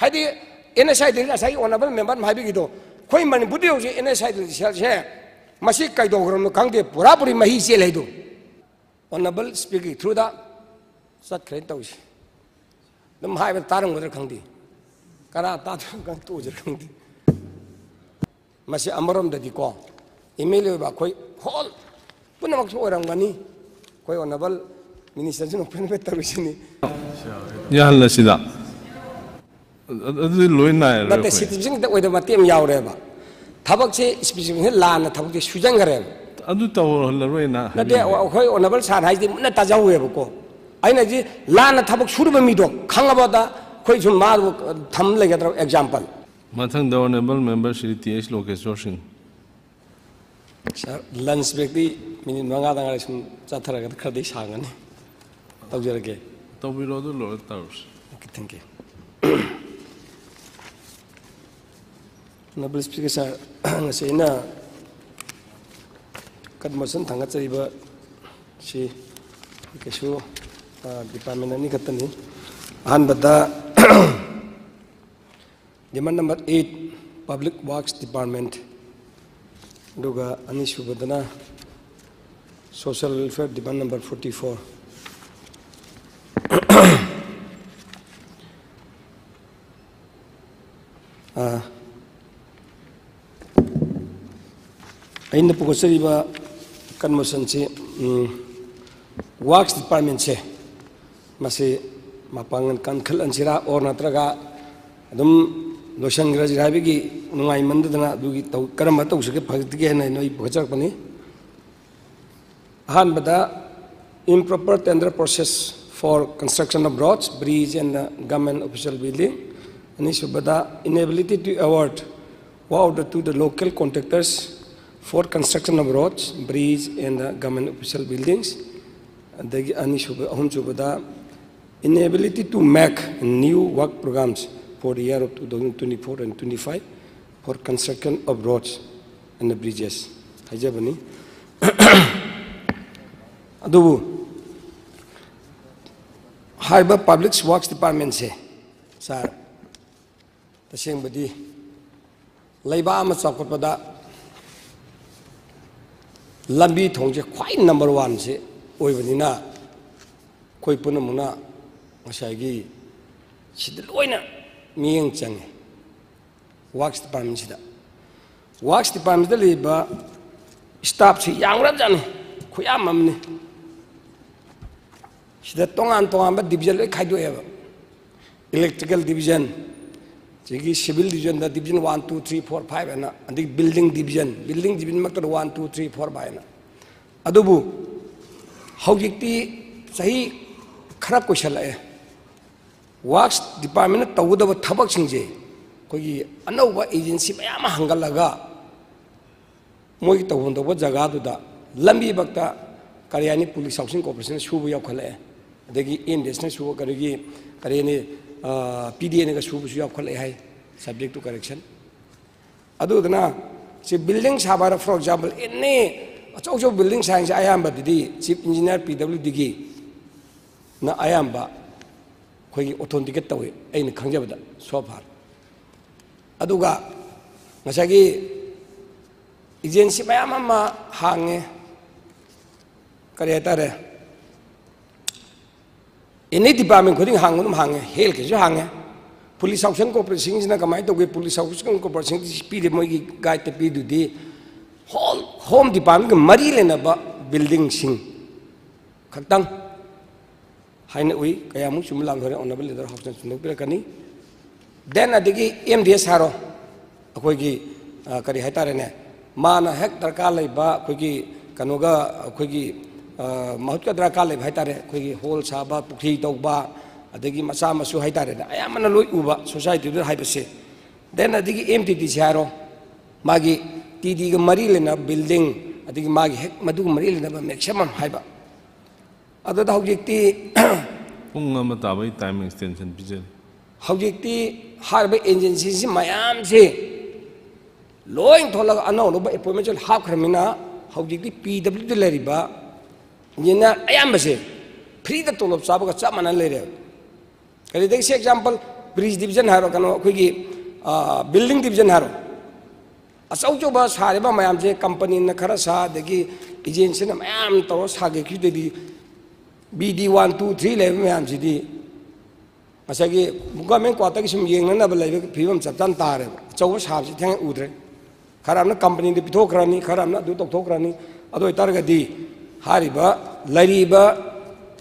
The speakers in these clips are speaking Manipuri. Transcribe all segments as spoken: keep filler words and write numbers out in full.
ꯍꯥꯏꯗꯤ ꯑꯦꯟ ꯑꯦꯁ ꯑꯥꯏ ꯗꯤ ꯉꯁꯥꯏꯒꯤ ꯑꯣꯅꯔꯦꯕꯜ ꯃꯦꯝꯕꯔ ꯑꯃ ꯍꯥꯏꯕꯤꯈꯤꯗꯣ, ꯑꯩꯈꯣꯏ ꯃꯅꯤꯄꯨꯔꯗ ꯍꯧꯖꯤꯛ ꯑꯦꯟ ꯑꯦꯁ ꯑꯥꯏ ꯗꯤ ꯁꯦꯜꯁꯦ ꯃꯁꯤ ꯀꯩꯗꯧꯈ꯭ꯔꯕꯅꯣ ꯈꯪꯗꯦ, ꯄꯨꯔꯥ ꯄꯨꯔꯤ ꯃꯍꯤ ꯆꯦꯜꯂꯦ ꯍꯥꯏꯗꯣ꯫ ꯑꯣꯅꯔꯦꯕꯜ ꯁ꯭ꯄꯤꯀꯔꯒꯤ ꯊ꯭ꯔꯨꯗ ꯆꯠꯈ꯭ꯔꯦꯅ ꯇꯧꯔꯤꯁꯦ꯫ ꯑꯗꯨꯝ ꯍꯥꯏꯕꯗ ꯇꯥꯔꯝꯒꯗ꯭ꯔꯥ ꯈꯪꯗꯦ, ꯀꯅꯥ ꯇꯥꯗꯣꯏꯅꯣ ꯈꯪꯗꯦ, ꯇꯣꯛꯑꯁꯤꯔꯥ ꯈꯪꯗꯦ꯫ ꯃꯁꯤ ꯑꯃꯔꯣꯝꯗꯗꯤꯀꯣ, ꯑꯦꯝ ꯑꯦꯜ ꯑꯦ ꯑꯣꯏꯕ ꯑꯩꯈꯣꯏ ꯍꯣꯜ ꯄꯨꯝꯅꯃꯛꯁꯨ ꯑꯣꯏꯔꯝꯒꯅꯤ, ꯑꯩꯈꯣꯏ ꯑꯣꯅꯔꯦꯕꯜ ꯃꯤꯅꯤꯁꯇꯔꯁꯤꯅ ꯑꯣꯄꯦꯟ ꯇꯧꯔꯤꯁꯤꯅꯤ꯫ ꯌꯥꯍꯜꯂꯁꯤꯗ꯫ ꯑꯗꯨꯗꯤ ꯂꯣꯏ ꯅꯥꯏꯔꯔꯣꯏ ꯅꯠꯇꯦ, ꯑꯩꯈꯣꯏ꯫ ꯁꯤꯇꯤꯖꯟ ꯈꯛꯇ ꯑꯣꯏꯗꯕ ꯃꯇꯦꯛ ꯑꯃ ꯌꯥꯎꯔꯦꯕ꯫ ꯊꯕꯛꯁꯦ ꯏꯁꯄꯤꯁꯤꯐꯤꯛꯁꯤ ꯂꯥꯟꯅ ꯊꯕꯛꯁꯦ ꯁꯨꯖꯟꯈ꯭ꯔꯦꯕ꯫ ꯑꯗꯨ ꯇꯧꯍꯜꯂꯔꯣꯏꯅ ꯅꯠꯇꯦ, ꯍꯥꯏꯕꯤꯕꯅꯦ꯫ ꯑꯩꯈꯣꯏ ꯑꯣꯅꯔꯦꯕꯜ ꯁꯥꯔ ꯍꯥꯏꯁꯤꯗꯤ ꯃꯨꯟꯅ ꯇꯥꯖꯍꯧꯋꯦꯕꯀꯣ꯫ ꯑꯩꯅ ꯍꯥꯏꯗꯤ ꯂꯥꯟꯅ ꯊꯕꯛ ꯁꯨꯔꯤꯕ ꯃꯤꯗꯣ ꯈꯪꯉꯕꯗ ꯑꯩꯈꯣꯏ ꯁꯨꯝ ꯃꯥꯕꯨ ꯊꯝ ꯂꯩꯒꯗ꯭ꯔꯣ ꯑꯦꯛꯖꯥꯝꯄꯜ? ꯃꯊꯪꯗ honourable member Shri T H Lokeshore Singh. Sir, ꯂꯟꯁ ꯕ꯭ꯔꯦꯛꯇꯤ ꯃꯤꯅꯤꯠ ꯃꯉꯥꯗ ꯉꯥꯏꯔꯦ, ꯁꯨꯝ ꯆꯠꯊꯔꯒꯗꯤ ꯈꯔꯗꯤ ꯁꯥꯡꯒꯅꯤ꯫ ꯇꯧꯖꯔꯒꯦ꯫ ꯇꯧꯕꯤꯔꯣ, ꯑꯗꯨ ꯂꯣꯏꯔ ꯇꯧꯔꯁꯤ꯫ Okay, thank you. Honorable Speaker, ꯁꯥꯔ, ꯉꯁꯤ ꯑꯩꯅ ꯀꯟꯃꯣꯁꯟ ꯊꯥꯡꯒꯠꯆꯔꯤꯕ ꯁꯤ ꯀꯩꯁꯨ, ꯑ, ꯗꯤꯄꯥꯔꯠꯃꯦꯟ ꯑꯅꯤ ꯈꯛꯇꯅꯤ꯫ ꯑꯍꯥꯟꯕꯗ demand number eight, Public Works Department, ꯑꯗꯨꯒ ꯑꯅꯤꯁꯨꯕꯗꯅ Social Welfare, demand number forty four꯫ ꯑꯥ, ꯑꯩꯅ ꯄꯨꯒꯠꯆꯔꯤꯕ ꯀꯟꯃꯣꯁꯟꯁꯤ, ꯎꯝ, ꯋꯥꯔꯛꯁ ꯗꯤꯄꯥꯔꯠꯃꯦꯟꯁꯦ, ꯃꯁꯤ ꯃꯄꯥꯡꯒꯜ ꯀꯟꯈꯠꯍꯟꯁꯤꯔꯥ, ꯑꯣꯔ ꯅꯠꯇ꯭ꯔꯒ ꯑꯗꯨꯝ ꯂꯣꯏꯁꯤꯟꯈ꯭ꯔꯁꯤꯔꯥ ꯍꯥꯏꯕꯒꯤ ꯅꯨꯡꯉꯥꯏꯃꯟꯗꯗꯅ ꯑꯗꯨꯒꯤ ꯇꯧ-, ꯀꯔꯝꯕ ꯇꯧꯁꯤꯒꯦ ꯐꯒꯠꯀꯦ ꯍꯥꯏꯅ ꯑꯩ ꯅꯣꯏ ꯄꯨꯈꯠꯆꯔꯛꯄꯅꯤ꯫ ꯑꯍꯥꯟꯕꯗ, improper tender process for construction of roads, bridge and, uh, government official building꯫ ꯑꯅꯤꯁꯨꯕꯗ, inability to award work order to the local contractors for construction of roads, bridge and, uh, government official buildings꯫ ꯑꯗꯒꯤ ꯑꯅꯤꯁꯨꯕ, ꯑꯍꯨꯝꯁꯨꯕꯗ, inability to make new work programs for the year of two thousand twenty-four and twenty-five for construction of roads and the bridges ꯍꯥꯏꯖꯕꯅꯤ꯫ ꯑꯗꯨꯕꯨ ꯍꯥꯏꯔꯤꯕ Public Works Departmentꯁꯦ, ꯁꯥꯔ, ꯑꯁꯦꯡꯕꯗꯤ ꯂꯩꯕꯥꯛ ꯑꯃ ꯆꯥꯎꯈꯠꯄꯗ ꯂꯝꯕꯤ ꯊꯣꯡꯁꯦ ꯈ꯭ꯋꯥꯏ ꯅꯝꯕꯔ ꯋꯥꯟꯁꯦ ꯑꯣꯏꯕꯅꯤꯅ, ꯑꯩꯈꯣꯏ ꯄꯨꯝꯅꯃꯛꯅ ꯉꯁꯥꯏꯒꯤ ꯁꯤꯗ ꯂꯣꯏꯅ ꯃꯤꯠꯌꯦꯡ ꯆꯪꯉꯦ꯫ ꯋꯥꯔꯛꯁ ꯗꯤꯄꯥꯔꯠꯃꯦꯟꯁꯤꯗ, ꯋꯥꯔꯛꯁ ꯗꯤꯄꯥꯔꯠꯃꯦꯟꯁꯤꯗ ꯂꯩꯔꯤꯕ ꯁ꯭ꯇꯥꯐꯁꯤ ꯌꯥꯝꯈ꯭ꯔꯕꯖꯥꯠꯅꯤ, ꯈꯨꯌꯥꯝ ꯑꯃꯅꯤ꯫ ꯁꯤꯗ ꯇꯣꯉꯥꯟ ꯇꯣꯉꯥꯟꯕ ꯗꯤꯕꯤꯖꯟ ꯂꯣꯏ ꯈꯥꯏꯗꯣꯛꯑꯦꯕ꯫ ꯏꯂꯦꯛꯇ꯭ꯔꯤꯀꯦꯜ ꯗꯤꯕꯤꯖꯟ, ꯑꯗꯒꯤ ꯁꯤꯚꯤꯜ ꯗꯤꯕꯤꯖꯟꯗ division one, two, three, four, five ꯍꯥꯏꯅ, ꯑꯗꯒꯤ ꯕꯤꯜꯗꯤꯡ ꯗꯤꯕꯤꯖꯟ, ꯕꯤꯜꯗꯤꯡ ꯗꯤꯕꯤꯖꯟꯃꯛꯇꯗ one, two, three, four, five ꯍꯥꯏꯅ꯫ ꯑꯗꯨꯕꯨ ꯍꯧꯖꯤꯛꯇꯤ ꯆꯍꯤ ꯈꯔ ꯀꯨꯏꯁꯜꯂꯛꯑꯦ, ꯋꯥꯔꯛꯁ ꯗꯤꯄꯥꯔꯠꯃꯦꯟꯅ ꯇꯧꯒꯗꯕ ꯊꯕꯛꯁꯤꯡꯁꯦ ꯑꯩꯈꯣꯏꯒꯤ ꯑꯅꯧꯕ ꯑꯦꯖꯦꯟꯁꯤ ꯃꯌꯥꯝ ꯑꯃ ꯍꯥꯡꯒꯠꯂꯒ ꯃꯣꯏꯒꯤ ꯇꯧꯐꯝ ꯊꯣꯛꯄ ꯖꯒꯥꯗꯨꯗ ꯂꯝꯕꯤꯃꯛꯇ, ꯀꯔꯤ ꯍꯥꯏꯅꯤ, ꯄꯨꯂꯤꯁ ꯍꯥꯎꯁꯤꯡ ꯀꯣꯔꯄꯣꯔꯦꯁꯟꯅ ꯁꯨꯕ ꯌꯥꯎꯈꯠꯂꯛꯑꯦ, ꯑꯗꯒꯤ ꯑꯦꯝ ꯗꯤ ꯑꯦꯁꯅ ꯁꯨꯕ, ꯀꯔꯤꯒꯤ, ꯀꯔꯤ ꯍꯥꯏꯅꯤ, ꯄꯤ ꯗꯤ ꯑꯦꯅꯒ ꯁꯨꯕꯁꯨ ꯌꯥꯎꯈꯠꯂꯛꯑꯦ ꯍꯥꯏ, subject to correction꯫ ꯑꯗꯨꯗꯨꯅ ꯁꯤ ꯕꯤꯜꯗꯤꯡ ꯁꯥꯕ ꯍꯥꯏꯔꯣ, for example, any ꯑꯆꯧ ꯑꯆꯧꯕ ꯕꯤꯜꯗꯤꯡ ꯁꯥꯏꯟꯁꯦ ꯑꯌꯥꯝꯕꯗꯗꯤ ꯆꯤꯐ ꯏꯟꯖꯤꯅꯤꯌꯥꯔ ꯄꯤ ꯗꯕ꯭ꯂꯤꯎ ꯗꯤꯒꯤꯅ ꯑꯌꯥꯝꯕ ꯑꯩꯈꯣꯏꯒꯤ ꯑꯣꯊꯣꯟꯇꯤꯀꯦꯠ ꯇꯧꯏ, ꯑꯩꯅ ꯈꯪꯖꯕꯗ so far꯫ ꯑꯗꯨꯒ ꯉꯁꯥꯏꯒꯤ ꯑꯦꯖꯦꯟꯁꯤ ꯃꯌꯥꯝ ꯑꯃ ꯍꯥꯡꯉꯦ, ꯀꯔꯤ ꯍꯥꯏꯇꯥꯔꯦ, ꯑꯦꯅꯤ ꯗꯤꯄꯥꯔꯠꯃꯦꯟ ꯈꯨꯗꯤꯡ ꯍꯥꯡꯕ ꯑꯗꯨꯝ ꯍꯥꯡꯉꯦ, ꯍꯦꯜꯊꯀꯤꯁꯨ ꯍꯥꯡꯉꯦ꯫ ꯄꯨꯂꯤꯁ ꯍꯥꯎꯁꯤꯡ ꯀꯣꯔꯄꯣꯔꯦꯁꯟꯁꯤꯅ ꯀꯃꯥꯏꯅ ꯇꯧꯒꯦ? ꯄꯨꯂꯤꯁ ꯍꯥꯎꯁꯤꯡ ꯀꯣꯔꯄꯣꯔꯦꯁꯟꯒꯤ ꯄꯤꯔꯤ, ꯃꯣꯏꯒꯤ ꯒꯥꯏꯗꯇ ꯄꯤꯗꯨꯗꯤ ꯍꯣꯜ ꯍꯣꯝ ꯗꯤꯄꯥꯔꯠꯃꯦꯟꯒ ꯃꯔꯤ ꯂꯩꯅꯕ ꯕꯤꯜꯗꯤꯡꯁꯤꯡ ꯈꯛꯇꯪ ꯍꯥꯏꯅ ꯎꯏ꯫ ꯀꯌꯥꯃꯨꯛ ꯆꯨꯝꯕ ꯂꯥꯟꯈ꯭ꯔꯦ, ꯑꯣꯅꯔꯦꯕꯜ ꯂꯤꯗꯔ ꯍꯥꯎꯁꯅ ꯆꯨꯝꯗꯣꯛꯄꯤꯔꯛꯀꯅꯤ꯫ ꯗꯦꯟ ꯑꯗꯒꯤ ꯑꯦꯝ ꯗꯤ ꯑꯦꯁ ꯍꯥꯏꯔꯣ, ꯑꯩꯈꯣꯏꯒꯤ, ꯑ, ꯀꯔꯤ ꯍꯥꯏꯇꯥꯔꯦꯅꯦ, ꯃꯥꯅ ꯍꯦꯛ ꯗꯔꯀꯥꯔ ꯂꯩꯕ ꯑꯩꯈꯣꯏꯒꯤ ꯀꯩꯅꯣꯒ ꯑꯩꯈꯣꯏꯒꯤ, ꯑ, ꯃꯍꯨꯠꯀ ꯗꯔꯀꯥꯔ ꯂꯩꯕ ꯍꯥꯏꯇꯥꯔꯦ, ꯑꯩꯈꯣꯏꯒꯤ ꯍꯣꯜ ꯁꯥꯕ, ꯄꯨꯈ꯭ꯔꯤ ꯇꯧꯕ, ꯑꯗꯒꯤ ꯃꯆꯥ ꯃꯁꯨ ꯍꯥꯏꯇꯥꯔꯦꯅꯦ, ꯑꯌꯥꯝꯕꯅ ꯂꯣꯏ ꯎꯕ ꯁꯣꯁꯥꯏꯇꯤꯗꯨꯗ ꯍꯥꯏꯕꯁꯦ꯫ ꯗꯦꯟ ꯑꯗꯒꯤ ꯑꯦꯝ ꯇꯤ ꯗꯤ ꯁꯤ ꯍꯥꯏꯔꯣ, ꯃꯥꯒꯤ ꯇꯤ ꯗꯤꯒ ꯃꯔꯤ ꯂꯩꯅꯕ ꯕꯤꯜꯗꯤꯡ, ꯑꯗꯒꯤ ꯃꯥꯒꯤ ꯍꯦꯛ ꯃꯗꯨꯒ ꯃꯔꯤ ꯂꯩꯅꯕ ꯃꯦꯛꯁꯤꯃꯝ ꯍꯥꯏꯕ꯫ ꯑꯗꯨꯗ ꯍꯧꯖꯤꯛꯇꯤ ꯄꯨꯡ ꯑꯃ ꯇꯥꯕꯒꯤ ꯇꯥꯏꯝ ꯑꯦꯛꯁꯇꯦꯟꯁꯟ ꯄꯤꯖꯔꯤ꯫ ꯍꯧꯖꯤꯛꯇꯤ ꯍꯥꯏꯔꯤꯕ ꯑꯦꯖꯦꯟꯁꯤꯁꯤ ꯃꯌꯥꯝꯁꯤ ꯂꯣꯏ ꯊꯣꯛꯂꯒ ꯑꯅꯧ ꯑꯅꯧꯕ ꯑꯦꯄꯣꯏꯟꯃꯦꯟꯁꯨ ꯍꯥꯞꯈ꯭ꯔꯕꯅꯤꯅ, ꯍꯧꯖꯤꯛꯇꯤ ꯄꯤ ꯗꯕ꯭ꯂꯤꯎꯗ ꯂꯩꯔꯤꯕ ꯏꯟꯖꯤꯅꯤꯌꯥꯔ ꯑꯌꯥꯝꯕꯁꯦ ꯐ꯭ꯔꯤꯗ ꯇꯣꯂꯣꯞ ꯆꯥꯕꯒ ꯆꯞ ꯃꯥꯟꯅ ꯂꯩꯔꯦꯕ꯫ ꯀꯔꯤꯗꯒꯤ ꯁꯤ ꯑꯦꯛꯖꯥꯝꯄꯜ, ꯕ꯭ꯔꯤꯖ ꯗꯤꯕꯤꯖꯟ ꯍꯥꯏꯔꯣ, ꯀꯩꯅꯣ, ꯑꯩꯈꯣꯏꯒꯤ, ꯕꯤꯜꯗꯤꯡ ꯗꯤꯕꯤꯖꯟ ꯍꯥꯏꯔꯣ, ꯑꯆꯧ ꯑꯆꯧꯕ ꯁꯥꯔꯤꯕ ꯃꯌꯥꯝꯁꯦ ꯀꯝꯄꯅꯤꯅ ꯈꯔ ꯁꯥ, ꯑꯗꯒꯤ ꯑꯦꯖꯦꯟꯁꯤꯅ ꯃꯌꯥꯝ ꯇꯧꯔ ꯁꯥꯒꯠꯈꯤꯕꯗꯩꯗꯤ B D one two three ꯂꯩꯕ ꯃꯌꯥꯝꯁꯤꯗꯤ ꯉꯁꯥꯏꯒꯤ ꯒꯚꯔꯟꯃꯦꯟ ꯀ꯭ꯋꯥꯇꯔꯒꯤ ꯁꯨꯝ ꯌꯦꯡꯅꯅꯕ ꯂꯩꯕ ꯐꯤꯕꯝ ꯆꯞ ꯆꯥꯅ ꯇꯥꯔꯦꯕ꯫ ꯑꯆꯧꯕ ꯁꯥꯕꯁꯤ ꯊꯦꯡꯅ ꯎꯗ꯭ꯔꯦ꯫ ꯈꯔ ꯑꯃꯅ ꯀꯝꯄꯅꯤꯗ ꯄꯤꯊꯣꯛꯈ꯭ꯔꯅꯤ, ꯈꯔ ꯑꯃꯅ ꯑꯗꯨ ꯇꯧꯊꯣꯛꯈ꯭ꯔꯅꯤ꯫ ꯑꯗꯨ ꯑꯣꯏꯇꯥꯔꯒꯗꯤ ꯍꯥꯏꯔꯤꯕ ꯂꯩꯔꯤꯕ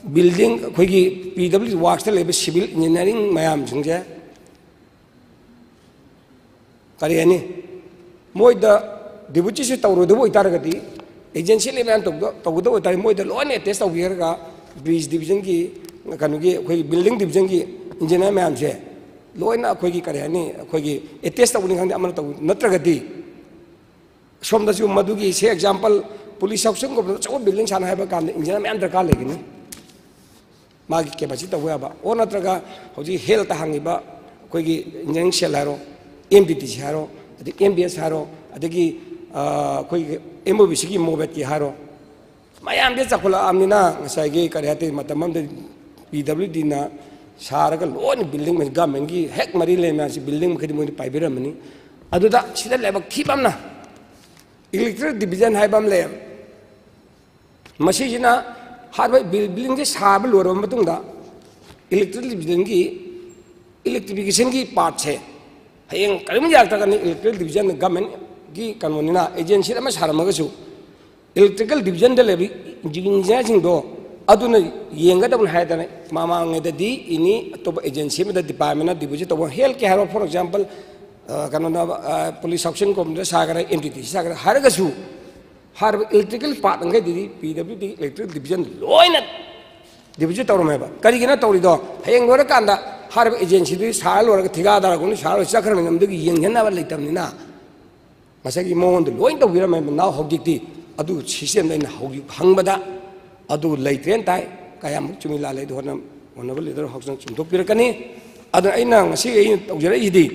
ꯕꯤꯜꯗꯤꯡ, ꯑꯩꯈꯣꯏꯒꯤ ꯄꯤ ꯗꯕ꯭ꯂꯤꯎ ꯗꯤ ꯋꯥꯔꯛꯁꯇ ꯂꯩꯕ ꯁꯤꯚꯤꯜ ꯏꯟꯖꯤꯅꯤꯌꯥꯔꯤꯡ ꯃꯌꯥꯝꯁꯤꯡꯁꯦ ꯀꯔꯤ ꯍꯥꯏꯅꯤ, ꯃꯣꯏꯗ ꯗꯤꯄꯨꯇꯤꯁꯦ ꯇꯧꯔꯣꯏꯗꯕ ꯑꯣꯏꯇꯥꯔꯒꯗꯤ, ꯑꯦꯖꯦꯟꯁꯤ ꯂꯩꯕ ꯃꯌꯥꯝ ꯇꯧꯗ-, ꯇꯧꯒꯗꯕ ꯑꯣꯏꯇꯥꯔꯗꯤ, ꯃꯣꯏꯗ ꯂꯣꯏꯅ ꯑꯦꯇꯦꯁ ꯇꯧꯕꯤꯔꯒ ꯕ꯭ꯔꯤꯖ ꯗꯤꯕꯤꯖꯟꯒꯤ, ꯀꯩꯅꯣꯒꯤ, ꯑꯩꯈꯣꯏꯒꯤ ꯕꯤꯜꯗꯤꯡ ꯗꯤꯕꯤꯖꯟꯒꯤ ꯏꯟꯖꯤꯅꯤꯌꯥꯔ ꯃꯌꯥꯝꯁꯦ ꯂꯣꯏꯅ ꯑꯩꯈꯣꯏꯒꯤ, ꯀꯔꯤ ꯍꯥꯏꯅꯤ, ꯑꯩꯈꯣꯏꯒꯤ ꯑꯦꯇꯦꯁ ꯇꯧꯕꯅꯤ ꯈꯪꯗꯦ, ꯑꯃꯅ ꯇꯧꯕ ꯅꯠꯇ꯭ꯔꯒꯗꯤ, ꯁꯣꯝꯗꯁꯨ ꯃꯗꯨꯒꯤ, ꯁꯦ ꯑꯦꯛꯖꯥꯝꯄꯜ, ꯄꯨꯂꯤꯁ ꯍꯥꯎꯁꯤꯡꯒꯨꯝꯕꯗ ꯑꯆꯧꯕ ꯕꯤꯜꯗꯤꯡ ꯁꯥꯟꯅ ꯍꯥꯏꯕ ꯀꯥꯟꯗ ꯏꯟꯖꯤꯅꯤꯌꯥꯔ ꯃꯌꯥꯝ ꯗꯔꯀꯥꯔ ꯂꯩꯒꯅꯤ꯫ ꯃꯥꯒꯤ ꯀꯦꯄꯥꯁꯤꯇꯤ ꯇꯧꯕ ꯌꯥꯕ, ꯑꯣꯔ ꯅꯠꯇ꯭ꯔꯒ ꯍꯧꯖꯤꯛ ꯍꯦꯜꯠꯇ ꯍꯥꯡꯉꯤꯕ ꯑꯩꯈꯣꯏꯒꯤ ꯏꯟꯖꯤꯅꯤꯌꯥꯔꯤꯡ ꯁꯦꯜ ꯍꯥꯏꯔꯣ, ꯑꯦꯝ ꯗꯤ ꯇꯤ ꯁꯤ ꯍꯥꯏꯔꯣ, ꯑꯗꯒꯤ ꯑꯦꯝ ꯕꯤ ꯑꯦꯁ ꯍꯥꯏꯔꯣ, ꯑꯗꯒꯤ, ꯑ, ꯑꯩꯈꯣꯏꯒꯤ ꯑꯦꯝ ꯑꯣ ꯕꯤ ꯁꯤꯒꯤ ꯃꯣꯕꯦꯠꯀꯤ ꯍꯥꯏꯔꯣ, ꯃꯌꯥꯝꯁꯦ ꯆꯥꯎꯈꯠꯂꯛꯑꯕꯅꯤꯅ, ꯉꯁꯥꯏꯒꯤ ꯀꯔꯤ ꯍꯥꯏꯇꯥꯔꯦ, ꯃꯇꯝ ꯑꯃꯗ ꯄꯤ ꯗꯕ꯭ꯂꯤꯎ ꯗꯤꯅ ꯁꯥꯔꯒ ꯂꯣꯏꯅ ꯕꯤꯜꯗꯤꯡ, ꯒꯚꯔꯟꯃꯦꯟꯒꯤ ꯍꯦꯛ ꯃꯔꯤ ꯂꯩꯅꯕ ꯕꯤꯜꯗꯤꯡ ꯃꯈꯩꯗꯤ ꯃꯣꯏꯅ ꯄꯥꯏꯕꯤꯔꯝꯃꯅꯤ꯫ ꯑꯗꯨꯗ ꯁꯤꯗ ꯂꯥꯏꯕꯛ ꯊꯤꯕ ꯑꯃꯅ, ꯏꯂꯦꯛꯇ꯭ꯔꯤꯀꯦꯜ ꯗꯤꯕꯤꯖꯟ ꯍꯥꯏꯕ ꯑꯃ ꯂꯩꯌꯦꯕ꯫ ꯃꯁꯤꯁꯤꯅ ꯍꯥꯏꯔꯤꯕ ꯕꯤꯜ-, ꯕꯤꯜꯗꯤꯡꯁꯦ ꯁꯥꯕ ꯂꯣꯏꯔꯕ ꯃꯇꯨꯡꯗ, ꯏꯂꯦꯛꯇ꯭ꯔꯤꯀꯦꯜ ꯗꯤꯕꯤꯖꯟꯒꯤ ꯏꯂꯦꯛꯇ꯭ꯔꯤꯐꯤꯀꯦꯁꯟꯒꯤ ꯄꯥꯔꯠꯁꯦ ꯍꯌꯦꯡ ꯀꯔꯤꯒꯨꯝꯕ ꯌꯥꯔꯛꯇ꯭ꯔꯒꯗꯤ, ꯏꯂꯦꯛꯇ꯭ꯔꯤꯀꯦꯜ ꯗꯤꯕꯤꯖꯟ ꯒꯚꯔꯟꯃꯦꯟꯒꯤ ꯀꯩꯅꯣꯅꯤꯅ, ꯑꯦꯖꯦꯟꯁꯤ ꯑꯃ ꯁꯥꯔꯝꯃꯒꯁꯨ, ꯏꯂꯦꯛꯇ꯭ꯔꯤꯀꯦꯜ ꯗꯤꯕꯤꯖꯟꯗ ꯂꯩꯕ ꯏꯟꯖꯤꯅꯤꯌꯥꯔꯁꯤꯡꯗꯣ ꯑꯗꯨꯅ ꯌꯦꯡꯒꯗꯕꯅꯤ ꯍꯥꯏꯗꯅ, ꯃꯃꯥꯡꯉꯩꯗꯗꯤ ꯑꯦꯅꯤ ꯑꯇꯣꯞꯄ ꯑꯦꯖꯦꯟꯁꯤ ꯑꯃꯗ, ꯗꯤꯄꯥꯔꯠꯃꯦꯟꯅ ꯗꯤꯄꯣꯖꯤꯠ ꯇꯧꯕ, ꯍꯦꯜꯠꯀꯤ ꯍꯥꯏꯔꯣ, ꯐꯣꯔ ꯑꯦꯛꯖꯥꯝꯄꯜ, ꯑ, ꯀꯩꯅꯣꯗ, ꯑ, ꯄꯨꯂꯤꯁ ꯍꯥꯎꯁꯤꯡ ꯀꯣꯝꯗ ꯁꯥꯒꯦꯔꯥ, ꯑꯦꯝ ꯗꯤ ꯇꯤ ꯁꯤ ꯁꯥꯒꯦꯔꯥ ꯍꯥꯏꯔꯒꯁꯨ, ꯍꯥꯏꯔꯤꯕ ꯏꯂꯦꯛꯇ꯭ꯔꯤꯀꯦꯜ ꯄꯥꯔꯠ ꯃꯈꯩꯗꯨꯗꯤ P W D electrical division ꯂꯣꯏꯅ ꯗꯤꯄꯣꯖꯤꯠ ꯇꯧꯔꯝꯃꯦꯕ꯫ ꯀꯔꯤꯒꯤꯅꯣ ꯇꯧꯔꯤꯗꯣ? ꯍꯌꯦꯡ ꯂꯣꯏꯔꯀꯥꯟꯗ ꯍꯥꯏꯔꯤꯕ ꯑꯦꯖꯦꯟꯁꯤꯗꯨꯗꯤ ꯁꯥꯔ ꯂꯣꯏꯔꯒ ꯊꯤꯀꯥꯗꯥꯔꯒꯨꯝꯕ ꯁꯥꯔ ꯂꯣꯏꯔ ꯆꯠꯈ꯭ꯔꯕꯅꯤꯅ, ꯃꯗꯨꯒꯤ ꯌꯦꯡꯁꯤꯟꯅꯕ ꯂꯩꯇꯕꯅꯤꯅ, ꯉꯁꯥꯏꯒꯤ ꯃꯉꯣꯟꯗ ꯂꯣꯏ ꯇꯧꯕꯤꯔꯝꯃꯦꯕ꯫ ꯅꯥꯎ ꯍꯧꯖꯤꯛꯇꯤ ꯑꯗꯨ ꯁꯤꯁꯇꯦꯝꯗ ꯑꯩꯅ ꯍꯧꯖꯤꯛ ꯍꯪꯕꯗ ꯑꯗꯨ ꯂꯩꯇ꯭ꯔꯦꯅ ꯇꯥꯏ꯫ ꯀꯌꯥꯃꯨꯛ ꯆꯨꯝꯃꯤ ꯂꯥꯜꯂꯦ ꯑꯗꯨ ꯍꯣꯠꯅ-, ꯍꯣꯠꯅꯕ ꯂꯤꯗꯔ ꯍꯥꯎꯁꯅ ꯆꯨꯝꯊꯣꯛꯄꯤꯔꯛꯀꯅꯤ꯫ ꯑꯗꯨꯅ ꯑꯩꯅ ꯉꯁꯤ ꯑꯩꯅ ꯇꯧꯖꯔꯛꯏꯁꯤꯗꯤ,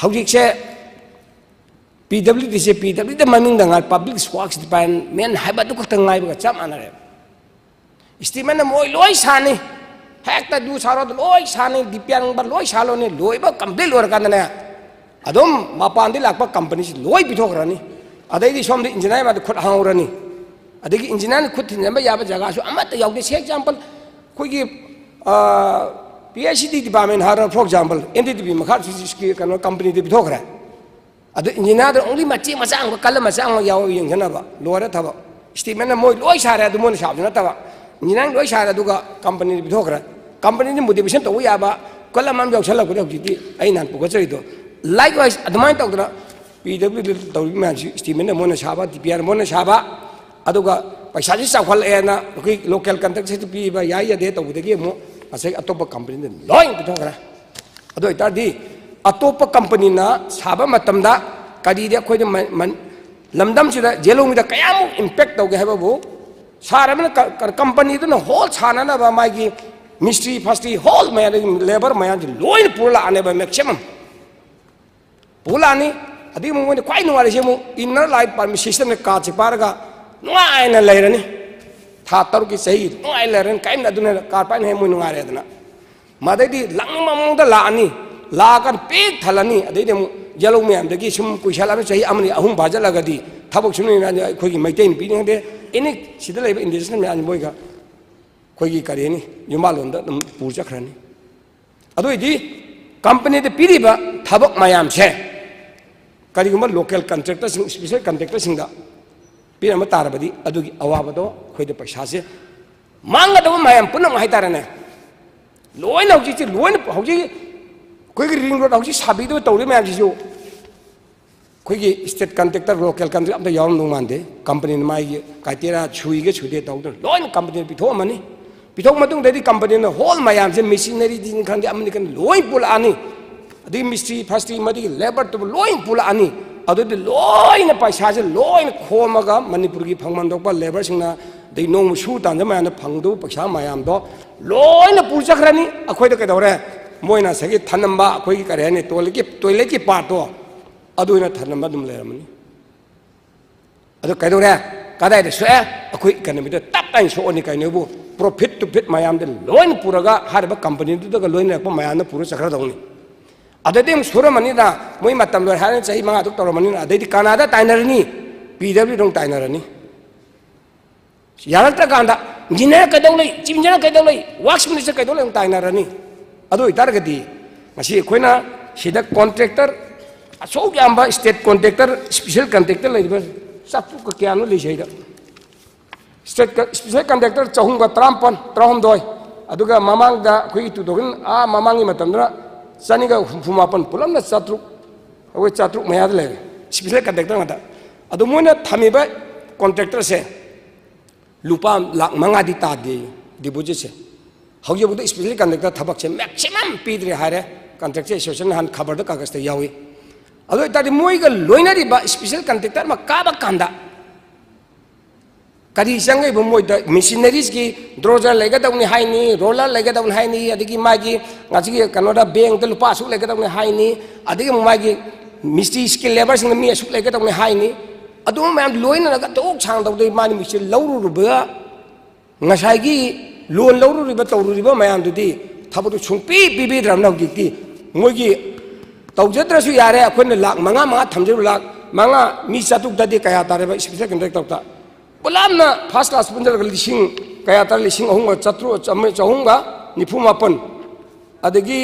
ꯍꯧꯖꯤꯛꯁꯦ ꯄꯤ ꯗꯕ꯭ꯂꯤꯎ ꯗꯤꯁꯦ ꯄꯤ ꯗꯕ꯭ꯂꯤꯎ ꯗꯤ ꯃꯃꯤꯡꯗ ꯉꯥꯏ, ꯄꯕ꯭ꯂꯤꯛ ꯋꯥꯔꯛꯁ ꯗꯤꯄꯥꯔꯠꯃꯦꯟ ꯍꯥꯏꯕ ꯑꯗꯨ ꯈꯛꯇ ꯉꯥꯏꯕꯒ ꯆꯞ ꯃꯥꯟꯅꯔꯦꯕ꯫ ꯏꯁꯇꯤꯃꯦꯠꯅ ꯃꯣꯏ ꯂꯣꯏ ꯁꯥꯅꯤ꯫ ꯍꯦꯛꯇ ꯑꯗꯨ ꯁꯥꯔꯣ, ꯑꯗꯨ ꯂꯣꯏ ꯁꯥꯅꯤ, ꯗꯤꯄꯤꯌꯥꯔ ꯅꯨꯡꯕꯥꯔ ꯂꯣꯏ ꯁꯥꯂꯣꯅꯤ, ꯂꯣꯏꯕ ꯀꯝꯄ꯭ꯂꯤꯠ ꯂꯣꯏꯔꯀꯥꯟꯗꯅꯦ, ꯑꯗꯨꯝ ꯃꯄꯥꯟꯗꯒꯤ ꯂꯥꯛꯄ ꯀꯝꯄꯅꯤꯁꯤ ꯂꯣꯏ ꯄꯤꯊꯣꯛꯈ꯭ꯔꯅꯤ꯫ ꯑꯗꯩꯗꯤ ꯁꯣꯝꯗ ꯏꯟꯖꯤꯅꯤꯌꯥꯔ ꯃꯥꯗ ꯈꯨꯠ ꯍꯥꯡꯍꯧꯔꯅꯤ꯫ ꯑꯗꯒꯤ ꯏꯟꯖꯤꯅꯤꯌꯥꯔꯅ ꯈꯨꯠ ꯊꯤꯟꯖꯤꯟꯕ ꯌꯥꯕ ꯖꯒꯥꯁꯨ ꯑꯃꯠꯇ ꯌꯥꯎꯗꯦ꯫ ꯁꯤ ꯑꯦꯛꯖꯥꯝꯄꯜ, ꯑꯩꯈꯣꯏꯒꯤ ꯄꯤ ꯑꯩꯆ ꯗꯤ ꯗꯤꯄꯥꯔꯠꯃꯦꯟ ꯍꯥꯏꯔꯣ, four example, N D D B ꯃꯈꯥ ꯀꯩꯅꯣ ꯀꯝꯄꯅꯤꯗ ꯄꯤꯊꯣꯛꯈ꯭ꯔꯦ꯫ ꯑꯗꯨ ꯏꯟꯖꯤꯅꯤꯌꯥꯔꯗ ꯑꯣꯡꯂꯤ ꯃꯆꯦ ꯃꯆꯥ ꯑꯃꯒ ꯀꯜꯂ ꯃꯆꯥ ꯑꯃꯒ ꯌꯥꯎꯔ ꯌꯦꯡꯖꯅꯕ, ꯂꯣꯏꯔꯦ ꯊꯕꯛ꯫ ꯏꯁꯇꯤꯃꯦꯠꯅ ꯃꯣꯏ ꯂꯣꯏ ꯁꯥꯔꯦ, ꯑꯗꯨ ꯃꯣꯏꯅ ꯁꯥꯕꯁꯨ ꯅꯠꯇꯕ, ꯏꯟꯖꯤꯅꯤꯌꯥꯔ ꯂꯣꯏ ꯁꯥꯔꯦ, ꯑꯗꯨꯒ ꯀꯝꯄꯅꯤꯗ ꯄꯤꯊꯣꯛꯈ꯭ꯔꯦ꯫ ꯀꯝꯄꯅꯤꯗ ꯃꯣꯗꯤꯐꯤꯀꯦꯁꯟ ꯇꯧꯕ ꯌꯥꯕ ꯀꯜ ꯑꯃ ꯑꯃ ꯌꯥꯎꯁꯜꯂꯛꯄꯗ ꯍꯧꯖꯤꯛꯇꯤ ꯑꯩ ꯅꯍꯥꯟ ꯄꯨꯈꯠꯆꯔꯤꯗꯣ꯫ ꯂꯥꯏꯛ ꯋꯥꯏꯁ ꯑꯗꯨꯃꯥꯏꯅ ꯇꯧꯗꯅ ꯄꯤ ꯗꯕ꯭ꯂꯤꯎ ꯗꯤ ꯇꯧꯔꯤꯕ ꯃꯌꯥꯝꯁꯤ, ꯏꯁꯇꯤꯃꯦꯠꯅ ꯃꯣꯏꯅ ꯁꯥꯕ, ꯗꯤ ꯄꯤ ꯑꯥꯔ ꯃꯣꯏꯅ ꯁꯥꯕ, ꯑꯗꯨꯒ ꯄꯩꯁꯥꯁꯤ ꯆꯥꯎꯈꯠꯂꯛꯑꯦꯅ ꯑꯩꯈꯣꯏ ꯂꯣꯀꯦꯜ ꯀꯟꯇ꯭ꯔꯦꯛꯇꯔꯁꯤꯗ ꯄꯤꯕ ꯌꯥꯏ ꯌꯥꯗꯦ ꯇꯧꯕꯗꯒꯤ ꯑꯃꯨꯛ ꯉꯁꯥꯏ ꯑꯇꯣꯞꯄ ꯀꯝꯄꯅꯤꯗ ꯂꯣꯏ ꯄꯤꯊꯣꯛꯈ꯭ꯔꯦ꯫ ꯑꯗꯨ ꯑꯣꯏꯇꯥꯔꯗꯤ ꯑꯇꯣꯞꯄ ꯀꯝꯄꯅꯤꯅ ꯁꯥꯕ ꯃꯇꯝꯗ ꯀꯔꯤꯗꯤ ꯑꯩꯈꯣꯏꯗ ꯃ-, ꯃ-, ꯂꯝꯗꯝꯁꯤꯗ ꯌꯦꯂꯣꯡꯃꯤꯗ ꯀꯌꯥꯃꯨꯛ ꯏꯝꯄꯦꯛ ꯇꯧꯒꯦ ꯍꯥꯏꯕꯕꯨ, ꯁꯥꯔꯕꯅ ꯀ-, ꯀ-, ꯀꯝꯄꯅꯤꯗꯨꯅ ꯍꯣꯜ ꯁꯥꯅꯅꯕ ꯃꯥꯒꯤ ꯃꯤꯁꯇ꯭ꯔꯤ ꯐꯁꯇ꯭ꯔꯤ ꯍꯣꯜ ꯃꯌꯥꯝꯗꯒꯤ ꯂꯦꯕꯔ ꯃꯌꯥꯝꯁꯤ ꯂꯣꯏꯅ ꯄꯨꯔ ꯂꯥꯛꯑꯅꯦꯕ, ꯃꯦꯛꯁꯤꯃꯝ ꯄꯨꯔ ꯂꯥꯛꯑꯅꯤ꯫ ꯑꯗꯒꯤ ꯑꯃꯨꯛ ꯃꯣꯏꯅ ꯈ꯭ꯋꯥꯏ ꯅꯨꯡꯉꯥꯏꯔꯤꯁꯦ ꯑꯃꯨꯛ ꯏꯟꯅꯔ ꯂꯥꯏꯟ ꯄꯥꯔꯃꯤꯠ ꯁꯤꯁꯇꯦꯝꯗ ꯀꯥꯔꯠꯁꯦ ꯄꯥꯏꯔꯒ ꯅꯨꯡꯉꯥꯏꯅ ꯂꯩꯔꯅꯤ꯫ ꯊꯥ ꯇꯔꯨꯛꯀꯤ ꯆꯍꯤ ꯅꯨꯡꯉꯥꯏꯅ ꯂꯩꯔꯅꯤ꯫ ꯀꯔꯤꯝꯇ ꯑꯗꯨꯅ ꯀꯥꯔꯠ ꯄꯥꯏꯅ ꯍꯦꯟꯅ ꯃꯣꯏ ꯅꯨꯡꯉꯥꯏꯔꯦꯗꯅ꯫ ꯃꯗꯩꯗꯤ ꯂꯥꯛꯅꯤꯡꯕ ꯃꯑꯣꯡꯗ ꯂꯥꯛꯑꯅꯤ, ꯂꯥꯛꯑꯀꯥꯟꯗ ꯄꯤꯛ ꯊꯜꯂꯅꯤ꯫ ꯑꯗꯩꯗꯤ ꯑꯃꯨꯛ ꯌꯦꯂꯧ ꯃꯌꯥꯝꯗꯒꯤ ꯁꯨꯝ ꯀꯨꯏꯁꯜꯂꯛꯑꯕꯅꯤ, ꯆꯍꯤ ꯑꯃꯅꯤ ꯑꯍꯨꯝ ꯐꯥꯖꯤꯜꯂꯛꯑꯒꯗꯤ ꯊꯕꯛ ꯁꯨꯅꯤꯡꯉꯥꯏ ꯑꯩꯈꯣꯏꯒꯤ ꯃꯩꯇꯩ ꯅꯨꯄꯤꯅꯤ ꯈꯪꯗꯦ, ꯑꯦꯅꯤ ꯁꯤꯗ ꯂꯩꯕ ꯏꯟꯗꯁꯇ꯭ꯔꯤꯁ ꯃꯌꯥꯝꯁꯤ ꯃꯣꯏꯒ ꯑꯩꯈꯣꯏꯒꯤ ꯀꯔꯤ ꯍꯥꯏꯅꯤ, ꯌꯨꯝꯕꯥꯜꯂꯣꯟꯗ ꯑꯗꯨꯝ ꯄꯨ ꯆꯠꯈ꯭ꯔꯅꯤ꯫ ꯑꯗꯨ ꯑꯣꯏꯗꯤ ꯀꯝꯄꯅꯤꯗ ꯄꯤꯔꯤꯕ ꯊꯕꯛ ꯃꯌꯥꯝꯁꯦ ꯀꯔꯤꯒꯨꯝꯕ ꯂꯣꯀꯦꯜ ꯀꯟꯇ꯭ꯔꯦꯛꯇꯔꯁꯤꯡ, ꯏꯁꯄꯤꯁꯦꯜ ꯀꯟꯇ꯭ꯔꯦꯛꯇꯔꯁꯤꯡꯗ ꯄꯤꯔꯝꯕ ꯇꯥꯔꯕꯗꯤ ꯑꯗꯨꯒꯤ ꯑꯋꯥꯕꯗꯣ ꯑꯩꯈꯣꯏꯗ ꯄꯩꯁꯥꯁꯦ ꯃꯥꯡꯒꯗꯕ ꯃꯌꯥꯝ ꯄꯨꯝꯅꯃꯛ ꯍꯥꯏꯇꯥꯔꯦꯅꯦ꯫ ꯂꯣꯏꯅ ꯍꯧꯖꯤꯛꯁꯤ ꯂꯣꯏꯅ ꯍꯧꯖꯤꯛ ꯑꯩꯈꯣꯏꯒꯤ ꯔꯤꯡ ꯔꯣꯗ ꯍꯧꯖꯤꯛ ꯁꯥꯕꯤꯗꯕ ꯇꯧꯔꯤ ꯃꯌꯥꯝꯁꯤꯁꯨ ꯑꯩꯈꯣꯏꯒꯤ ꯁ꯭ꯇꯦꯠ ꯀꯟꯇ꯭ꯔꯦꯛꯇꯔ, ꯂꯣꯀꯦꯜ ꯀꯟꯇ꯭ꯔꯦꯛ ꯑꯝꯇ ꯌꯥꯎꯔꯝꯗꯧ ꯃꯥꯟꯗꯦ꯫ ꯀꯝꯄꯅꯤꯅ ꯃꯥꯒꯤ ꯀ꯭ꯔꯥꯏꯇꯦꯔꯤꯌꯥ ꯁꯨꯏꯒ ꯁꯨꯗꯦ ꯇꯧꯗꯅ ꯂꯣꯏꯅ ꯀꯝꯄꯅꯤꯅ ꯄꯤꯊꯣꯛꯑꯝꯃꯅꯤ꯫ ꯄꯤꯊꯣꯛ ꯃꯇꯨꯡꯗꯗꯤ ꯀꯝꯄꯅꯤꯅ ꯍꯣꯜ ꯃꯌꯥꯝꯁꯦ, ꯃꯦꯆꯤꯅꯔꯤꯗꯤꯅꯤ ꯈꯪꯗꯦ, ꯑꯃꯅꯤ ꯈꯪꯗꯦ, ꯂꯣꯏ ꯄꯨꯜꯂꯛꯑꯅꯤ꯫ ꯑꯗꯒꯤ ꯃꯤꯁꯇ꯭ꯔꯤ ꯐꯁꯇ꯭ꯔꯤ ꯃꯗꯨꯒꯤ ꯂꯦꯕꯔꯗꯨꯕꯨ ꯂꯣꯏ ꯄꯨꯜꯂꯛꯑꯅꯤ꯫ ꯑꯗꯨꯗꯤ ꯂꯣꯏꯅ ꯄꯩꯁꯥꯁꯦ ꯂꯣꯏꯅ ꯈꯣꯝꯃꯒ ꯃꯅꯤꯄꯨꯔꯒꯤ ꯐꯪꯐꯝ ꯊꯣꯛꯄ ꯂꯦꯕꯔꯁꯤꯡꯅ, ꯑꯗꯩ ꯅꯣꯡꯃ ꯁꯨ ꯇꯥꯟꯖ ꯃꯌꯥꯝꯅ ꯐꯪꯗꯧꯕ ꯄꯩꯁꯥ ꯃꯌꯥꯝꯗꯣ ꯂꯣꯏꯅ ꯄꯨ ꯆꯠꯈ꯭ꯔꯅꯤ꯫ ꯑꯩꯈꯣꯏꯗ ꯀꯩꯗꯧꯔꯦ? ꯃꯣꯏꯅ ꯉꯁꯥꯏꯒꯤ ꯊꯅꯝꯕ ꯑꯩꯈꯣꯏꯒꯤ ꯀꯔꯤ ꯍꯥꯏꯅꯤ, ꯇꯣꯏꯂꯦꯠꯀꯤ, ꯇꯣꯏꯂꯦꯠꯀꯤ ꯄꯥꯔꯠꯇꯣ ꯑꯗꯨ ꯑꯣꯏꯅ ꯊꯅꯝꯕ ꯑꯗꯨꯝ ꯂꯩꯔꯝꯃꯅꯤ꯫ ꯑꯗꯨ ꯀꯩꯗꯧꯔꯦ? ꯀꯗꯥꯏꯗ ꯁꯣꯛꯑꯦ? ꯑꯩꯈꯣꯏ ꯏꯀꯅꯃꯤꯗ ꯇꯞ ꯇꯥꯏꯅ ꯁꯣꯛꯑꯅꯤ ꯀꯩꯅꯣꯕꯨ꯫ profit to fit ꯃꯌꯥꯝꯗ ꯂꯣꯏꯅ ꯄꯨꯔꯒ ꯍꯥꯏꯔꯤꯕ ꯀꯝꯄꯅꯤꯗꯨꯗꯒ ꯂꯣꯏꯅꯔꯛꯄ ꯃꯌꯥꯝꯅ ꯄꯨꯔ ꯆꯠꯈ꯭ꯔꯗꯧꯅꯤ꯫ ꯑꯗꯩꯗꯤ ꯑꯃꯨꯛ ꯁꯨꯔꯝꯃꯅꯤꯅ ꯃꯣꯏ ꯃꯇꯝ ꯂꯣꯏꯔꯦ ꯍꯥꯏꯔꯅꯤ, ꯆꯍꯤ ꯃꯉꯥ ꯇꯔꯨꯛ ꯇꯧꯔꯝꯃꯅꯤꯅ ꯑꯗꯩꯗꯤ ꯀꯅꯥꯗ ꯇꯥꯏꯅꯔꯅꯤ? ꯄꯤ ꯗꯕ꯭ꯂꯤꯎꯗ ꯑꯃꯨꯛ ꯇꯥꯏꯅꯔꯅꯤ꯫ ꯌꯥꯔꯛꯇ꯭ꯔꯀꯥꯟꯗ engineer ꯀꯩꯗꯧ ꯂꯩ, chief engineer ꯀꯩꯗꯧ ꯂꯩ, works minister ꯀꯩꯗꯧ ꯂꯩ ꯑꯃꯨꯛ ꯇꯥꯏꯅꯔꯅꯤ꯫ ꯑꯗꯨ ꯑꯣꯏꯇꯥꯔꯒꯗꯤ ꯉꯁꯤ ꯑꯩꯈꯣꯏꯅ ꯁꯤꯗ contractor ꯑꯁꯨꯛ ꯌꯥꯝꯕ state contractor, special contractor ꯂꯩꯔꯤꯕ ꯆꯥꯇ꯭ꯔꯨꯛꯀ ꯀꯌꯥꯅꯣ ꯂꯩꯁꯦ ꯑꯩꯗ꯫ State special contractor ꯆꯍꯨꯝꯒ ꯇꯔꯥꯃꯥꯄꯟ, ꯇꯔꯥꯍꯨꯝꯗꯣꯏ, ꯑꯗꯨꯒ ꯃꯃꯥꯡꯗ ꯑꯩꯈꯣꯏꯒꯤ two thousand, ꯑꯥ, ꯃꯃꯥꯡꯒꯤ ꯃꯇꯝꯗꯅ ꯆꯅꯤꯒ ꯍꯨꯝꯐꯨ ꯃꯥꯄꯟ, ꯄꯨꯂꯞꯅ ꯆꯥꯇ꯭ꯔꯨꯛ, ꯑꯩꯈꯣꯏ ꯆꯥꯇ꯭ꯔꯨꯛ ꯃꯌꯥꯗ ꯂꯩꯔꯦ, special contractor ꯉꯥꯛꯇ꯫ ꯑꯗꯣ ꯃꯣꯏꯅ ꯊꯝꯃꯤꯕ contractorꯁꯦ ꯂꯨꯄꯥ ꯂꯥꯈ ꯃꯉꯥꯗꯤ ꯇꯥꯗꯦ depositꯁꯦ꯫ ꯍꯧꯖꯤꯛꯐꯥꯎꯗ special contractor ꯊꯕꯛꯁꯦ maximum ꯄꯤꯗ꯭ꯔꯦ ꯍꯥꯏꯔꯦ, contractor association ꯅꯍꯥꯟ ꯈꯕꯔꯗ ꯀꯥꯒꯖꯇ ꯌꯥꯎꯏ꯫ ꯑꯗꯨ ꯑꯣꯏꯇꯥꯔꯗꯤ ꯃꯣꯏꯒ ꯂꯣꯏꯅꯔꯤꯕ special contractor ꯑꯃ ꯀꯥꯕ ꯀꯥꯟꯗ ꯀꯔꯤ ꯆꯪꯉꯛꯏꯕ ꯃꯣꯏꯗ? Machineryꯒꯤ dozer ꯂꯩꯒꯗꯧꯅꯤ ꯍꯥꯏꯅꯤ, roller ꯂꯩꯒꯗꯧꯅꯤ ꯍꯥꯏꯅꯤ, ꯑꯗꯒꯤ ꯃꯥꯒꯤ ꯉꯁꯤꯒꯤ ꯀꯩꯅꯣꯗ bankꯇ ꯂꯨꯄꯥ ꯑꯁꯨꯛ ꯂꯩꯒꯗꯧꯅꯤ ꯍꯥꯏꯅꯤ, ꯑꯗꯒꯤ ꯑꯃꯨꯛ ꯃꯥꯒꯤ ꯃꯤꯁꯇ꯭ꯔꯤ skilled labourꯁꯤꯡꯅ ꯃꯤ ꯑꯁꯨꯛ ꯂꯩꯒꯗꯧꯅꯤ ꯍꯥꯏꯅꯤ꯫ ꯑꯗꯨꯝ ꯃꯌꯥꯝ ꯂꯣꯏꯅꯔꯒ ꯑꯗꯨꯛ ꯁꯥꯡ ꯇꯧꯗꯣꯏ ꯃꯥꯅ ꯃꯤꯁꯇ꯭ꯔꯤ ꯂꯧꯔꯨꯔꯕ ꯉꯁꯥꯏꯒꯤ loan ꯂꯧꯔꯨꯔꯤꯕ ꯇꯧꯔꯨꯔꯤꯕ ꯃꯌꯥꯝꯗꯨꯗꯤ ꯊꯕꯛꯇꯨ ꯁꯨꯡꯄꯤ ꯄꯤꯕꯤꯗ꯭ꯔꯕꯅꯤꯅ ꯍꯧꯖꯤꯛꯇꯤ ꯃꯣꯏꯒꯤ ꯇꯧꯖꯗ꯭ꯔꯁꯨ ꯌꯥꯔꯦ, ꯑꯩꯈꯣꯏꯅ ꯂꯥꯈ ꯃꯉꯥ, ꯃꯉꯥ ꯊꯝꯖꯔꯨ, ꯂꯥꯈ ꯃꯉꯥ ꯃꯤ ꯆꯥꯇ꯭ꯔꯨꯛꯇꯗꯤ ꯀꯌꯥ ꯇꯥꯔꯦꯕ special contractorꯗ? ꯄꯨꯂꯞꯅ first class ꯄꯨꯟꯖꯜꯂꯒ ꯂꯤꯁꯤꯡ ꯀꯌꯥ ꯇꯥꯔꯦ? ꯂꯤꯁꯤꯡ ꯑꯍꯨꯝꯒ ꯆꯥꯇ꯭ꯔꯨꯛ, ꯆꯥꯝꯃꯔꯤ, ꯆꯍꯨꯝꯒ ꯅꯤꯐꯨ ꯃꯥꯄꯟ, ꯑꯗꯒꯤ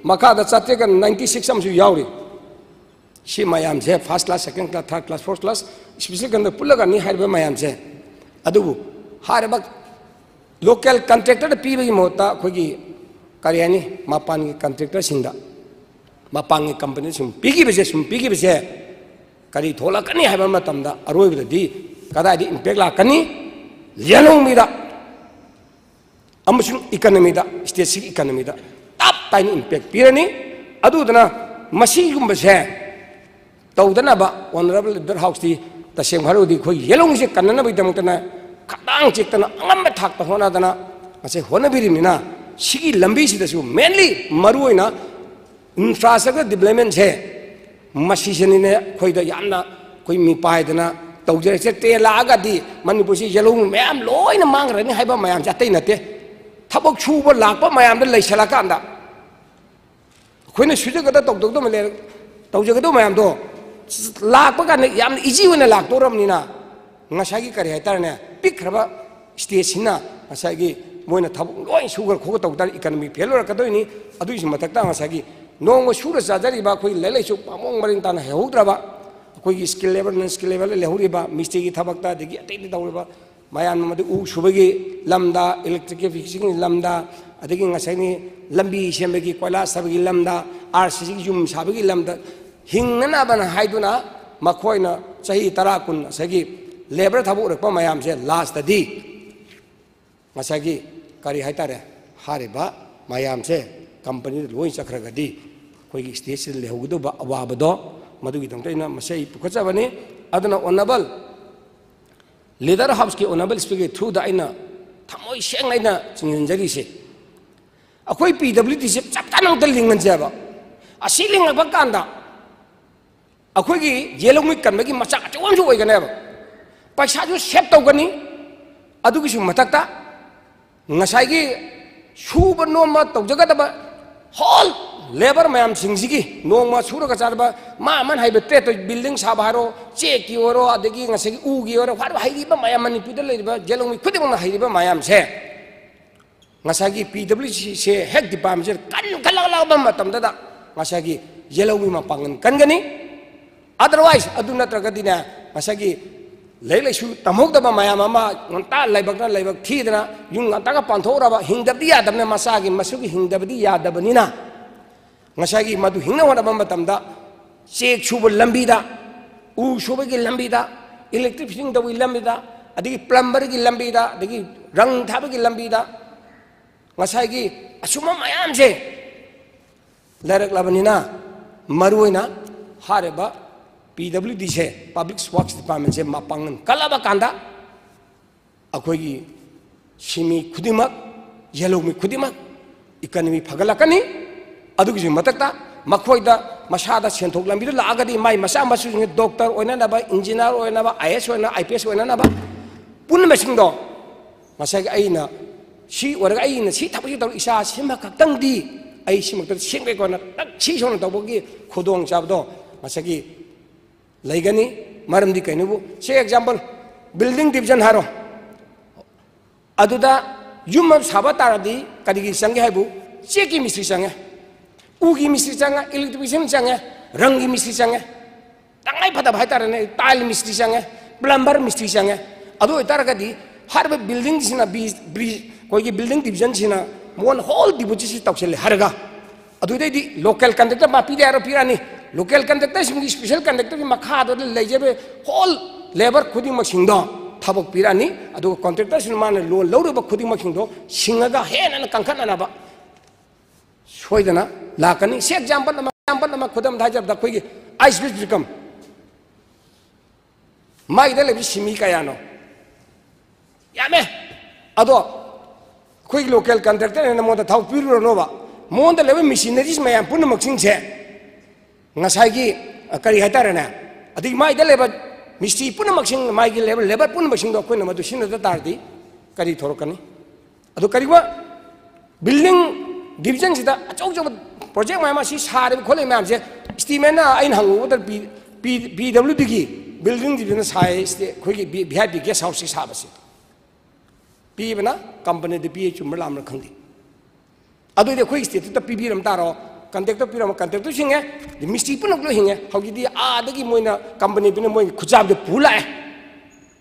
ꯃꯈꯥꯗ ꯆꯥꯇ꯭ꯔꯦꯠꯀ ninety six ꯑꯃꯁꯨ ꯌꯥꯎꯔꯤ꯫ ꯁꯤ ꯃꯌꯥꯝꯁꯦ first class, second class, third class, fourth class, special contractor ꯄꯨꯜꯂꯒꯅꯤ ꯍꯥꯏꯔꯤꯕ ꯃꯌꯥꯝꯁꯦ꯫ ꯑꯗꯨꯕꯨ ꯍꯥꯏꯔꯤꯕ local contractorꯗ ꯄꯤꯕꯒꯤ ꯃꯍꯨꯠꯇ ꯑꯩꯈꯣꯏꯒꯤ ꯀꯔꯤ ꯍꯥꯏꯅꯤ, ꯃꯄꯥꯟꯒꯤ contractorꯁꯤꯡꯗ, ꯃꯄꯥꯟꯒꯤ companyꯁꯤꯡ ꯄꯤꯈꯤꯕꯁꯦ, ꯁꯨꯝ ꯄꯤꯈꯤꯕꯁꯦ ꯀꯔꯤ ꯊꯣꯛꯂꯛꯀꯅꯤ ꯍꯥꯏꯕ ꯃꯇꯝꯗ ꯑꯔꯣꯏꯕꯗꯗꯤ ꯀꯗꯥꯏꯗ impact ꯂꯥꯛꯀꯅꯤ? ꯂꯂꯣꯡꯕꯤꯗ ꯑꯃꯁꯨꯡ economyꯗ, stateꯁꯤꯒꯤ economyꯗ ꯇꯞ ꯇꯥꯏꯅ impact ꯄꯤꯔꯅꯤ꯫ ꯑꯗꯨꯗꯨꯅ ꯃꯁꯤꯒꯨꯝꯕꯁꯦ ꯇꯧꯗꯅꯕ honourable leader houseꯇꯤ ꯇꯁꯦꯡꯕ ꯍꯥꯏꯔꯒꯗꯤ ꯑꯩꯈꯣꯏ ꯂꯂꯣꯡꯁꯦ ꯀꯟꯅꯅꯕꯒꯤꯗꯃꯛꯇꯅ ꯈꯗꯥꯡ ꯆꯤꯛꯇꯅ ꯑꯉꯝꯕ ꯊꯥꯛꯇ ꯍꯣꯠꯅꯗꯅ ꯉꯁꯤ ꯍꯣꯠꯅꯕꯤꯔꯤꯕꯅꯤꯅ ꯁꯤꯒꯤ ꯂꯝꯕꯤꯁꯤꯗꯁꯨ mainly ꯃꯔꯨ ꯑꯣꯏꯅ infrastructure developmentꯁꯦ ꯃꯁꯤꯁꯤꯅꯤꯅꯦ ꯑꯩꯈꯣꯏꯗ ꯌꯥꯝꯅ ꯑꯩꯈꯣꯏ ꯃꯤꯄꯥꯏꯗꯅ ꯇꯧꯖꯔꯛꯁꯦ꯫ ꯇ꯭ꯔꯦꯟ ꯂꯥꯛꯑꯒꯗꯤ ꯃꯅꯤꯄꯨꯔꯁꯤ ꯌꯦꯜꯍꯧꯃꯤ ꯃꯌꯥꯝ ꯂꯣꯏꯅ ꯃꯥꯡꯈ꯭ꯔꯅꯤ ꯍꯥꯏꯕ ꯃꯌꯥꯝꯁꯦ ꯑꯇꯩ ꯅꯠꯇꯦ꯫ ꯊꯕꯛ ꯁꯨꯕ ꯂꯥꯛꯄ ꯃꯌꯥꯝꯗ ꯂꯩꯁꯜꯂꯀꯥꯟꯗ ꯑꯩꯈꯣꯏꯅ ꯁꯨꯖꯒꯗ ꯇꯧꯖꯒꯗꯕ ꯂꯩꯔ-, ꯇꯧꯖꯒꯗꯕ ꯃꯌꯥꯝꯗꯣ ꯂꯥꯛꯄ ꯀꯥꯟꯗ ꯌꯥꯝꯅ ꯏꯖꯤ ꯑꯣꯏꯅ ꯂꯥꯛꯇꯧꯔꯕꯅꯤꯅ, ꯉꯁꯥꯏꯒꯤ ꯀꯔꯤ ꯍꯥꯏꯇꯥꯔꯦꯅꯦ, ꯄꯤꯛꯈ꯭ꯔꯕ ꯁ꯭ꯇꯦꯠꯁꯤꯅ ꯉꯁꯥꯏꯒꯤ ꯃꯣꯏꯅ ꯊꯕꯛ ꯂꯣꯏ ꯁꯨꯈ꯭ꯔ ꯈꯣꯠꯈ꯭ꯔ ꯇꯧ ꯇꯥꯔꯗꯤ ꯏꯀꯅꯃꯤ ꯐꯦꯜ ꯑꯣꯏꯔꯛꯀꯗꯣꯏꯅꯤ꯫ ꯑꯗꯨꯒꯤꯁꯨ ꯃꯊꯛꯇ ꯉꯁꯥꯏꯒꯤ ꯅꯣꯡꯃ ꯁꯨꯔ ꯆꯥꯖꯔꯤꯕ ꯑꯩꯈꯣꯏꯒꯤ ꯂꯥꯏꯔꯤꯛ ꯂꯥꯏꯁꯨ ꯄꯥꯃꯣꯡ ꯃꯔꯤꯟ ꯇꯥꯅ ꯍꯩꯍꯧꯗ꯭ꯔꯕ, ꯑꯩꯈꯣꯏꯒꯤ ꯁ꯭ꯀꯤꯜ ꯂꯦꯕꯔ, ꯅꯟ ꯁ꯭ꯀꯤꯜ ꯂꯦꯕꯔꯗ ꯂꯩꯍꯧꯔꯤꯕ, ꯃꯤꯁꯇ꯭ꯔꯤꯒꯤ ꯊꯕꯛꯇ, ꯑꯗꯒꯤ ꯑꯇꯩ ꯑꯇꯩ ꯇꯧꯔꯤꯕ ꯃꯌꯥꯝ ꯑꯃꯗꯤ ꯎ ꯁꯨꯕꯒꯤ ꯂꯝꯗ, ꯏꯂꯦꯛꯇ꯭ꯔꯤꯐꯤꯀꯦꯁꯟꯒꯤ ꯂꯝꯗ, ꯑꯗꯒꯤ ꯉꯁꯥꯏꯒꯤ ꯂꯝꯕꯤ ꯁꯦꯝꯕꯒꯤ, ꯀꯣꯏꯂꯥꯁ ꯊꯥꯕꯒꯤ ꯂꯝꯗ, ꯑꯥꯔ ꯁꯤ ꯁꯤꯒꯤ ꯌꯨꯝ ꯁꯥꯕꯒꯤ ꯂꯝꯗ ꯍꯤꯡꯅꯅꯕꯅ ꯍꯥꯏꯗꯨꯅ ꯃꯈꯣꯏꯅ ꯆꯍꯤ ꯇꯔꯥ, ꯀꯨꯟ ꯉꯁꯥꯏꯒꯤ ꯂꯦꯕꯔ ꯊꯕꯛ ꯎꯔꯛꯄ ꯃꯌꯥꯝꯁꯦ ꯂꯥꯁꯇꯗꯤ ꯉꯁꯥꯏꯒꯤ ꯀꯔꯤ ꯍꯥꯏꯇꯥꯔꯦ, ꯍꯥꯏꯔꯤꯕ ꯃꯌꯥꯝꯁꯦ ꯀꯝꯄꯅꯤꯗ ꯂꯣꯏ ꯆꯠꯈ꯭ꯔꯒꯗꯤ ꯑꯩꯈꯣꯏꯒꯤ ꯁ꯭ꯇꯦꯠꯁꯤꯗ ꯂꯩꯍꯧꯒꯗꯧꯕ ꯑꯋꯥꯕꯗꯣ, ꯃꯗꯨꯒꯤꯗꯃꯛꯇ ꯑꯩꯅ ꯃꯁꯤ ꯑꯩ ꯄꯨꯈꯠꯆꯕꯅꯤ꯫ ꯑꯗꯨꯅ ꯑꯣꯅꯔꯦꯕꯜ ꯂꯤꯗꯔ ꯍꯥꯎꯁꯀꯤ ꯑꯣꯅꯔꯦꯕꯜ ꯁ꯭ꯄꯤꯀꯔꯒꯤ ꯊ꯭ꯔꯨꯗ ꯑꯩꯅ ꯊꯃꯣꯏ ꯁꯦꯡꯅ ꯑꯩꯅ ꯆꯤꯡꯁꯤꯟꯖꯔꯤꯁꯦ, ꯑꯩꯈꯣꯏ ꯄꯤ ꯗꯕ꯭ꯂꯤꯎ ꯗꯤꯁꯦ ꯆꯞ ꯆꯥꯅ ꯑꯃꯨꯛꯇ ꯂꯤꯡꯍꯟꯁꯦꯕ꯫ ꯑꯁꯤ ꯂꯤꯡꯉꯛꯄ ꯀꯥꯟꯗ ꯑꯩꯈꯣꯏꯒꯤ ꯌꯦꯜꯍꯧꯃꯤ ꯀꯟꯕꯒꯤ ꯃꯆꯥꯛ ꯑꯆꯧꯕ ꯑꯃꯁꯨ ꯑꯣꯏꯒꯅꯦꯕ꯫ ꯄꯩꯁꯥꯁꯨ ꯁꯦꯞ ꯇꯧꯒꯅꯤ꯫ ꯑꯗꯨꯒꯤꯁꯨ ꯃꯊꯛꯇ ꯉꯁꯥꯏꯒꯤ ꯁꯨꯕ ꯅꯣꯝꯕ ꯇꯧꯖꯒꯗꯕ ꯍꯣꯜ ꯂꯦꯕꯔ ꯃꯌꯥꯝꯁꯤꯡꯁꯤꯒꯤ ꯅꯣꯡꯃ ꯁꯨꯔꯒ ꯆꯥꯗꯕ ꯃꯥ ꯑꯃꯅ ꯍꯩꯕ ꯇ꯭ꯔꯦꯠꯇ, ꯕꯤꯜꯗꯤꯡ ꯁꯥꯕ ꯍꯥꯏꯔꯣ, ꯆꯦꯛꯀꯤ ꯑꯣꯏꯔꯣ, ꯑꯗꯒꯤ ꯉꯁꯥꯏꯒꯤ ꯎꯒꯤ ꯑꯣꯏꯔꯣ, ꯍꯥꯏꯔꯤꯕ ꯍꯩꯔꯤꯕ ꯃꯌꯥꯝ, ꯃꯅꯤꯄꯨꯔꯗ ꯂꯩꯔꯤꯕ ꯌꯦꯜꯍꯧꯃꯤ ꯈꯨꯗꯤꯡꯃꯛꯅ ꯍꯩꯔꯤꯕ ꯃꯌꯥꯝꯁꯦ ꯉꯁꯥꯏꯒꯤ ꯄꯤ ꯗꯕ꯭ꯂꯤꯎ ꯗꯤꯁꯦ ꯍꯦꯛ ꯗꯤꯄꯥꯔꯠꯃꯦꯟꯁꯤꯗ ꯀꯟꯈꯠꯂꯛꯂꯕ ꯃꯇꯝꯗꯗ ꯉꯁꯥꯏꯒꯤ ꯌꯦꯜꯍꯧꯃꯤ ꯃꯄꯥꯡꯒꯜ ꯀꯟꯒꯅꯤ꯫ ꯑꯗꯔꯋꯥꯏꯁ ꯑꯗꯨ ꯅꯠꯇ꯭ꯔꯒꯗꯤꯅꯦ, ꯉꯁꯥꯏꯒꯤ ꯂꯥꯏꯔꯤꯛ ꯂꯥꯏꯁꯨ ꯇꯝꯍꯧꯗꯕ ꯃꯌꯥꯝ ꯑꯃ ꯉꯟꯇꯥ ꯂꯥꯏꯕꯛꯅ ꯂꯥꯏꯕꯛ ꯊꯤꯗꯅ ꯌꯨꯝ ꯉꯟꯇꯥꯒ ꯄꯥꯟꯊꯣꯛꯎꯔꯕ, ꯍꯤꯡꯗꯕꯗꯤ ꯌꯥꯗꯕꯅꯤꯅ, ꯃꯆꯥꯒꯤ ꯃꯁꯨꯒꯤ ꯍꯤꯡꯗꯕꯗꯤ ꯌꯥꯗꯕꯅꯤꯅ, ꯉꯁꯥꯏꯒꯤ ꯃꯗꯨ ꯍꯤꯡꯅ ꯍꯣꯠꯅꯕ ꯃꯇꯝꯗ ꯆꯦꯛ ꯁꯨꯕ ꯂꯝꯕꯤꯗ, ꯎ ꯁꯨꯕꯒꯤ ꯂꯝꯕꯤꯗ, ꯏꯂꯦꯛꯇ꯭ꯔꯤꯛ ꯐꯤꯠꯇꯤꯡ ꯇꯧꯕꯒꯤ ꯂꯝꯕꯤꯗ, ꯑꯗꯒꯤ ꯄ꯭ꯂꯝꯕꯔꯒꯤ ꯂꯝꯕꯤꯗ, ꯑꯗꯒꯤ ꯔꯪ ꯊꯥꯕꯒꯤ ꯂꯝꯕꯤꯗ, ꯉꯁꯥꯏꯒꯤ ꯑꯁꯨꯝꯕ ꯃꯌꯥꯝꯁꯦ ꯂꯩꯔꯛꯂꯕꯅꯤꯅ, ꯃꯔꯨꯑꯣꯏꯅ ꯍꯥꯏꯔꯤꯕ ꯄꯤ ꯗꯕ꯭ꯂꯤꯎ ꯗꯤꯁꯦ, ꯄꯕ꯭ꯂꯤꯛ ꯋꯥꯔꯛꯁ ꯗꯤꯄꯥꯔꯠꯃꯦꯟꯁꯦ ꯃꯄꯥꯡꯒꯜ ꯀꯜꯂꯕ ꯀꯥꯟꯗ ꯑꯩꯈꯣꯏꯒꯤ ꯁꯤꯟꯃꯤ ꯈꯨꯗꯤꯡꯃꯛ, ꯌꯦꯜꯍꯧꯃꯤ ꯈꯨꯗꯤꯡꯃꯛ ꯏꯀꯅꯃꯤ ꯐꯒꯠꯂꯛꯀꯅꯤ꯫ ꯑꯗꯨꯒꯤꯁꯨ ꯃꯊꯛꯇ ꯃꯈꯣꯏꯗ ꯃꯁꯥꯗ ꯁꯦꯟꯊꯣꯛ ꯂꯝꯕꯤꯗꯨ ꯂꯥꯛꯑꯒꯗꯤ ꯃꯥꯏ ꯃꯆꯥ ꯃꯁꯨꯁꯤꯡꯁꯦ ꯗꯣꯛꯇꯔ ꯑꯣꯏꯅꯅꯕ, ꯏꯟꯖꯤꯅꯤꯌꯥꯔ ꯑꯣꯏꯅꯕ, ꯑꯥꯏ ꯑꯦꯁ ꯑꯣꯏꯅ, ꯑꯥꯏ ꯄꯤ ꯑꯦꯁ ꯑꯣꯏꯅꯅꯕ ꯄꯨꯝꯅꯃꯛꯁꯤꯡꯗꯣ ꯉꯁꯥꯏꯒꯤ ꯑꯩꯅ ꯁꯤ ꯑꯣꯏꯔꯒ ꯑꯩꯅ ꯁꯤ ꯊꯕꯛꯁꯤ ꯇꯧꯔ ꯏꯁꯥ ꯁꯤꯃ ꯈꯛꯇꯪꯗꯤ ꯑꯩ ꯁꯤꯃꯛꯇ ꯁꯦꯝꯒꯦ ꯀꯣꯟꯅ ꯇꯛ ꯁꯤ ꯁꯣꯟꯅ ꯇꯧꯕꯒꯤ ꯈꯨꯗꯣꯡꯆꯥꯕꯗꯣ ꯉꯁꯥꯏꯒꯤ ꯂꯩꯒꯅꯤ꯫ ꯃꯔꯝꯗꯤ ꯀꯩꯅꯣꯕꯨ, ꯁꯤ ꯑꯦꯛꯖꯥꯝꯄꯜ, ꯕꯤꯜꯗꯤꯡ ꯗꯤꯕꯤꯖꯟ ꯍꯥꯏꯔꯣ, ꯑꯗꯨꯗ ꯌꯨꯝ ꯑꯃ ꯁꯥꯕ ꯇꯥꯔꯗꯤ ꯀꯔꯤꯒꯤ ꯆꯪꯒꯦ ꯍꯥꯏꯕꯨ, ꯆꯦꯛꯀꯤ ꯃꯤꯁꯇ꯭ꯔꯤ ꯆꯪꯉꯦ, ꯎꯒꯤ ꯃꯤꯁꯇ꯭ꯔꯤ ꯆꯪꯉꯦ, ꯏꯂꯦꯛꯇ꯭ꯔꯤꯁꯤꯌꯟ ꯆꯪꯉꯦ, ꯔꯪꯒꯤ ꯃꯤꯁꯇ꯭ꯔꯤ ꯆꯪꯉꯦ, ꯇꯉꯥꯏ ꯐꯗꯕ ꯍꯥꯏꯇꯥꯔꯦꯅꯦ, ꯇꯥꯏꯜ ꯃꯤꯁꯇ꯭ꯔꯤ ꯆꯪꯉꯦ, ꯄ꯭ꯂꯝꯕꯔ ꯃꯤꯁꯇ꯭ꯔꯤ ꯆꯪꯉꯦ꯫ ꯑꯗꯨ ꯑꯣꯏꯇꯥꯔꯒꯗꯤ ꯍꯥꯏꯔꯤꯕ ꯕꯤꯜꯗꯤꯡꯁꯤꯅ ꯕꯤ, ꯕꯤ, ꯑꯩꯈꯣꯏꯒꯤ ꯕꯤꯜꯗꯤꯡ ꯗꯤꯕꯤꯖꯟꯁꯤꯅ ꯃꯉꯣꯟꯗ ꯍꯣꯜ ꯗꯤꯄꯣꯖꯤꯠꯁꯤ ꯇꯧꯁꯤꯜꯂꯦ ꯍꯥꯏꯔꯒ, ꯑꯗꯨꯗꯩꯗꯤ ꯂꯣꯀꯦꯜ ꯀꯟꯇ꯭ꯔꯦꯛꯇꯔ ꯃꯥ ꯄꯤꯗ ꯌꯥꯔꯣꯏ, ꯄꯤꯔꯛꯑꯅꯤ꯫ ꯂꯣꯀꯦꯜ ꯀꯟꯇ꯭ꯔꯦꯛꯇꯔꯁꯤꯡꯒꯤ ꯏꯁꯄꯤꯁꯦꯜ ꯀꯟꯇ꯭ꯔꯦꯛꯇꯔꯒꯤ ꯃꯈꯥꯗꯨꯗ ꯂꯩꯖꯕ ꯍꯣꯜ ꯂꯦꯕꯔ ꯈꯨꯗꯤꯡꯃꯛꯁꯤꯡꯗꯣ ꯊꯕꯛ ꯄꯤꯔꯛꯑꯅꯤ꯫ ꯑꯗꯨꯒ ꯀꯟꯇ꯭ꯔꯦꯛꯇꯔꯁꯤꯅ ꯃꯥꯅ ꯂꯣꯟ ꯂꯧꯔꯤꯕ ꯈꯨꯗꯤꯡꯃꯛꯁꯤꯡꯗꯣ ꯁꯤꯡꯉꯒ ꯍꯦꯟꯅ ꯀꯟꯈꯠꯅꯅꯕ ꯁꯣꯏꯗꯅ ꯂꯥꯛꯀꯅꯤ꯫ ꯁꯤ ꯑꯦꯛꯖꯥꯝꯄꯜ ꯑꯃ, ꯑꯦꯛꯖꯥꯝꯄꯜ ꯑꯃ ꯈꯨꯗꯝꯗ ꯍꯥꯏꯖꯔꯕꯗ ꯑꯩꯈꯣꯏꯒꯤ ꯑꯥꯏꯁ ꯕꯤꯁ ꯕꯤꯀꯝ ꯃꯥꯒꯤꯗ ꯂꯩꯕ ꯁꯤꯃꯤ ꯀꯌꯥꯅꯣ? ꯌꯥꯝꯃꯦ꯫ ꯑꯗꯣ ꯑꯩꯈꯣꯏꯒꯤ ꯂꯣꯀꯦꯜ ꯀꯟꯇ꯭ꯔꯦꯛꯇꯔꯅ ꯃꯉꯣꯟꯗ ꯊꯕꯛ ꯄꯤꯔꯨꯔꯅꯣꯕ꯫ ꯃꯉꯣꯟꯗ ꯂꯩꯕ ꯃꯦꯁꯤꯅꯔꯤꯁ ꯃꯌꯥꯝ ꯄꯨꯝꯅꯃꯛꯁꯤꯡꯁꯦ ꯉꯁꯥꯏꯒꯤ, ꯑ, ꯀꯔꯤ ꯍꯥꯏꯇꯥꯔꯦꯅꯦ, ꯑꯗꯒꯤ ꯃꯥꯏꯗ ꯂꯩꯕ ꯃꯤꯁꯇ꯭ꯔꯤ ꯄꯨꯝꯅꯃꯛꯁꯤꯡ, ꯃꯥꯒꯤ ꯂꯦꯕꯔ, ꯂꯦꯕꯔ ꯄꯨꯝꯅꯃꯛꯁꯤꯡꯗꯣ ꯑꯩꯈꯣꯏꯅ ꯃꯗꯨ ꯁꯤꯖꯤꯟꯅꯗ ꯇꯥꯔꯗꯤ ꯀꯔꯤ ꯊꯣꯔꯛꯀꯅꯤ? ꯑꯗꯣ ꯀꯔꯤꯒꯨꯝꯕ ꯕꯤꯜꯗꯤꯡ ꯗꯤꯕꯤꯖꯟꯁꯤꯗ ꯑꯆꯧ ꯑꯆꯧꯕ ꯄ꯭ꯔꯣꯖꯦꯛ ꯃꯌꯥꯝ ꯑꯁꯤ ꯁꯥꯔꯤꯕ ꯈꯣꯠꯂꯤꯕ ꯃꯌꯥꯝꯁꯦ, ꯏꯁꯇꯤꯃꯦꯠꯅ ꯑꯩꯅ ꯍꯪꯉꯨꯕꯗ ꯄꯤ, ꯄꯤ, ꯄꯤ ꯗꯕ꯭ꯂꯤꯎ ꯗꯤꯒꯤ ꯕꯤꯜꯗꯤꯡ ꯗꯤꯕꯤꯖꯟꯅ ꯁꯥꯏ, ꯁꯤꯗꯤ ꯑꯩꯈꯣꯏꯒꯤ V, V I P guest ꯍꯥꯎꯁꯁꯤ ꯁꯥꯕꯁꯦ꯫ ꯄꯤꯕꯅ ꯀꯝꯄꯅꯤꯗ ꯄꯤꯌꯦ, ꯆꯨꯝꯕ꯭ꯔꯥ ꯂꯥꯟꯕ꯭ꯔꯥ ꯈꯪꯗꯦ꯫ ꯑꯗꯨꯗꯤ ꯑꯩꯈꯣꯏꯒꯤ ꯁ꯭ꯇꯦꯠꯇꯨꯗ ꯄꯤꯕꯤꯔꯝ ꯇꯥꯔꯣ? ꯀꯟꯇ꯭ꯔꯦꯛꯇꯔ ꯄꯤꯔꯝꯃ ꯀꯟꯇ꯭ꯔꯦꯛꯇꯔꯁꯨ ꯍꯤꯡꯉꯦ, ꯑꯗꯩ ꯃꯤꯁꯇ꯭ꯔꯤ ꯄꯨꯝꯅꯃꯛ ꯂꯣꯏ ꯍꯤꯡꯉꯦ꯫ ꯍꯧꯖꯤꯛꯇꯤ ꯑꯥꯗꯒꯤ ꯃꯣꯏꯅ ꯀꯝꯄꯅꯤꯗꯨꯅ ꯃꯣꯏꯒꯤ ꯈꯨꯠꯆꯥꯝꯗ ꯄꯨ ꯂꯥꯛꯑꯦ꯫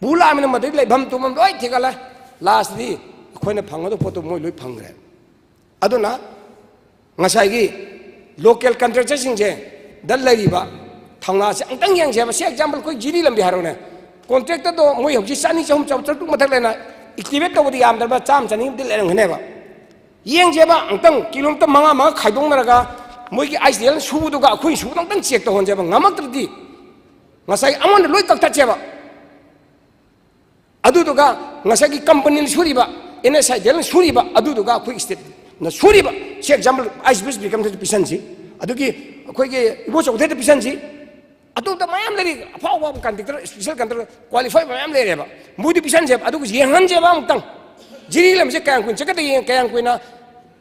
ꯄꯨ ꯂꯥꯛꯑꯃꯤꯅ ꯃꯗꯩ ꯂꯩꯐꯝ ꯇꯨꯝꯐꯝ ꯂꯣꯏ ꯊꯤꯒꯠꯂꯦ꯫ ꯂꯥꯁꯇꯗꯤ ꯑꯩꯈꯣꯏꯅ ꯐꯪꯒꯗꯕ ꯄꯣꯠꯇꯣ ꯃꯣꯏ ꯂꯣꯏ ꯐꯪꯈ꯭ꯔꯦ꯫ ꯑꯗꯨꯅ ꯉꯁꯥꯏꯒꯤ ꯂꯣꯀꯦꯜ ꯀꯟꯇ꯭ꯔꯦꯛꯇꯔꯁꯤꯡꯁꯦ ꯗ ꯂꯩꯔꯤꯕ ꯊꯧꯅꯥꯁꯦ ꯑꯃꯨꯛꯇꯪ ꯌꯦꯡꯁꯦꯕ꯫ ꯁꯤ ꯑꯦꯛꯖꯥꯝꯄꯜ ꯑꯩꯈꯣꯏ ꯖꯤꯔꯤ ꯂꯝꯕꯤ ꯍꯥꯏꯔꯣꯅꯦ, ꯀꯣꯟꯇ꯭ꯔꯦꯛꯇꯔꯗꯣ ꯃꯣꯏ ꯍꯧꯖꯤꯛ ꯆꯅꯤ, ꯆꯍꯨꯝ, ꯆꯥꯇ꯭ꯔꯨꯛ ꯃꯊꯛ ꯂꯩꯅ ꯑꯦꯛꯇꯤꯚꯦꯠ ꯇꯧꯕꯗꯤ ꯌꯥꯝꯗ꯭ꯔꯕ ꯆꯥꯝꯃ ꯆꯅꯤꯃꯨꯛꯇꯤ ꯂꯩꯔꯝꯒꯅꯦꯕ꯫ ꯌꯦꯡꯁꯦꯕ ꯑꯃꯨꯛꯇꯪ, ꯀꯤꯂꯣꯃꯤꯇꯔ ꯃꯉꯥ ꯃꯉꯥ ꯈꯥꯏꯗꯣꯛꯅꯔꯒ ꯃꯣꯏꯒꯤ ꯑꯥꯏ ꯁꯤ ꯑꯦꯜ ꯁꯨꯕꯗꯨꯒ ꯑꯩꯈꯣꯏ ꯁꯨꯕꯗꯣ ꯑꯃꯨꯛꯇꯪ ꯆꯦꯛ ꯇꯧꯍꯟꯁꯦꯕ꯫ ꯉꯝꯃꯛꯇ꯭ꯔꯗꯤ ꯉꯁꯥꯏ ꯑꯃꯣꯟꯗ ꯂꯣꯏ ꯀꯛꯊꯠꯁꯦꯕ꯫ ꯑꯗꯨꯗꯨꯒ ꯉꯁꯥꯏꯒꯤ ꯀꯝꯄꯅꯤꯅ ꯁꯨꯔꯤꯕ, ꯑꯦꯟ ꯑꯦꯁ ꯑꯥꯏ ꯗꯤ ꯑꯦꯜꯅ ꯁꯨꯔꯤꯕ, ꯑꯗꯨꯗꯨꯒ ꯑꯩꯈꯣꯏ ꯁ꯭ꯇꯦꯠꯅ ꯁꯨꯔꯤꯕ, ꯁꯤ ꯑꯦꯛꯖꯥꯝꯄꯜ ꯑꯥꯏꯁ ꯕꯤꯁ ꯕꯤꯀꯝꯁꯤꯗ ꯄꯤꯁꯟꯁꯤ꯫ ꯑꯗꯨꯒꯤ ꯑꯩꯈꯣꯏꯒꯤ ꯏꯕꯣ ꯆꯧꯊꯦꯗ ꯄꯤꯁꯟꯁꯤ꯫ ꯑꯇꯣꯞꯄ ꯃꯌꯥꯝ ꯂꯩꯔꯤ, ꯑꯐꯥꯎ ꯑꯐꯥꯎꯕ ꯀꯟꯇ꯭ꯔꯦꯛꯇꯔ, ꯏꯁꯄꯤꯁꯦꯜ ꯀꯟꯇ꯭ꯔꯦꯛꯇꯔ, ꯀ꯭ꯋꯥꯂꯤꯐꯥꯏ ꯃꯌꯥꯝ ꯂꯩꯔꯦꯕ꯫ ꯃꯣꯏꯗꯤ ꯄꯤꯁꯟꯁꯦꯕ, ꯑꯗꯨꯒ ꯌꯦꯡꯍꯟꯁꯦꯕ ꯑꯃꯨꯛꯇꯪ꯫ ꯖꯤꯔꯤ ꯂꯝꯁꯦ ꯀꯌꯥꯝ ꯀꯨꯏꯅ ꯆꯠꯀꯗꯒꯦ, ꯀꯌꯥꯝ ꯀꯨꯏꯅ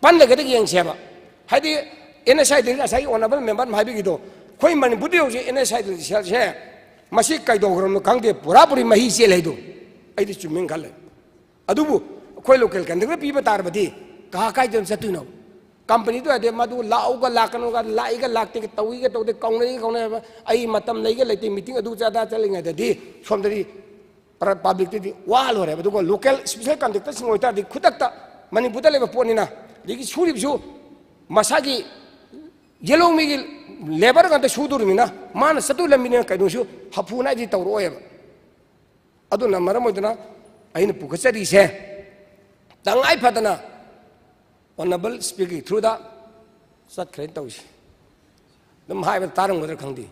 ꯄꯟꯂꯒꯗꯒꯦ ꯌꯦꯡꯁꯦꯕ꯫ ꯍꯥꯏꯗꯤ ꯑꯦꯟ ꯑꯦꯁ ꯑꯥꯏ ꯗꯤ ꯉꯁꯥꯏꯒꯤ ꯑꯣꯅꯔꯦꯕꯜ ꯃꯦꯝꯕꯔꯅ ꯍꯥꯏꯕꯤꯈꯤꯗꯣ, ꯑꯩꯈꯣꯏ ꯃꯅꯤꯄꯨꯔꯗ ꯍꯧꯖꯤꯛ ꯑꯦꯟ ꯑꯦꯁ ꯑꯥꯏ ꯗꯤ ꯁꯦꯜꯁꯦ ꯃꯁꯤ ꯀꯩꯗꯧꯈ꯭ꯔꯕꯅꯣ ꯈꯪꯗꯦ, ꯄꯨꯔꯥ ꯄꯨꯔꯤ ꯃꯍꯤ ꯆꯦꯜꯂꯦ ꯍꯥꯏꯗꯣ ꯑꯩꯗꯤ ꯆꯨꯝꯃꯦꯅ ꯈꯜꯂꯦ꯫ ꯑꯗꯨꯕꯨ ꯑꯩꯈꯣꯏ ꯂꯣꯀꯦꯜ ꯀꯟꯇ꯭ꯔꯦꯛꯇꯔ ꯄꯤꯕ ꯇꯥꯔꯕꯗꯤ ꯀꯥ ꯀꯥꯏꯗꯅ ꯆꯠꯇꯣꯏꯅꯣ? ꯀꯝꯄꯅꯤꯗꯣ ꯌꯥꯗꯦ, ꯃꯗꯨ ꯂꯥꯛꯎꯒ ꯂꯥꯛꯀꯅꯨꯒ, ꯂꯥꯛꯏꯒ ꯂꯥꯛꯇꯦꯒ, ꯇꯧꯏꯒ ꯇꯧꯗꯦ, ꯀꯧꯅꯩꯒ ꯀꯧꯅꯩ ꯍꯥꯏꯕ, ꯑꯩ ꯃꯇꯝ ꯂꯩꯒ ꯂꯩꯇꯦ, ꯃꯤꯇꯤꯡ ꯑꯗꯨ ꯑꯗꯥ ꯆꯠꯂꯤꯉꯩꯗꯗꯤ ꯁꯣꯝꯗꯗꯤ ꯄꯕ꯭ꯂꯤꯛꯇꯗꯤ ꯋꯥ ꯂꯣꯏꯔꯦꯕ꯫ ꯑꯗꯨꯒ ꯂꯣꯀꯦꯜ ꯏꯁꯄꯤꯁꯦꯜ ꯀꯟꯇ꯭ꯔꯦꯛꯇꯔꯁꯤꯡ ꯑꯣꯏꯇꯥꯔꯗꯤ ꯈꯨꯗꯛꯇ ꯃꯅꯤꯄꯨꯔꯗ ꯂꯩꯕ ꯄꯣꯠꯅꯤꯅ, ꯑꯗꯒꯤ ꯁꯨꯔꯤꯕꯁꯨ ꯃꯁꯥꯒꯤ ꯌꯦꯜꯍꯧꯃꯤꯒꯤ ꯂꯦꯕꯔ ꯉꯥꯛꯇ ꯁꯨꯗꯣꯔꯤꯕꯅꯤꯅ ꯃꯥꯅ ꯆꯠꯇꯣꯏ ꯂꯝꯕꯤꯅ ꯀꯩꯅꯣꯁꯨ ꯍꯥꯐꯨ ꯅꯥꯏꯗꯤ ꯇꯧꯔꯛꯑꯣꯏꯕ꯫ ꯑꯗꯨꯅ ꯃꯔꯝ ꯑꯣꯏꯗꯨꯅ ꯑꯩꯅ ꯄꯨꯈꯠꯆꯔꯤꯁꯦ ꯇꯉꯥꯏ ꯐꯗꯅ ꯑꯣꯅꯔꯦꯕꯜ ꯁ꯭ꯄꯤꯀꯔꯒꯤ ꯊ꯭ꯔꯨꯗ ꯆꯠꯈ꯭ꯔꯦꯅ ꯇꯧꯔꯤꯁꯦ꯫ ꯑꯗꯨꯝ ꯍꯥꯏꯕꯗ ꯇꯥꯔꯝꯒꯗ꯭ꯔꯥ ꯈꯪꯗꯦ,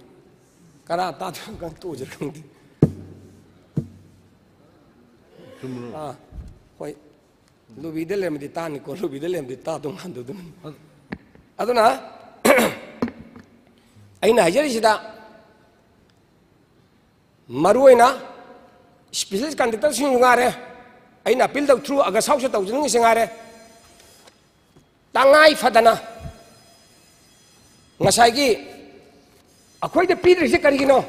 ꯀꯅꯥ ꯇꯥꯗꯣꯏꯅꯣ ꯈꯪ ꯇꯣꯛꯑꯁꯤꯔ ꯈꯪꯗꯦ꯫ ꯑꯥ, ꯍꯣꯏ, ꯂꯣꯕꯤꯗ ꯂꯩꯔꯝꯃꯗꯤ ꯇꯥꯅꯤꯀꯣ, ꯂꯣꯕꯤꯗ ꯂꯩꯔꯝꯃꯗꯤ ꯇꯥꯗꯧ ꯃꯥꯟꯗꯕꯗꯨꯅ꯫ ꯑꯗꯨꯅ ꯑꯩꯅ ꯍꯥꯏꯖꯔꯤꯁꯤꯗ ꯃꯔꯨꯑꯣꯏꯅ ꯏꯁꯄꯤꯁꯦꯜ ꯀꯟꯇ꯭ꯔꯦꯛꯇꯔꯁꯤꯡꯁꯨ ꯉꯥꯏꯔꯦ, ꯑꯩꯅ ꯑꯄꯤꯜ ꯇꯧ ꯊ꯭ꯔꯨ ꯑꯒꯁ ꯍꯥꯎꯁꯇ ꯇꯧꯖꯅꯤꯡꯉꯤꯁꯦ ꯉꯥꯏꯔꯦ, ꯇꯉꯥꯏ ꯐꯗꯅ ꯉꯁꯥꯏꯒꯤ ꯑꯩꯈꯣꯏꯗ ꯄꯤꯗ꯭ꯔꯤꯁꯦ ꯀꯔꯤꯒꯤꯅꯣ?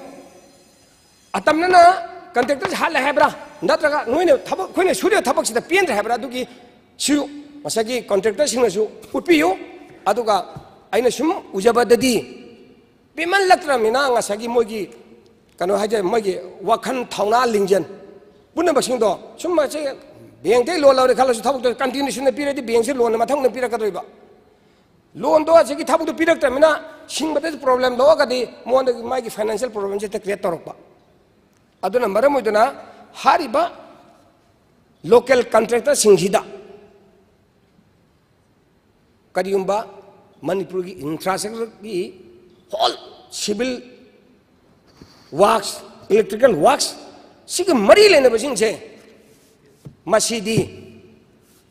ꯑꯇꯝꯅꯅ ꯀꯟꯇ꯭ꯔꯦꯛꯇꯔꯁꯦ ꯍꯥꯠꯂꯦ ꯍꯥꯏꯕ꯭ꯔꯥ, ꯅꯠꯇ꯭ꯔꯒ ꯅꯣꯏꯅ ꯊꯕꯛ, ꯑꯩꯈꯣꯏꯅ ꯁꯨꯔꯤꯕ ꯊꯕꯛꯁꯤꯗ ꯄꯦꯟꯗ꯭ꯔꯦ ꯍꯥꯏꯕ꯭ꯔꯥ? ꯑꯗꯨꯒꯤ ꯁꯨ ꯉꯁꯥꯏꯒꯤ ꯀꯟꯇ꯭ꯔꯦꯛꯇꯔꯁꯤꯡꯅꯁꯨ ꯎꯠꯄꯤꯌꯨ꯫ ꯑꯗꯨꯒ ꯑꯩꯅ ꯁꯨꯝ ꯎꯖꯕꯗꯗꯤ ꯄꯦꯟꯃꯜꯂꯛꯇ꯭ꯔꯕꯅꯤꯅ ꯉꯁꯥꯏꯒꯤ ꯃꯣꯏꯒꯤ ꯀꯩꯅꯣ ꯍꯥꯏꯇꯥꯔꯦ, ꯃꯣꯏꯒꯤ ꯋꯥꯈꯜ, ꯊꯧꯅꯥ, ꯂꯤꯡꯖꯦꯜ ꯄꯨꯝꯅꯃꯛꯁꯤꯡꯗꯣ ꯁꯨꯝ ꯃꯁꯤ ꯕꯦꯡꯛꯇꯒꯤ ꯂꯣꯟ ꯂꯧꯔꯦ ꯈꯜꯂꯁꯨ, ꯊꯕꯛꯇꯣ ꯀꯟꯇꯤꯅ꯭ꯌꯨꯁꯟꯗ ꯄꯤꯔꯗꯤ ꯕꯦꯡꯛꯁꯤ ꯂꯣꯟ ꯃꯊꯪ ꯃꯊꯪ ꯄꯤꯔꯛꯀꯗꯣꯏꯕ꯫ ꯂꯣꯟꯗꯣ ꯑꯁꯤꯒꯤ ꯊꯕꯛꯇꯣ ꯄꯤꯔꯛꯇ꯭ꯔꯕꯅꯤꯅ ꯁꯤꯡꯕꯗꯁꯨ ꯄ꯭ꯔꯣꯕ꯭ꯂꯦꯝ ꯂꯧꯔꯒꯗꯤ ꯃꯉꯣꯟꯗꯒꯤ ꯃꯥꯒꯤ ꯐꯥꯏꯅꯥꯟꯁꯤꯌꯦꯜ ꯄ꯭ꯔꯣꯕ꯭ꯂꯦꯝꯁꯦ ꯍꯦꯛꯇ ꯀ꯭ꯔꯤꯌꯦꯠ ꯇꯧꯔꯛꯄ꯫ ꯑꯗꯨꯅ ꯃꯔꯝ ꯑꯣꯏꯗꯨꯅ ꯍꯥꯏꯔꯤꯕ ꯂꯣꯀꯦꯜ ꯀꯟꯇ꯭ꯔꯦꯛꯇꯔꯁꯤꯡꯁꯤꯗ ꯀꯔꯤꯒꯨꯝꯕ ꯃꯅꯤꯄꯨꯔꯒꯤ ꯏꯟꯐ꯭ꯔꯥꯁ꯭ꯇ꯭ꯔꯛꯆꯔꯒꯤ ꯍꯣꯜ ꯁꯤꯚꯤꯜ ꯋꯥꯔꯛꯁ, ꯏꯂꯦꯛꯇ꯭ꯔꯤꯀꯦꯜ ꯋꯥꯔꯛꯁ, ꯁꯤꯒ ꯃꯔꯤ ꯂꯩꯅꯕꯁꯤꯡꯁꯦ ꯃꯁꯤꯗꯤ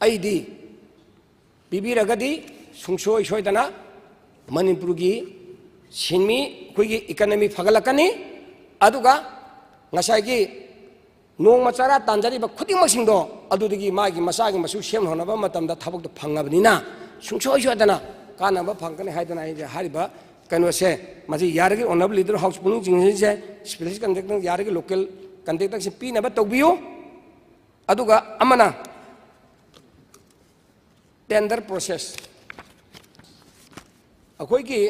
ꯑꯩꯗꯤ ꯄꯤꯕꯤꯔꯒꯗꯤ ꯁꯨꯡꯁꯣꯏ ꯁꯣꯏꯗꯅ ꯃꯅꯤꯄꯨꯔꯒꯤ ꯁꯤꯟꯃꯤ ꯑꯩꯈꯣꯏꯒꯤ ꯏꯀꯅꯃꯤ ꯐꯒꯠꯂꯛꯀꯅꯤ꯫ ꯑꯗꯨꯒ ꯉꯁꯥꯏꯒꯤ ꯅꯣꯡꯃ ꯆꯔꯥ ꯇꯥꯟꯖꯔꯤꯕ ꯈꯨꯗꯤꯡꯃꯛꯁꯤꯡꯗꯣ ꯑꯗꯨꯗꯒꯤ ꯃꯥꯒꯤ ꯃꯆꯥꯒꯤ ꯃꯁꯨ ꯁꯦꯝꯅꯅꯕ ꯃꯇꯝꯗ ꯊꯕꯛꯇꯣ ꯐꯪꯉꯕꯅꯤꯅ ꯁꯨꯡꯁꯣꯏ ꯁꯣꯏꯗꯅ ꯀꯥꯟꯅꯕ ꯐꯪꯒꯅꯤ ꯍꯥꯏꯗꯅ ꯑꯩꯁꯦ ꯍꯥꯏꯔꯤꯕ ꯀꯩꯅꯣꯁꯦ, ꯃꯁꯤ ꯌꯥꯔꯒꯗꯤ Honourable Leader of House ꯄꯨꯛꯅꯤꯡ ꯆꯤꯡꯁꯤꯟꯁꯦ꯫ Specialist contractor ꯌꯥꯔꯒꯗꯤ local contractorꯁꯤ ꯄꯤꯅꯕ ꯇꯧꯕꯤꯌꯨ꯫ ꯑꯗꯨꯒ ꯑꯃꯅ tender process꯫ ꯑꯩꯈꯣꯏꯒꯤ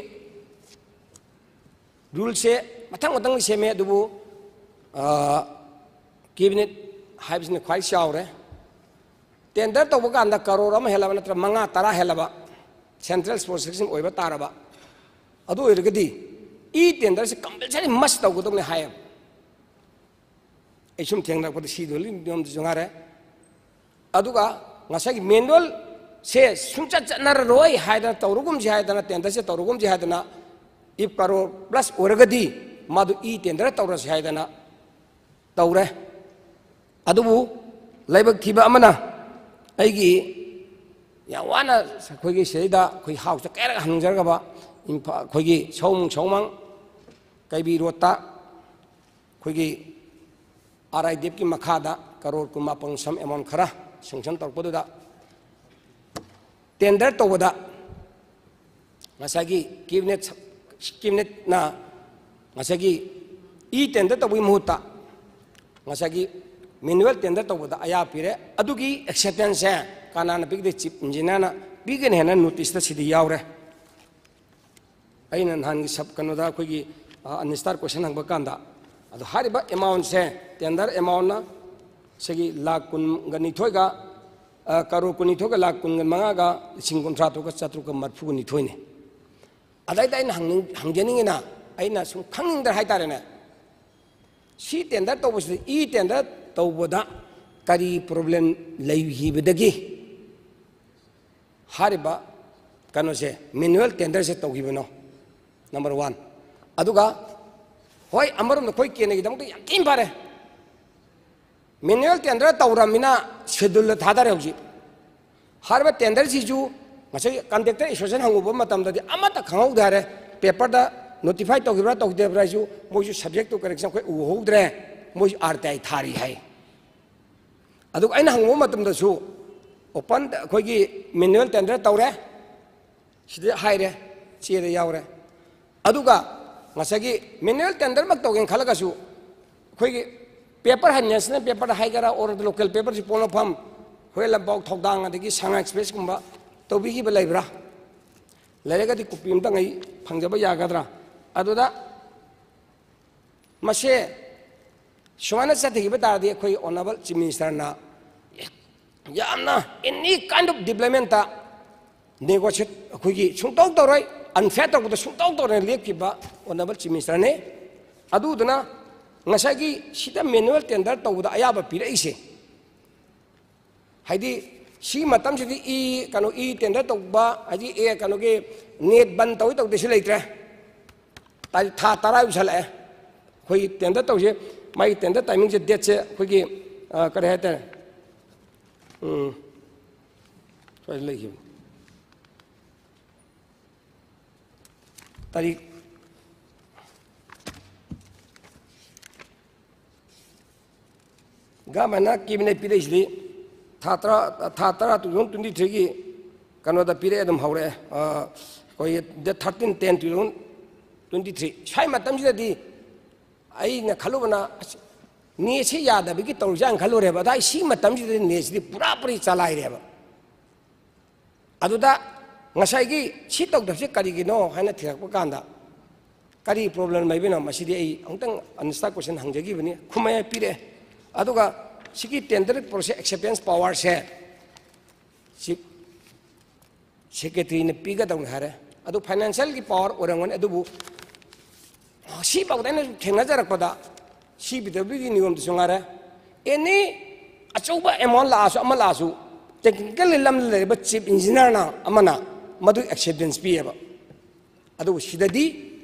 ruleꯁꯦ ꯃꯊꯪ ꯃꯊꯪ ꯁꯦꯝꯃꯦ, ꯑꯗꯨꯕꯨ cabinet ꯍꯥꯏꯕꯁꯤꯅ ꯈ꯭ꯋꯥꯏ ꯆꯥꯎꯔꯦ꯫ Tender ꯇꯧꯕ ꯀꯥꯟꯗ ꯀꯔꯣꯔ ꯑꯃ ꯍꯦꯜꯂꯕ ꯅꯠꯇ꯭ꯔꯒ ꯃꯉꯥ ꯇꯔꯥ ꯍꯦꯜꯂꯕ central processing ꯑꯣꯏꯕ ꯇꯥꯔꯕ, ꯑꯗꯨ ꯑꯣꯏꯔꯒꯗꯤ e-tenderꯁꯦ compulsory must ꯇꯧꯒꯗꯕꯅꯤ ꯍꯥꯏꯌꯦꯕ꯫ ꯑꯩ ꯁꯨꯝ ꯊꯦꯡꯅꯔꯛꯄꯗ ꯁꯤꯗꯣ ꯅꯤꯌꯣꯝꯗꯨꯁꯨ ꯉꯥꯏꯔꯦ꯫ ꯑꯗꯨꯒ ꯉꯁꯥꯏꯒꯤ manualꯁꯦ ꯁꯨꯡꯆꯠ ꯆꯠꯅꯔꯔꯣꯏ ꯍꯥꯏꯗꯅ, ꯇꯧꯔꯒꯨꯝꯁꯤ ꯍꯥꯏꯗꯅ, tenderꯁꯦ ꯇꯧꯔꯒꯨꯝꯁꯤ ꯍꯥꯏꯗꯅ, if ꯀꯔꯣꯔ plus ꯑꯣꯏꯔꯒꯗꯤ ꯃꯥꯗꯨ e-tender ꯇꯧꯔꯁꯤ ꯍꯥꯏꯗꯅ ꯇꯧꯔꯦ꯫ ꯑꯗꯨꯕꯨ ꯂꯥꯏꯕꯛ ꯊꯤꯕ ꯑꯃꯅ ꯑꯩꯒꯤ ꯌꯥꯝ ꯋꯥꯅ ꯑꯩꯈꯣꯏꯒꯤ ꯁꯤꯗꯩꯗ ꯑꯩꯈꯣꯏ ꯍꯥꯎꯁꯇ ꯀꯌꯥꯔꯛ ꯍꯪꯖꯔꯒꯕ ꯏꯝꯐꯥ-, ꯑꯩꯈꯣꯏꯒꯤ ꯁꯧꯃꯨꯡ ꯁꯧꯃꯥꯡ ꯀꯩꯕꯤ ꯔꯣꯗꯇ ꯑꯩꯈꯣꯏꯒꯤ RIDFꯀꯤ ꯃꯈꯥꯗ ꯀꯔꯣꯔ ꯀꯨꯟꯃꯥꯄꯟ sum amount ꯈꯔ sanction ꯇꯧꯔꯛꯄꯗꯨꯗ tender ꯇꯧꯕꯗ ꯉꯁꯥꯏꯒꯤ cabinet, cabinetꯅ ꯉꯁꯥꯏꯒꯤ e-tender ꯇꯧꯕꯒꯤ ꯃꯍꯨꯠꯇ ꯉꯁꯥꯏꯒꯤ manual tender ꯇꯧꯕꯗ ꯑꯌꯥ ꯄꯤꯔꯦ꯫ ꯑꯗꯨꯒꯤ acceptanceꯁꯦ ꯀꯅꯥꯅ ꯄꯤꯒꯗꯦ? Chief Engineerꯅ ꯄꯤꯒꯅꯤ ꯍꯥꯏꯅ noticeꯇ ꯁꯤꯗ ꯌꯥꯎꯔꯦ꯫ ꯑꯩꯅ ꯅꯍꯥꯟꯒꯤ sub ꯀꯩꯅꯣꯗ ꯑꯩꯈꯣꯏꯒꯤ, ꯑ, unanswered question ꯍꯪꯕ ꯀꯥꯟꯗ, ꯑꯗꯣ ꯍꯥꯏꯔꯤꯕ amountꯁꯦ, tender amountꯅ ꯁꯤꯒꯤ ꯂꯥꯈ ꯀꯨꯟꯒ ꯅꯤꯊꯣꯏꯒ, ꯑ, ꯀꯔꯣꯔ ꯀꯨꯟꯅꯤꯊꯣꯏꯒ ꯂꯥꯈ ꯀꯨꯟꯒ ꯃꯉꯥꯒ ꯂꯤꯁꯤꯡ ꯀꯨꯟꯊ꯭ꯔꯥ ꯇꯔꯨꯛꯀ ꯆꯥꯇ꯭ꯔꯨꯛꯀ ꯃꯔꯤꯐꯨꯒ ꯅꯤꯊꯣꯏꯅꯤ꯫ ꯑꯗꯩꯗ ꯑꯩꯅ ꯍꯪꯅꯤꯡ-, ꯍꯪꯖꯅꯤꯡꯉꯤꯅ, ꯑꯩꯅ ꯁꯨꯝ ꯈꯪꯅꯤꯡꯗꯅ ꯍꯥꯏꯇꯥꯔꯦꯅꯦ, ꯁꯤ tender ꯇꯧꯕꯁꯤꯗ, e-tender ꯇꯧꯕꯗ ꯀꯔꯤ problem ꯂꯩꯈꯤꯕꯗꯒꯤ ꯍꯥꯏꯔꯤꯕ ꯀꯩꯅꯣꯁꯦ, manual tenderꯁꯦ ꯇꯧꯈꯤꯕꯅꯣ? Number one꯫ ꯑꯗꯨꯒ ꯍꯣꯏ, ꯑꯃꯔꯣꯝꯗ ꯑꯩꯈꯣꯏ ꯀꯦꯟꯅꯒꯤꯗꯃꯛꯇ ꯌꯥꯝ ꯊꯤꯅ ꯐꯔꯦ, manual tender ꯇꯧꯔꯝꯃꯤꯅ scheduleꯗ ꯊꯥꯗꯔꯦ꯫ ꯍꯧꯖꯤꯛ ꯍꯥꯏꯔꯤꯕ tenderꯁꯤꯁꯨ ꯉꯁꯥꯏ ꯀꯟꯗꯛꯇꯔ ꯑꯦꯁꯣꯁꯤꯌꯦꯁꯟ ꯍꯪꯉꯨꯕ ꯃꯇꯝꯗꯗꯤ ꯑꯃꯠꯇ ꯈꯪꯍꯧꯗꯦ ꯍꯥꯏꯔꯦ꯫ ꯄꯦꯄꯔꯗ ꯅꯣꯇꯤꯐꯥꯏ ꯇꯧꯈꯤꯕ꯭ꯔꯥ ꯇꯧꯈꯤꯗꯕ꯭ꯔꯥ ꯍꯥꯏꯁꯨ ꯃꯣꯏꯁꯨ ꯁꯕꯖꯦꯛꯇꯨ ꯀꯔꯦꯛꯁꯟ ꯑꯩꯈꯣꯏ ꯎꯍꯧꯗ꯭ꯔꯦ, ꯃꯣꯏꯁꯨ ꯑꯥꯔ ꯇꯤ ꯑꯥꯏ ꯊꯥꯔꯤ ꯍꯥꯏ꯫ ꯑꯗꯨꯒ ꯑꯩꯅ ꯍꯪꯉꯨꯕ ꯃꯇꯝꯗꯁꯨ ꯑꯣꯄꯟ ꯑꯩꯈꯣꯏꯒꯤ ꯃꯦꯅꯨꯋꯦꯜ ꯇꯦꯟꯗꯔ ꯇꯧꯔꯦ, ꯁꯤꯗ ꯍꯥꯏꯔꯦ, ꯆꯦꯗ ꯌꯥꯎꯔꯦ꯫ ꯑꯗꯨꯒ ꯉꯁꯥꯏꯒꯤ ꯃꯦꯅꯨꯋꯦꯜ ꯇꯦꯟꯗꯔꯃꯛ ꯇꯧꯒꯦꯅ ꯈꯜꯂꯒꯁꯨ ꯑꯩꯈꯣꯏꯒꯤ ꯄꯦꯄꯔ ꯍꯥꯏ, ꯅꯦꯁꯅꯦꯜ ꯄꯦꯄꯔꯗ ꯍꯥꯏꯒꯦꯔꯥ ꯑꯣꯔ ꯂꯣꯀꯦꯜ ꯄꯦꯄꯔꯁꯤ ꯄꯣꯛꯅꯐꯝ, ꯍꯣꯏ, ꯂꯝꯄꯥꯛ ꯊꯧꯗꯥꯡ ꯑꯗꯒꯤ ꯁꯉꯥꯏ ꯑꯦꯛꯁꯄ꯭ꯔꯦꯁꯀꯨꯝꯕ ꯇꯧꯕꯤꯈꯤꯕ ꯂꯩꯕ꯭ꯔꯥ? ꯂꯩꯔꯒꯗꯤ ꯀꯣꯄꯤ ꯑꯝꯇꯪ ꯑꯩ ꯐꯪꯖꯕ ꯌꯥꯒꯗ꯭ꯔꯥ? ꯑꯗꯨꯗ ꯃꯁꯦ ꯁꯨꯃꯥꯏꯅ ꯆꯠꯊꯈꯤꯕ ꯇꯥꯔꯗꯤ ꯑꯩꯈꯣꯏ ꯑꯣꯅꯔꯦꯕꯜ ꯆꯤꯐ ꯃꯤꯅꯤꯁꯇꯔꯅ ꯌꯥꯝꯅ any kind of developmentꯇ negotiate ꯑꯩꯈꯣꯏꯒꯤ ꯁꯨꯡꯇꯧ ꯇꯧꯔꯣꯏ, unfair ꯇꯧꯕꯗ ꯁꯨꯡꯇꯧ ꯇꯧꯔꯣꯏ ꯂꯦꯞꯈꯤꯕ ꯑꯣꯅꯔꯦꯕꯜ ꯆꯤꯐ ꯃꯤꯅꯤꯁꯇꯔꯅꯤ꯫ ꯑꯗꯨꯗꯨꯅ ꯉꯁꯥꯏꯒꯤ ꯁꯤꯗ ꯃꯦꯅꯨꯋꯦꯜ ꯇꯦꯟꯗꯔ ꯇꯧꯕꯗ ꯑꯌꯥꯕ ꯄꯤꯔꯛꯏꯁꯦ, ꯍꯥꯏꯗꯤ ꯁꯤ ꯃꯇꯝꯁꯤꯗꯤ ꯏ, ꯀꯩꯅꯣ, ꯏ ꯇꯦꯟꯗꯔ ꯇꯧꯕ, ꯍꯥꯏꯗꯤ ꯑꯦ, ꯀꯩꯅꯣꯒꯤ ꯅꯦꯠ ꯕꯟ ꯇꯧꯏ ꯇꯧꯗꯦꯁꯨ ꯂꯩꯇ꯭ꯔꯦ꯫ ꯇꯥꯔꯤꯛ ꯊꯥ ꯇꯔꯥ ꯌꯧꯁꯜꯂꯛꯑꯦ꯫ ꯑꯩꯈꯣꯏꯒꯤ ꯇꯦꯟꯗꯔ ꯇꯧꯁꯦ, ꯃꯥꯒꯤ ꯇꯦꯟꯗꯔ ꯇꯥꯏꯃꯤꯡꯁꯦ, ꯗꯦꯠꯁꯦ ꯑꯩꯈꯣꯏꯒꯤ, ꯑ, ꯀꯔꯤ ꯍꯥꯏꯇꯥꯔꯦ, ꯎꯝ, ꯁ꯭ꯋꯥꯏꯗ ꯂꯩꯈꯤꯕꯅꯤ꯫ ꯇꯥꯔꯤꯛ ꯒꯃꯦꯟꯅ ꯀꯦꯕꯤꯅꯦꯠ ꯄꯤꯔꯛꯏꯁꯤꯗꯤ ꯊꯥ ꯇꯔꯥ, ꯊꯥ ꯇꯔꯥ two thousand twenty threeꯒꯤ ꯀꯩꯅꯣꯗ ꯄꯤꯔꯛꯑꯦ, ꯑꯗꯨꯝ ꯍꯧꯔꯛꯑꯦ꯫ ꯑ, ꯑꯩꯈꯣꯏꯒꯤ date thirteen ten two thousand twenty three꯫ ꯁ꯭ꯋꯥꯏ ꯃꯇꯝꯁꯤꯗꯗꯤ ꯑꯩꯅ ꯈꯜꯂꯨꯕꯅ, ꯑꯁ, ꯅꯦꯠꯁꯤ ꯌꯥꯗꯕꯒꯤ ꯇꯧꯔꯤꯖꯥꯠꯅ ꯈꯜꯂꯨꯔꯦꯕ꯫ ꯑꯗ ꯑꯩ ꯁꯤ ꯃꯇꯝꯁꯤꯗꯗꯤ ꯅꯦꯠꯁꯤꯗꯤ ꯄꯨꯔꯥ ꯄꯨꯔꯤ ꯆꯂꯥꯏꯔꯦꯕ꯫ ꯑꯗꯨꯗ ꯉꯁꯥꯏꯒꯤ ꯁꯤ ꯇꯧꯗꯕꯁꯤ ꯀꯔꯤꯒꯤꯅꯣ ꯍꯥꯏꯅ ꯊꯤꯔꯛꯄ ꯀꯥꯟꯗ, ꯀꯔꯤ ꯄ꯭ꯔꯣꯕ꯭ꯂꯦꯝ ꯂꯩꯕꯅꯣ? ꯃꯁꯤꯗꯤ ꯑꯩ ꯑꯃꯨꯛꯇꯪ ꯑꯟꯁꯇꯥ ꯀꯣꯏꯁꯟ ꯍꯪꯖꯈꯤꯕꯅꯤ, ꯈꯨꯝꯃꯦ, ꯄꯤꯔꯛꯑꯦ꯫ ꯑꯗꯨꯒ ꯁꯤꯒꯤ ꯇꯦꯟꯗꯔ ꯄ꯭ꯔꯣꯁꯦꯁ ꯑꯦꯛꯁꯦꯞꯇꯦꯟꯁ ꯄꯋꯥꯔꯁꯦ ꯆꯤꯐ ꯁꯦꯀ꯭ꯔꯦꯇꯔꯤꯅ ꯄꯤꯒꯗꯧꯅꯤ ꯍꯥꯏꯔꯦ꯫ ꯑꯗꯨ ꯐꯥꯏꯅꯥꯟꯁꯤꯌꯦꯜꯒꯤ ꯄꯋꯥꯔ ꯑꯣꯏꯔꯝꯒꯅꯤ, ꯑꯗꯨꯕꯨ ꯁꯤꯐꯥꯎꯗ ꯑꯩꯅ ꯊꯦꯡꯅꯖꯔꯛꯄꯗ, ꯁꯤ ꯄꯤ ꯗꯕ꯭ꯂꯤꯎ ꯗꯤꯒꯤ ꯅꯤꯌꯣꯝꯗꯁꯨ ꯉꯥꯏꯔꯦ, ꯑꯦꯅꯤ ꯑꯆꯧꯕ ꯑꯦꯃꯥꯎꯟ ꯂꯥꯛꯑꯁꯨ, ꯑꯃ ꯂꯥꯛꯑꯁꯨ, ꯇꯦꯛꯅꯤꯀꯦꯜ ꯂꯝꯗ ꯂꯩꯔꯤꯕ ꯆꯤꯐ ꯏꯟꯖꯤꯅꯤꯌꯥꯔꯅ ꯑꯃꯅ ꯃꯗꯨ ꯑꯦꯛꯁꯦꯞꯇꯦꯟꯁ ꯄꯤꯌꯦꯕ꯫ ꯑꯗꯨꯕꯨ ꯁꯤꯗꯗꯤ,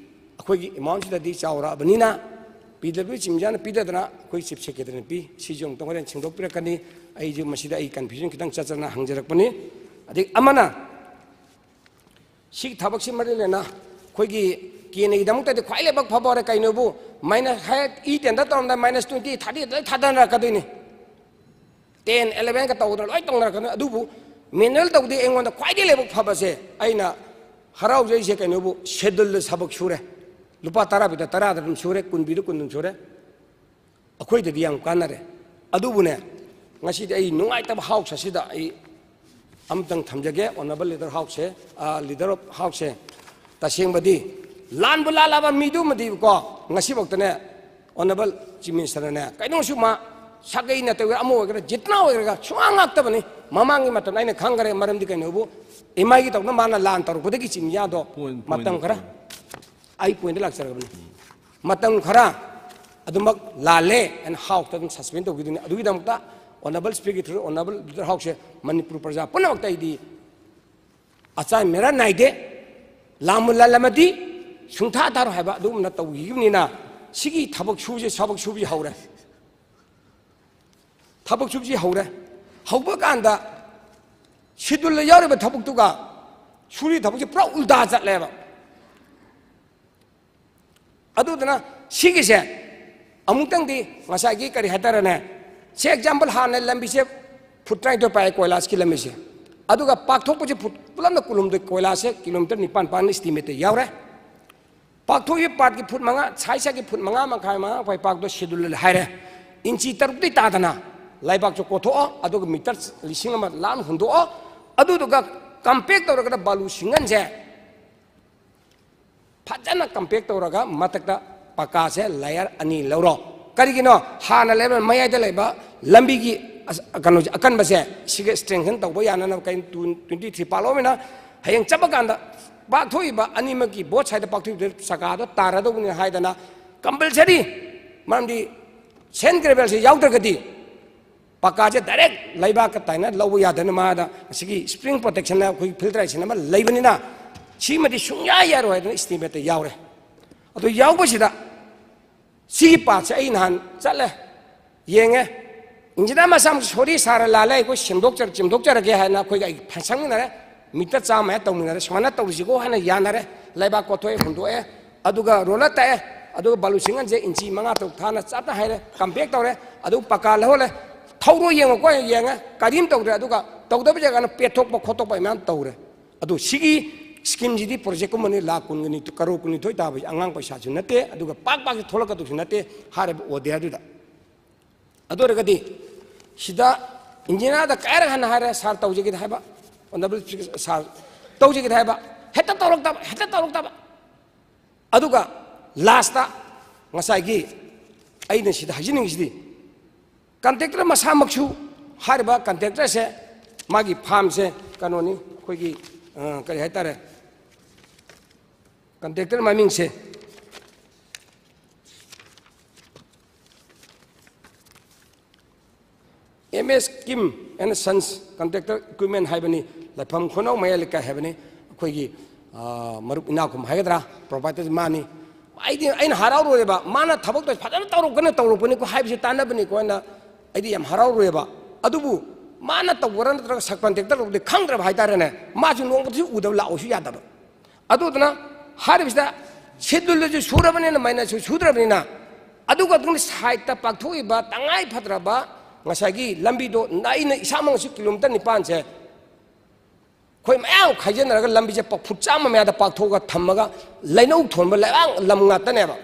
ꯑꯩꯈꯣꯏꯒꯤ ꯑꯦꯃꯥꯎꯟꯁꯤꯗꯗꯤ ꯆꯥꯎꯔꯛꯑꯕꯅꯤꯅ, ꯄꯤ ꯗꯕ꯭ꯂꯤꯎ ꯆꯤꯐ ꯏꯟꯖꯤꯅꯤꯌꯥꯔꯅ ꯄꯤꯗꯗꯅ ꯑꯩꯈꯣꯏ ꯆꯤꯐ ꯁꯦꯀ꯭ꯔꯦꯇꯔꯤꯅ ꯄꯤ꯫ ꯁꯤꯁꯨ ꯑꯃꯨꯛꯇꯪ ꯍꯣꯔꯦꯟ ꯁꯦꯡꯗꯣꯛꯄꯤꯔꯛꯀꯅꯤ꯫ ꯑꯩꯁꯨ ꯃꯁꯤꯗ ꯑꯩ ꯀꯟꯐ꯭ꯌꯨꯖꯟ ꯈꯤꯇꯪ ꯆꯠꯆꯅ ꯍꯪꯖꯔꯛꯄꯅꯤ꯫ ꯑꯗꯒꯤ ꯑꯃꯅ, ꯁꯤꯒꯤ ꯊꯕꯛꯁꯤ ꯃꯔꯤ ꯂꯩꯅ ꯑꯩꯈꯣꯏꯒꯤ ꯀꯦꯅꯒꯤꯗꯃꯛꯇꯗꯤ ꯈ꯭ꯋꯥꯏ ꯂꯥꯏꯕꯛ ꯐꯕ ꯑꯣꯏꯔꯦ꯫ ꯀꯩꯅꯣꯕꯨ, ꯃꯥꯏꯅꯁ ꯍꯥꯏ ꯏ ꯇꯦꯟꯗ ꯇꯧꯔꯝꯗꯥꯏ ꯃꯥꯏꯅꯁ ꯇ꯭ꯋꯦꯟꯇꯤ, ꯊꯥꯔꯇꯤ ꯂꯣꯏ ꯊꯥꯗꯅꯔꯛꯀꯗꯣꯏꯅꯤ꯫ ꯇꯦꯟ ꯑꯦꯂꯦꯚꯦꯟꯒ ꯇꯧꯗꯅ ꯂꯣꯏ ꯇꯧꯅꯔꯛꯀꯅꯤ꯫ ꯑꯗꯨꯕꯨ ꯃꯦꯅꯨꯋꯦꯜ ꯇꯧꯗꯦ꯫ ꯑꯩꯉꯣꯟꯗ ꯈ꯭ꯋꯥꯏꯗꯒꯤ ꯂꯥꯏꯕꯛ ꯐꯕꯁꯦ, ꯑꯩꯅ ꯍꯔꯥꯎꯖꯩꯁꯦ ꯀꯩꯅꯣꯕꯨ, ꯁꯦꯗꯨꯜꯗ ꯊꯕꯛ ꯁꯨꯔꯦ꯫ ꯂꯨꯄꯥ ꯇꯔꯥ ꯄꯤꯗ ꯇꯔꯥꯗ ꯑꯗꯨꯝ ꯁꯨꯔꯦ, ꯀꯨꯟ ꯄꯤꯗ ꯀꯨꯟ ꯑꯗꯨꯝ ꯁꯨꯔꯦ꯫ ꯑꯩꯈꯣꯏꯗꯗꯤ ꯌꯥꯝ ꯀꯥꯟꯅꯔꯦ꯫ ꯑꯗꯨꯕꯨꯅꯦ, ꯉꯁꯤꯗꯤ ꯑꯩ ꯅꯨꯡꯉꯥꯏꯇꯕ ꯍꯥꯎꯁ ꯑꯁꯤꯗ ꯑꯩ ꯑꯃꯇꯪ ꯊꯝꯖꯒꯦ, ꯑꯣꯅꯔꯦꯕꯜ ꯂꯤꯗꯔ ꯍꯥꯎꯁꯁꯦ, ꯑ, ꯂꯤꯗꯔ ꯑꯣꯐ ꯍꯥꯎꯁꯁꯦ꯫ ꯇꯁꯦꯡꯕꯗꯤ ꯂꯥꯟꯕꯨ ꯂꯥꯜꯂꯕ ꯃꯤꯗꯨꯃꯗꯤꯀꯣ, ꯉꯁꯤꯐꯥꯎꯗꯅꯦ, ꯑꯣꯅꯔꯦꯕꯜ ꯆꯤꯐ ꯃꯤꯅꯤꯁꯇꯔꯅꯅꯦ, ꯀꯩꯅꯣꯁꯨ ꯃꯥ ꯁꯥꯒꯩ ꯅꯠꯇꯕ ꯑꯃ ꯑꯣꯏꯒꯦꯔꯥ, ꯖꯤꯠꯅꯥ ꯑꯣꯏꯒꯦꯔꯥ, ꯁꯨꯡꯉꯥꯛ ꯉꯥꯛꯇꯕꯅꯤ꯫ ꯃꯃꯥꯡꯒꯤ ꯃꯇꯝꯗ ꯑꯩꯅ ꯈꯪꯈ꯭ꯔꯦ, ꯃꯔꯝꯗꯤ ꯀꯩꯅꯣꯕꯨ, ꯑꯦꯝ ꯑꯥꯏꯒꯤ ꯇꯧꯅ ꯃꯥꯅ ꯂꯥꯟ ꯇꯧꯔꯛꯄꯗꯒꯤ ꯆꯤꯡꯌꯥꯗꯣ ꯄꯣꯏꯟ, ꯃꯇꯝ ꯄꯣꯏꯟ, ꯈꯔ ꯄꯣꯏꯟ꯫ ꯑꯩ ꯄꯣꯏꯟꯗ ꯂꯥꯛꯆꯔꯕꯅꯤ꯫ ꯃꯇꯝ ꯈꯔ ꯑꯗꯨꯃꯛ ꯂꯥꯜꯂꯦ ꯍꯥꯏꯅ ꯍꯥꯎꯁꯇ ꯑꯗꯨꯝ ꯁꯁꯄꯦꯟ ꯇꯧꯈꯤꯗꯣꯏꯅꯤ꯫ ꯑꯗꯨꯒꯤꯗꯃꯛꯇ ꯑꯣꯅꯔꯦꯕꯜ ꯁ꯭ꯄꯤꯀꯔꯒꯤ ꯊ꯭ꯔꯨ ꯑꯣꯅꯔꯦꯕꯜ ꯂꯤꯗꯔ ꯍꯥꯎꯁꯁꯦ ꯃꯅꯤꯄꯨꯔ ꯄ꯭ꯔꯖꯥ ꯄꯨꯝꯅꯃꯛꯇ ꯑꯩꯗꯤ ꯑꯆꯥꯏ ꯃꯦꯔꯥ ꯅꯥꯏꯗꯦ꯫ ꯂꯥꯟꯕꯨ ꯂꯥꯜꯂꯝꯃꯗꯤ ꯁꯨꯡꯊꯥ ꯊꯥꯔꯣꯏ ꯍꯥꯏꯕ ꯑꯗꯨꯒꯨꯝꯅ ꯇꯧꯈꯤꯕꯅꯤꯅ ꯁꯤꯒꯤ ꯊꯕꯛ ꯁꯨꯁꯦ, ꯊꯕꯛ ꯁꯨꯕꯁꯤ ꯍꯧꯔꯦ꯫ ꯊꯕꯛ ꯁꯨꯕꯁꯤ ꯍꯧꯔꯦ꯫ ꯍꯧꯕ ꯀꯥꯟꯗ ꯁꯦꯗꯨꯜꯗ ꯌꯥꯎꯔꯤꯕ ꯊꯕꯛꯇꯨꯒ ꯁꯨꯔꯤ ꯊꯕꯛꯁꯤ ꯄꯨꯔꯥ ꯎꯜꯇꯥ ꯆꯠꯂꯦꯕ꯫ ꯑꯗꯨꯗꯨꯅ ꯁꯤꯒꯤꯁꯦ ꯑꯃꯨꯛꯇꯪꯗꯤ ꯉꯁꯥꯏꯒꯤ ꯀꯔꯤ ꯍꯥꯏꯇꯥꯔꯦꯅꯦ, ꯁꯦ ꯑꯦꯛꯖꯥꯝꯄꯜ ꯍꯥꯟꯅ ꯂꯝꯕꯤꯁꯦ ꯐꯨꯠ ꯇꯔꯥꯅꯤꯊꯣꯏ ꯄꯥꯛꯑꯦ ꯀꯣꯏꯂꯥꯁꯀꯤ ꯂꯝꯕꯤꯁꯦ, ꯑꯗꯨꯒ ꯄꯥꯛꯊꯣꯛꯄꯁꯦ ꯐꯨꯠ ꯄꯨꯂꯞꯅ ꯀꯨꯟꯍꯨꯝꯗꯣꯏ, ꯀꯣꯏꯂꯥꯁꯦ ꯀꯤꯂꯣꯃꯤꯇꯔ ꯅꯤꯄꯥꯟ ꯄꯥꯟ ꯏꯁꯇꯤꯃꯦꯠꯇ ꯌꯥꯎꯔꯦ꯫ ꯄꯥꯛꯊꯣꯛꯏꯕ ꯄꯥꯔꯠꯀꯤ ꯐꯨꯠ ꯃꯉꯥ, ꯁꯥꯏꯠ ꯁꯥꯏꯠꯀꯤ ꯐꯨꯠ ꯃꯉꯥ ꯃꯈꯥꯏ, ꯃꯉꯥ ꯃꯈꯥꯏ ꯄꯥꯛꯇꯣ ꯁꯦꯗꯨꯜ ꯍꯥꯏꯔꯦ꯫ ꯏꯟꯆꯤ ꯇꯔꯨꯛꯇꯤ ꯇꯥꯗꯅ ꯂꯩꯕꯥꯛꯁꯨ ꯀꯣꯊꯣꯛꯑꯣ, ꯑꯗꯨꯒ ꯃꯤꯇꯔ ꯂꯤꯁꯤꯡ ꯑꯃ ꯂꯥꯟ ꯍꯨꯟꯗꯣꯛꯑꯣ, ꯑꯗꯨꯗꯨꯒ ꯀꯝꯄꯦꯛ ꯇꯧꯔꯒꯗ ꯕꯥꯂꯨ ꯁꯤꯡꯒꯟꯁꯦ ꯐꯖꯅ ꯀꯝꯄꯦꯛ ꯇꯧꯔꯒ ꯃꯊꯛꯇ ꯄꯀꯥꯁꯦ ꯂꯦꯌꯔ ꯑꯅꯤ ꯂꯧꯔꯣ꯫ ꯀꯔꯤꯒꯤꯅꯣ? ꯍꯥꯟꯅ ꯂꯩꯕ ꯃꯌꯥꯏꯗ ꯂꯩꯕ ꯂꯝꯕꯤꯒꯤ ꯑꯁ-, ꯀꯩꯅꯣꯁꯦ, ꯑꯀꯟꯕꯁꯦ ꯁꯤꯒ ꯁ꯭ꯇꯔꯦꯡꯊꯟ ꯇꯧꯕ ꯌꯥꯅꯅꯕ ꯀꯩ ꯇꯨ-, ꯇ꯭ꯋꯦꯟꯇꯤ ꯊ꯭ꯔꯤ ꯄꯥꯜꯂꯛꯑꯃꯤꯅ ꯍꯌꯦꯡ ꯆꯠꯄ ꯀꯥꯟꯗ ꯄꯥꯛꯊꯣꯛꯏꯕ ꯑꯅꯤꯃꯛꯀꯤ ꯕꯣꯠ ꯁꯥꯏꯗ ꯄꯥꯛꯊꯣꯛꯏꯕ ꯆꯀꯥꯗꯣ ꯇꯥꯔꯗꯧꯕꯅꯤ ꯍꯥꯏꯗꯅ ꯀꯝꯄꯜꯁꯔꯤ, ꯃꯔꯝꯗꯤ ꯁꯦꯟ ꯒ꯭ꯔꯦꯚꯦꯜꯁꯦ ꯌꯥꯎꯗ꯭ꯔꯒꯗꯤ ꯄꯀꯥꯁꯦ ꯗꯥꯏꯔꯦꯛ ꯂꯩꯕꯥꯛꯀ ꯇꯥꯏꯅ ꯂꯧꯕ ꯌꯥꯗꯅ ꯃꯥꯗ ꯉꯁꯤꯒꯤ ꯁ꯭ꯄ꯭ꯔꯤꯡ ꯄ꯭ꯔꯣꯇꯦꯛꯁꯟꯅ ꯑꯩꯈꯣꯏꯒꯤ ꯐꯤꯜꯇꯔꯥꯏꯖꯦꯁꯟ ꯑꯃ ꯂꯩꯕꯅꯤꯅ ꯁꯤꯃꯗꯤ ꯁꯨꯡꯌꯥ ꯌꯥꯔꯣꯏ ꯍꯥꯏꯗꯅ ꯏꯁꯇꯤꯃꯦꯠꯇ ꯌꯥꯎꯔꯦ꯫ ꯑꯗꯨ ꯌꯥꯎꯕꯁꯤꯗ ꯁꯤꯒꯤ ꯄꯥꯠꯁꯦ ꯑꯩ ꯅꯍꯥꯟ ꯆꯠꯂꯦ, ꯌꯦꯡꯉꯦ꯫ ꯏꯟꯖꯤꯅꯤꯌꯥꯔ ꯃꯆꯥ ꯑꯃ, "ꯁꯣꯔꯤ ꯁꯥꯔ, ꯂꯥꯜꯂꯦ, ꯑꯩꯈꯣꯏ ꯁꯦꯝꯗꯣꯛꯆꯔ-, ꯁꯦꯝꯗꯣꯛꯆꯔꯒꯦ" ꯍꯥꯏꯅ ꯑꯩꯈꯣꯏꯒ ꯑꯩ ꯐ-, ꯁꯪꯃꯤꯟꯅꯔꯦ꯫ ꯃꯤꯇꯔ ꯆꯥꯝꯃ ꯍꯦꯛ ꯇꯧꯃꯤꯟꯅꯔꯦ, ꯁꯨꯃꯥꯏꯅ ꯇꯧꯔꯤꯁꯤꯀꯣ ꯍꯥꯏꯅ ꯌꯥꯅꯔꯦ꯫ ꯂꯩꯕꯥꯛ ꯀꯣꯠꯊꯣꯛꯑꯦ, ꯍꯨꯟꯗꯣꯛꯑꯦ, ꯑꯗꯨꯒ ꯔꯣꯂꯔ ꯇꯛꯑꯦ, ꯑꯗꯨꯒ ꯕꯥꯂꯨ ꯁꯤꯡꯒꯜꯁꯦ ꯏꯟꯆꯤ ꯃꯉꯥ ꯇꯔꯨꯛ ꯊꯥꯅ ꯆꯞꯅ ꯍꯥꯏꯔꯦ, ꯀꯝꯄꯦꯛ ꯇꯧꯔꯦ, ꯑꯗꯨ ꯄꯀꯥ ꯂꯧꯍꯜꯂꯦ꯫ ꯊꯧꯔꯣ ꯌꯦꯡꯉꯣꯀꯣ, ꯌꯦꯡꯉꯦ, ꯀꯔꯤꯝ ꯇꯧꯗ꯭ꯔꯦ꯫ ꯑꯗꯨꯒ ꯇꯧꯗꯕ ꯖꯒꯥꯅ ꯄꯦꯠꯊꯣꯛꯄ ꯈꯣꯠꯇꯣꯛꯄ ꯃꯌꯥꯝ ꯇꯧꯔꯦ꯫ ꯑꯗꯨ ꯁꯤꯒꯤ ꯁ꯭ꯀꯤꯝꯁꯤꯗꯤ ꯄ꯭ꯔꯣꯖꯦꯛꯀꯨꯝꯕꯅꯤ, ꯂꯥꯈ ꯀꯨꯟꯒ ꯅꯤꯊꯣꯏ, ꯀꯔꯣꯔ ꯀꯨꯟꯅꯤꯊꯣꯏ ꯇꯥꯕꯁꯤ ꯑꯉꯥꯡ ꯄꯩꯁꯥꯁꯨ ꯅꯠꯇꯦ, ꯑꯗꯨꯒ ꯄꯥꯛ ꯄꯥꯛꯁꯨ ꯊꯣꯛꯂꯛꯀꯗꯧꯁꯨ ꯅꯠꯇꯦ ꯍꯥꯏꯔꯤꯕ ꯑꯣꯔꯗꯔꯗꯨꯗ꯫ ꯑꯗꯨ ꯑꯣꯏꯔꯒꯗꯤ ꯁꯤꯗ ꯏꯟꯖꯤꯅꯤꯌꯥꯔꯗ ꯀꯌꯥꯔꯛ ꯍꯟꯅ ꯍꯥꯏꯔꯦ, "ꯁꯥꯔ, ꯇꯧꯖꯒꯦꯗꯤ ꯍꯥꯏꯕ, ꯑꯣꯅꯔꯦꯕꯜ ꯁꯥꯔ, ꯇꯧꯖꯒꯦꯗꯤ ꯍꯥꯏꯕ", ꯍꯦꯛꯇ ꯇꯧꯔꯛꯇꯕ, ꯍꯦꯛꯇ ꯇꯧꯔꯛꯇꯕ꯫ ꯑꯗꯨꯒ ꯂꯥꯁꯇ ꯉꯁꯥꯏꯒꯤ ꯑꯩꯅ ꯁꯤꯗ ꯍꯥꯏꯖꯅꯤꯡꯉꯤꯁꯤꯗꯤ, ꯀꯟꯇ꯭ꯔꯦꯛꯇꯔ ꯃꯁꯥꯃꯛꯁꯨ, ꯍꯥꯏꯔꯤꯕ ꯀꯟꯇ꯭ꯔꯦꯛꯇꯔꯁꯦ, ꯃꯥꯒꯤ ꯐꯥꯝꯁꯦ ꯀꯩꯅꯣꯅꯤ, ꯑꯩꯈꯣꯏꯒꯤ, ꯑ, ꯀꯔꯤ ꯍꯥꯏꯇꯥꯔꯦ, ꯀꯟꯇ꯭ꯔꯦꯛꯇꯔ ꯃꯃꯤꯡꯁꯦ ꯑꯦꯝ ꯑꯦꯁ ꯀꯤꯝ ꯑꯦꯟ ꯁꯟꯁ ꯀꯟꯇ꯭ꯔꯦꯛꯇꯔ ꯏꯀ꯭ꯋꯤꯞꯃꯦꯟ ꯍꯥꯏꯕꯅꯤ꯫ ꯂꯥꯏꯐꯝ ꯈꯨꯅꯧ ꯃꯌꯥꯏ ꯂꯩꯀꯥꯏ ꯍꯥꯏꯕꯅꯤ꯫ ꯑꯩꯈꯣꯏꯒꯤ, ꯑ, ꯃꯔꯨꯞ ꯏꯅꯥꯎꯈꯨꯝ ꯍꯥꯏꯒꯗ꯭ꯔꯥ, ꯄ꯭ꯔꯣꯄꯥꯏꯇꯔ ꯃꯥꯅꯤ꯫ ꯑꯩꯗꯤ, ꯑꯩꯅ ꯍꯔꯥꯎꯔꯨꯔꯦꯕ, ꯃꯥꯅ ꯊꯕꯛꯇꯣ ꯐꯖꯅ ꯇꯧꯔꯛꯀꯅꯤ, ꯇꯧꯔꯛꯄꯅꯤꯀꯣ ꯍꯥꯏꯕꯁꯦ ꯇꯥꯟꯅꯕꯅꯤꯀꯣ꯫ ꯑꯩꯅ, ꯑꯩꯗꯤ ꯌꯥꯝ ꯍꯔꯥꯎꯔꯨꯔꯦꯕ꯫ ꯑꯗꯨꯕꯨ ꯃꯥꯅ ꯇꯧꯕ꯭ꯔꯥ ꯅꯠꯇ꯭ꯔꯒ ꯁꯕ ꯀꯟꯇ꯭ꯔꯦꯛꯇꯔ ꯇꯧꯕꯗꯤ ꯈꯪꯗ꯭ꯔꯕ ꯍꯥꯏꯇꯥꯔꯦꯅꯦ꯫ ꯃꯥꯁꯨ ꯅꯣꯡꯃꯇꯁꯨ ꯎꯗꯕ, ꯂꯥꯛꯑꯣꯁꯨ ꯌꯥꯗꯕ꯫ ꯑꯗꯨꯗꯨꯅ ꯍꯥꯏꯔꯤꯕꯁꯤꯗ ꯁꯦꯗꯨꯜꯗꯁꯨ ꯁꯨꯔꯕꯅꯤꯅ, ꯃꯥꯏꯅꯁꯁꯨ ꯁꯨꯗ꯭ꯔꯕꯅꯤꯅ, ꯑꯗꯨꯒ ꯑꯗꯨꯝ ꯁꯥꯏꯠꯇ ꯄꯥꯛꯊꯣꯛꯏꯕ ꯇꯉꯥꯏ ꯐꯗ꯭ꯔꯕ ꯉꯁꯥꯏꯒꯤ ꯂꯝꯕꯤꯗꯣ, ꯑꯩꯅ ꯏꯁꯥꯃꯛꯁꯨ ꯀꯤꯂꯣꯃꯤꯇꯔ ꯅꯤꯄꯥꯟꯁꯦ ꯑꯩꯈꯣꯏ ꯃꯌꯥꯝ ꯈꯥꯏꯖꯤꯟꯅꯔꯒ ꯂꯝꯕꯤꯁꯦ ꯄ-, ꯐꯨꯠ ꯆꯥꯝꯃ ꯃꯌꯥꯗ ꯄꯥꯛꯊꯣꯛꯑꯒ ꯊꯝꯃꯒ, ꯂꯩꯅꯧ ꯊꯣꯟꯕ ꯂꯩꯕꯥꯛ ꯂꯝ ꯉꯥꯛꯇꯅꯦꯕ꯫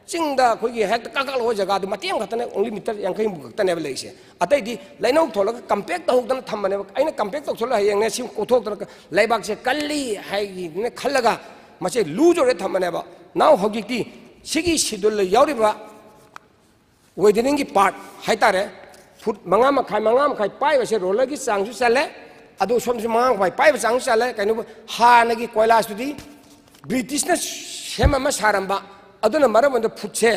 ꯆꯤꯡꯗ ꯑꯩꯈꯣꯏꯒꯤ ꯍꯦꯛꯇ ꯀꯥꯈꯠꯂꯛꯄ ꯖꯒꯥꯗꯨ ꯃꯇꯦꯛ ꯑꯃꯈꯛꯇꯅꯦ, only ꯃꯤꯇꯔ ꯌꯥꯡꯈꯩꯃꯨꯛ ꯈꯛꯇꯅꯦꯕ ꯂꯩꯔꯤꯁꯦ꯫ ꯑꯇꯩꯗꯤ ꯂꯩꯅꯧ ꯊꯣꯜꯂꯒ ꯀꯝꯄꯦꯛ ꯇꯧꯍꯧꯗꯅ ꯊꯝꯕꯅꯦꯕ꯫ ꯑꯩꯅ ꯀꯝꯄꯦꯛ ꯇꯧꯁꯜꯂ ꯍꯌꯦꯡꯅꯦ ꯁꯤ ꯀꯣꯊꯣꯛꯇꯅ ꯂꯩꯕꯥꯛꯁꯦ ꯀꯜꯂꯤ ꯍꯥꯏꯒꯤꯅ ꯈꯜꯂꯒ ꯃꯁꯦ ꯂꯨꯖ ꯑꯣꯏꯔ ꯊꯝꯕꯅꯦꯕ꯫ ꯅꯥꯎ ꯍꯧꯖꯤꯛꯇꯤ ꯁꯤꯒꯤ ꯁꯦꯗꯨꯜꯗ ꯌꯥꯎꯔꯤꯕ ꯋꯦꯗꯔꯤꯡꯒꯤ ꯄꯥꯔꯠ ꯍꯥꯏꯇꯥꯔꯦ, ꯐꯨꯠ ꯃꯉꯥ ꯃꯈꯥꯏ, ꯃꯉꯥ ꯃꯈꯥꯏ ꯄꯥꯏꯕꯁꯦ ꯔꯣꯂꯔꯒꯤ ꯆꯥꯡꯁꯨ ꯆꯜꯂꯦ, ꯑꯗꯨ ꯁꯣꯝꯁꯨ ꯃꯉꯥ ꯃꯈꯥꯏ ꯄꯥꯏꯕ ꯆꯥꯡꯁꯨ ꯆꯜꯂꯦ꯫ ꯀꯩꯅꯣ, ꯍꯥꯟꯅꯒꯤ ꯀꯣꯏꯂꯥꯁꯇꯨꯗꯤ ꯕ꯭ꯔꯤꯇꯤꯁꯅ ꯁꯦꯝ ꯑꯃ ꯁꯥꯔꯝꯕ, ꯑꯗꯨꯅ ꯃꯔꯝ ꯑꯣꯏꯔꯒ ꯐꯨꯠꯁꯦ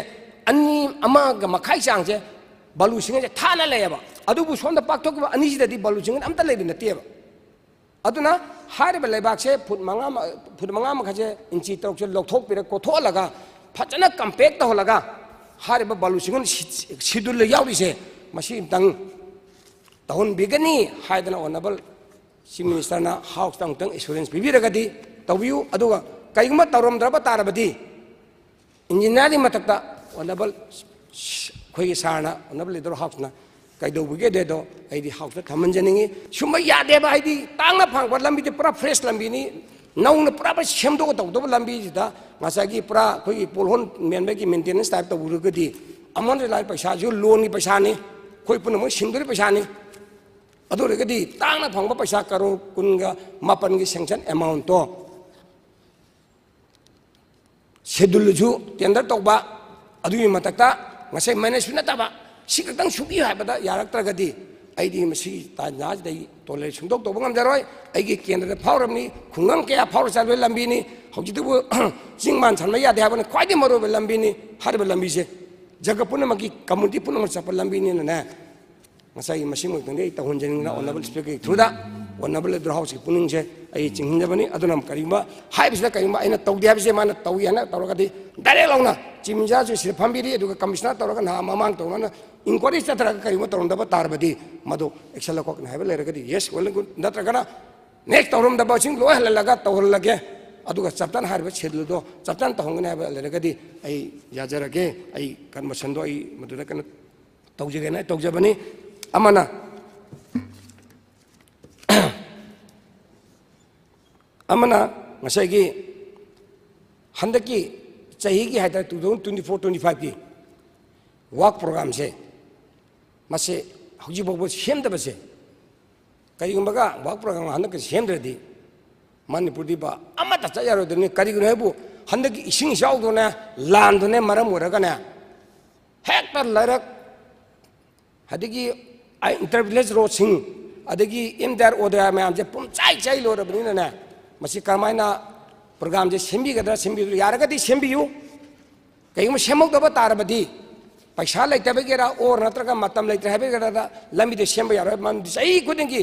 ꯑꯅꯤ, ꯑꯃꯒ ꯃꯈꯥꯏ ꯆꯥꯡꯁꯦ ꯕꯥꯂꯨ ꯁꯤꯡꯒꯜꯁꯦ ꯊꯥꯅ ꯂꯩꯌꯦꯕ꯫ ꯑꯗꯨꯕꯨ ꯁꯣꯝꯗ ꯄꯥꯛꯊꯣꯛꯈꯤꯕ ꯑꯅꯤꯁꯤꯗꯗꯤ ꯕꯥꯂꯨ ꯁꯤꯡꯒꯜ ꯑꯝꯇ ꯂꯩꯕ ꯅꯠꯇꯦꯕ꯫ ꯑꯗꯨꯅ ꯍꯥꯏꯔꯤꯕ ꯂꯩꯕꯥꯛꯁꯦ ꯐꯨꯠ ꯃꯉꯥ ꯃ-, ꯐꯨꯠ ꯃꯉꯥ ꯃꯈꯥꯏꯁꯦ, ꯏꯟꯆꯤ ꯇꯔꯨꯛꯁꯦ ꯂꯧꯊꯣꯛꯄꯤꯔ ꯀꯣꯊꯣꯛꯍꯜꯂꯒ ꯐꯖꯅ ꯀꯝꯄꯦꯛ ꯇꯧꯍꯜꯂꯒ ꯍꯥꯏꯔꯤꯕ ꯕꯥꯂꯨ ꯁꯤꯡꯒꯜ ꯁꯤ-, ꯁꯦꯗꯨꯜꯗ ꯌꯥꯎꯔꯤꯁꯦ ꯃꯁꯤ ꯑꯝꯇꯪ ꯇꯧꯍꯟꯕꯤꯒꯅꯤ ꯍꯥꯏꯗꯅ ꯑꯣꯅꯔꯦꯕꯜ Chief Minister ꯅ House ꯇ ꯑꯃꯨꯛꯇꯪ assurance ꯄꯤꯕꯤꯔꯒꯗꯤ ꯇꯧꯕꯤꯌꯨ꯫ ꯑꯗꯨꯒ ꯀꯔꯤꯒꯨꯝꯕ ꯇꯧꯔꯝꯗ꯭ꯔꯕ ꯇꯥꯔꯕꯗꯤ, engineer ꯗꯤ ꯃꯊꯛꯇ honourable ꯑꯩꯈꯣꯏꯒꯤ sir ꯅ, honourable leader of House ꯅ ꯀꯩꯗꯧꯕꯒꯦ ꯑꯗꯨꯗꯣ ꯑꯩꯗꯤ House ꯇ ꯊꯝꯍꯟꯖꯅꯤꯡꯉꯤ꯫ ꯁꯨꯝꯕ ꯌꯥꯗꯦꯕ, ꯍꯥꯏꯗꯤ ꯇꯥꯡꯅ ꯐꯪꯕ ꯂꯝꯕꯤꯗꯤ ꯄꯨꯔꯥ fresh ꯂꯝꯕꯤꯅꯤ, ꯅꯧꯅ ꯄꯨꯔꯥ ꯁꯦꯝꯗꯣꯛꯑ ꯇꯧꯗꯧꯕ ꯂꯝꯕꯤꯁꯤꯗ ꯉꯁꯥꯏꯒꯤ ꯄꯨꯔꯥ ꯑꯩꯈꯣꯏꯒꯤ pothole ꯃꯦꯟꯕꯒꯤ maintenance type ꯇꯧꯔꯒꯗꯤ ꯑꯃꯣꯟ ꯂꯥꯏ ꯄꯩꯁꯥꯁꯨ loan ꯒꯤ ꯄꯩꯁꯥꯅꯤ, ꯑꯩꯈꯣꯏ ꯄꯨꯝꯅꯃꯛ ꯁꯤꯡꯗꯣꯔꯤ ꯄꯩꯁꯥꯅꯤ꯫ ꯑꯗꯨ ꯑꯣꯏꯔꯒꯗꯤ ꯇꯥꯡꯅ ꯐꯪꯕ ꯄꯩꯁꯥ ꯀꯔꯣꯔ ꯀꯨꯟꯒ ꯃꯥꯄꯟꯒꯤ sanction amount ꯇꯣ schedule ꯁꯨ tender ꯇꯧꯕ, ꯑꯗꯨꯒꯤ ꯃꯊꯛꯇ ꯉꯁꯥꯏ manage ꯁꯨ ꯅꯠꯇꯕ, ꯁꯤ ꯈꯛꯇꯪ ꯁꯨꯕꯤꯌꯨ ꯍꯥꯏꯕꯗ ꯌꯥꯔꯛꯇ꯭ꯔꯒꯗꯤ ꯑꯩꯗꯤ ꯃꯁꯤꯒꯤ ꯇꯥꯟꯖꯥꯁꯤꯗ ꯑꯩ tolerate ꯁꯨꯡꯇꯧ ꯇꯧꯕ ꯉꯝꯖꯔꯣꯏ꯫ ꯑꯩꯒꯤ ꯀꯦꯟꯗ꯭ꯔꯗ ꯐꯥꯎꯔꯕꯅꯤ, ꯈꯨꯡꯒꯪ ꯀꯌꯥ ꯐꯥꯎꯔ ꯆꯠꯂꯣꯏ ꯂꯝꯕꯤꯅꯤ꯫ ꯍꯧꯖꯤꯛꯇꯕꯨ ꯆꯤꯡ ꯃꯥꯟ ꯁꯟꯕ ꯌꯥꯗꯦ ꯍꯥꯏꯕꯅ ꯈ꯭ꯋꯥꯏꯗꯒꯤ ꯃꯔꯨꯑꯣꯏꯕ ꯂꯝꯕꯤꯅꯤ꯫ ꯍꯥꯏꯔꯤꯕ ꯂꯝꯕꯤꯁꯦ ꯖꯒꯠ ꯄꯨꯝꯅꯃꯛꯀꯤ community ꯄꯨꯝꯅꯃꯛ ꯆꯠꯄ ꯂꯝꯕꯤꯅꯤꯅꯅꯦ, ꯉꯁꯥꯏꯒꯤ ꯃꯁꯤꯃꯛꯇꯪꯗꯤ ꯑꯩ ꯇꯧꯍꯟꯖꯅꯤꯡꯗꯅ honourable speaker ꯒꯤ through the honourable leader of House ꯀꯤ ꯄꯨꯛꯅꯤꯡꯁꯦ ꯑꯩ ꯆꯤꯡꯍꯟꯖꯕꯅꯤ꯫ ꯑꯗꯨꯅ ꯀꯔꯤꯒꯨꯝꯕ ꯍꯥꯏꯔꯤꯕꯁꯤꯗ ꯀꯔꯤꯒꯨꯝꯕ ꯑꯩꯅ ꯇꯧꯗꯦ ꯍꯥꯏꯕꯁꯦ ꯃꯥꯅ ꯇꯧꯏ ꯍꯥꯏꯅ ꯇꯧꯔꯒꯗꯤ direct ꯂꯥꯎꯅ Chief Minister ꯁꯨ ꯁꯤꯗ ꯐꯝꯕꯤꯔꯤ, ꯑꯗꯨꯒ Commissioner ꯇꯧꯔꯒ ꯅꯍꯥꯟ ꯃꯃꯥꯡ ꯇꯧꯅꯅ inquiry ꯆꯠꯊꯔꯒ ꯀꯔꯤꯒꯨꯝꯕ ꯇꯧꯔꯝꯗꯕ ꯇꯥꯔꯕꯗꯤ ꯃꯗꯨ action ꯂꯧꯈꯠꯀꯅꯤ ꯍꯥꯏꯕ ꯂꯩꯔꯒꯗꯤ yes, well and good, ꯅꯠꯇ꯭ꯔꯒꯅ next ꯇꯧꯔꯝꯗꯕꯁꯤꯡ ꯂꯣꯏ ꯍꯜꯍꯜꯂꯒ ꯇꯧꯍꯜꯂꯒꯦ꯫ ꯑꯗꯨꯒ ꯆꯞ ꯆꯥꯅ ꯍꯥꯏꯔꯤꯕ schedule ꯗꯣ ꯆꯞ ꯆꯥꯅ ꯇꯧꯍꯟꯒꯅꯤ ꯍꯥꯏꯕ ꯂꯩꯔꯒꯗꯤ ꯑꯩ ꯌꯥꯖꯔꯒꯦ꯫ ꯑꯩ conversation ꯗꯣ ꯑꯩ ꯃꯗꯨꯗ ꯀꯩꯅꯣ ꯇꯧꯖꯒꯦꯅ ꯇꯧꯖꯕꯅꯤ꯫ ꯑꯃꯅ, ꯑꯃꯅ ꯉꯁꯥꯏꯒꯤ ꯍꯟꯗꯛꯀꯤ ꯆꯍꯤꯒꯤ ꯍꯥꯏꯇꯥꯔꯦ, two thousand twenty four twenty five ꯀꯤ work program ꯁꯦ, ꯃꯁꯦ ꯍꯧꯖꯤꯛ ꯐꯥꯎꯕ ꯁꯦꯝꯗꯕꯁꯦ, ꯀꯔꯤꯒꯨꯝꯕꯒ work program ꯍꯟꯗꯛꯀꯤ ꯁꯦꯝꯗ꯭ꯔꯗꯤ ꯃꯅꯤꯄꯨꯔꯗꯤ ꯕ ꯑꯃꯠꯇ ꯆꯠ ꯌꯥꯔꯣꯏꯗꯕꯅꯤ꯫ ꯀꯔꯤꯒꯤꯅꯣ ꯍꯥꯏꯕꯨ ꯍꯟꯗꯛꯀꯤ ꯏꯁꯤꯡ ꯏꯆꯥꯎꯗꯨꯅꯦ, ꯂꯥꯟꯗꯨꯅꯦ ꯃꯔꯝ ꯑꯣꯏꯔꯒꯅꯦ, ꯍꯦꯛꯇ ꯂꯩꯔꯛ, ꯑꯗꯒꯤ inter village road ꯁꯤꯡ, ꯑꯗꯒꯤ M D R O D R ꯃꯌꯥꯝꯁꯦ ꯄꯨꯝꯆꯥꯏ ꯆꯥꯏ ꯂꯣꯏꯔꯕꯅꯤꯅꯅꯦ, ꯃꯁꯤ ꯀꯔꯝꯍꯥꯏꯅ program ꯁꯦ ꯁꯦꯝꯕꯤꯒꯗ꯭ꯔꯥ, ꯁꯦꯝꯕꯤꯗ꯭ꯔꯥ, ꯌꯥꯔꯒꯗꯤ ꯁꯦꯝꯕꯤꯌꯨ꯫ ꯀꯩꯒꯨꯝꯕ ꯁꯦꯝꯍꯧꯗꯕ ꯇꯥꯔꯕꯗꯤ, ꯄꯩꯁꯥ ꯂꯩꯇꯕꯒꯤꯔ or ꯅꯠꯇ꯭ꯔꯒ ꯃꯇꯝ ꯂꯩꯇ꯭ꯔꯦ ꯍꯥꯏꯕꯒꯤꯔ ꯂꯝꯕꯤꯗ ꯁꯦꯝꯕ ꯌꯥꯔꯣꯏ꯫ ꯃꯔꯝꯗꯤ ꯆꯍꯤ ꯈꯨꯗꯤꯡꯒꯤ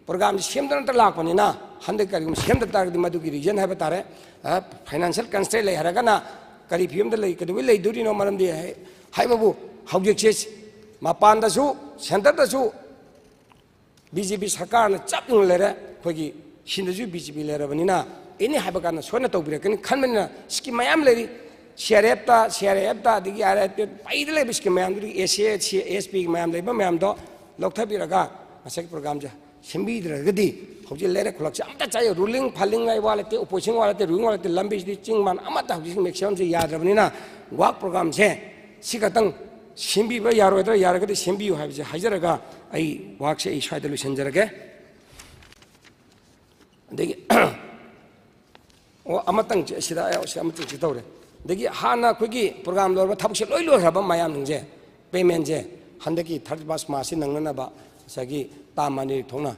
program ꯁꯦ ꯁꯦꯝꯗꯅꯇ ꯂꯥꯛꯄꯅꯤꯅ, ꯍꯟꯗꯛ ꯀꯔꯤꯒꯨꯝꯕ ꯁꯦꯝꯗ ꯇꯥꯔꯒꯗꯤ ꯃꯗꯨꯒꯤ reason ꯍꯥꯏꯕ ꯇꯥꯔꯦ, ꯑ, financial constraint ꯂꯩ ꯍꯥꯏꯔꯒꯅ ꯀꯔꯤ ꯐꯤꯕꯝꯗ ꯂꯩ, ꯀꯩꯗꯧꯕꯩ ꯂꯩꯗꯣꯔꯤꯅꯣ? ꯃꯔꯝꯗꯤ ꯍꯥꯏ-, ꯍꯥꯏꯕꯕꯨ ꯍꯧꯖꯤꯛꯁꯦ ꯃꯄꯥꯟꯗꯁꯨ, centre ꯗꯁꯨ ꯕꯤ ꯖꯦ ꯄꯤ ꯁꯔꯀꯥꯔꯅ ꯆꯞ ꯌꯨꯡꯅ ꯂꯩꯔꯦ꯫ ꯑꯩꯈꯣꯏꯒꯤ ꯁꯤꯟꯗꯁꯨ ꯕꯤ ꯖꯦ ꯄꯤ ꯂꯩꯔꯕꯅꯤꯅ ꯑꯦꯅꯤ ꯍꯥꯏꯕ ꯀꯥꯟꯗ ꯁꯣꯏꯅ ꯇꯧꯕꯤꯔꯛꯀꯅꯤ ꯈꯟꯕꯅꯤꯅ ꯁ꯭ꯀꯤꯝ ꯃꯌꯥꯝ ꯂꯩꯔꯤ꯫ ꯁꯤ ꯑꯥꯔ ꯑꯦꯐꯇ, ꯁꯤ ꯑꯥꯔ ꯑꯦꯐꯇ, ꯑꯗꯒꯤ ꯑꯥꯔ ꯑꯥꯏ ꯄꯤ ꯑꯦꯐ, ꯄꯩꯗ ꯂꯩꯕ ꯁ꯭ꯀꯤꯝ ꯃꯌꯥꯝꯗꯨꯗꯒꯤ ꯑꯦ ꯁꯤ ꯑꯦ, ꯁꯤ ꯑꯦꯁ ꯄꯤ ꯃꯌꯥꯝ ꯂꯩꯕ ꯃꯌꯥꯝꯗꯣ ꯂꯧꯊꯕꯤꯔꯒ ꯉꯁꯥꯏꯒꯤ ꯄ꯭ꯔꯣꯒ꯭ꯔꯥꯝꯁꯦ ꯁꯦꯝꯕꯤꯗ꯭ꯔꯒꯗꯤ ꯍꯧꯖꯤꯛ ꯂꯩꯔꯛ ꯈꯨꯂꯛꯁꯦ ꯑꯝꯇ ꯆꯥꯏ, ꯔꯨꯂꯤꯡ ꯐꯥꯂꯤꯡ ꯍꯥꯏ ꯋꯥ ꯂꯩꯇꯦ, ꯑꯣꯄꯣꯖꯤꯁꯟ ꯋꯥ ꯂꯩꯇꯦ, ꯔꯨꯂꯤꯡ ꯋꯥ ꯂꯩꯇꯦ, ꯂꯝꯕꯤꯁꯤꯗꯤ ꯆꯤꯡ ꯃꯥꯟ ꯑꯃꯠꯇ ꯍꯧꯖꯤꯛ ꯃꯦꯛꯁꯤꯃꯝꯁꯦ ꯌꯥꯗ꯭ꯔꯕꯅꯤꯅ ꯋꯥꯛ ꯄ꯭ꯔꯣꯒ꯭ꯔꯥꯝꯁꯦ ꯁꯤ ꯈꯛꯇꯪ ꯁꯦꯝꯕꯤꯕ ꯌꯥꯔꯣꯏꯗ꯭ꯔꯥ, ꯌꯥꯔꯒꯗꯤ ꯁꯦꯝꯕꯤꯌꯨ ꯍꯥꯏꯕꯁꯦ ꯍꯥꯏꯖꯔꯒ ꯑꯩ ꯋꯥꯛꯁꯦ ꯑꯩ ꯁ꯭ꯋꯥꯏꯗ ꯂꯣꯏꯁꯤꯟꯖꯔꯒꯦ꯫ ꯑꯗꯒꯤ ꯑꯣ, ꯑꯃꯇꯪ ꯁꯤꯗ, ꯁꯤ ꯑꯃꯇꯪ ꯁꯤ ꯇꯧꯔꯦ꯫ ꯑꯗꯒꯤ ꯍꯥꯟꯅ ꯑꯩꯈꯣꯏꯒꯤ ꯄ꯭ꯔꯣꯒ꯭ꯔꯥꯝ ꯂꯣꯏꯔꯕ, ꯊꯕꯛꯁꯦ ꯂꯣꯏ ꯂꯣꯏꯈ꯭ꯔꯕ ꯃꯌꯥꯝꯁꯤꯡꯁꯦ, ꯄꯦꯃꯦꯟꯁꯦ ꯍꯟꯗꯛꯀꯤ ꯊꯥꯔꯇꯤ ꯐꯥꯔꯁ ꯃꯥꯔꯁꯁꯤ ꯅꯪꯅꯅꯕ ꯉꯁꯥꯏꯒꯤ ꯇꯥ ꯃꯅꯤꯔꯛ ꯊꯣꯛꯅ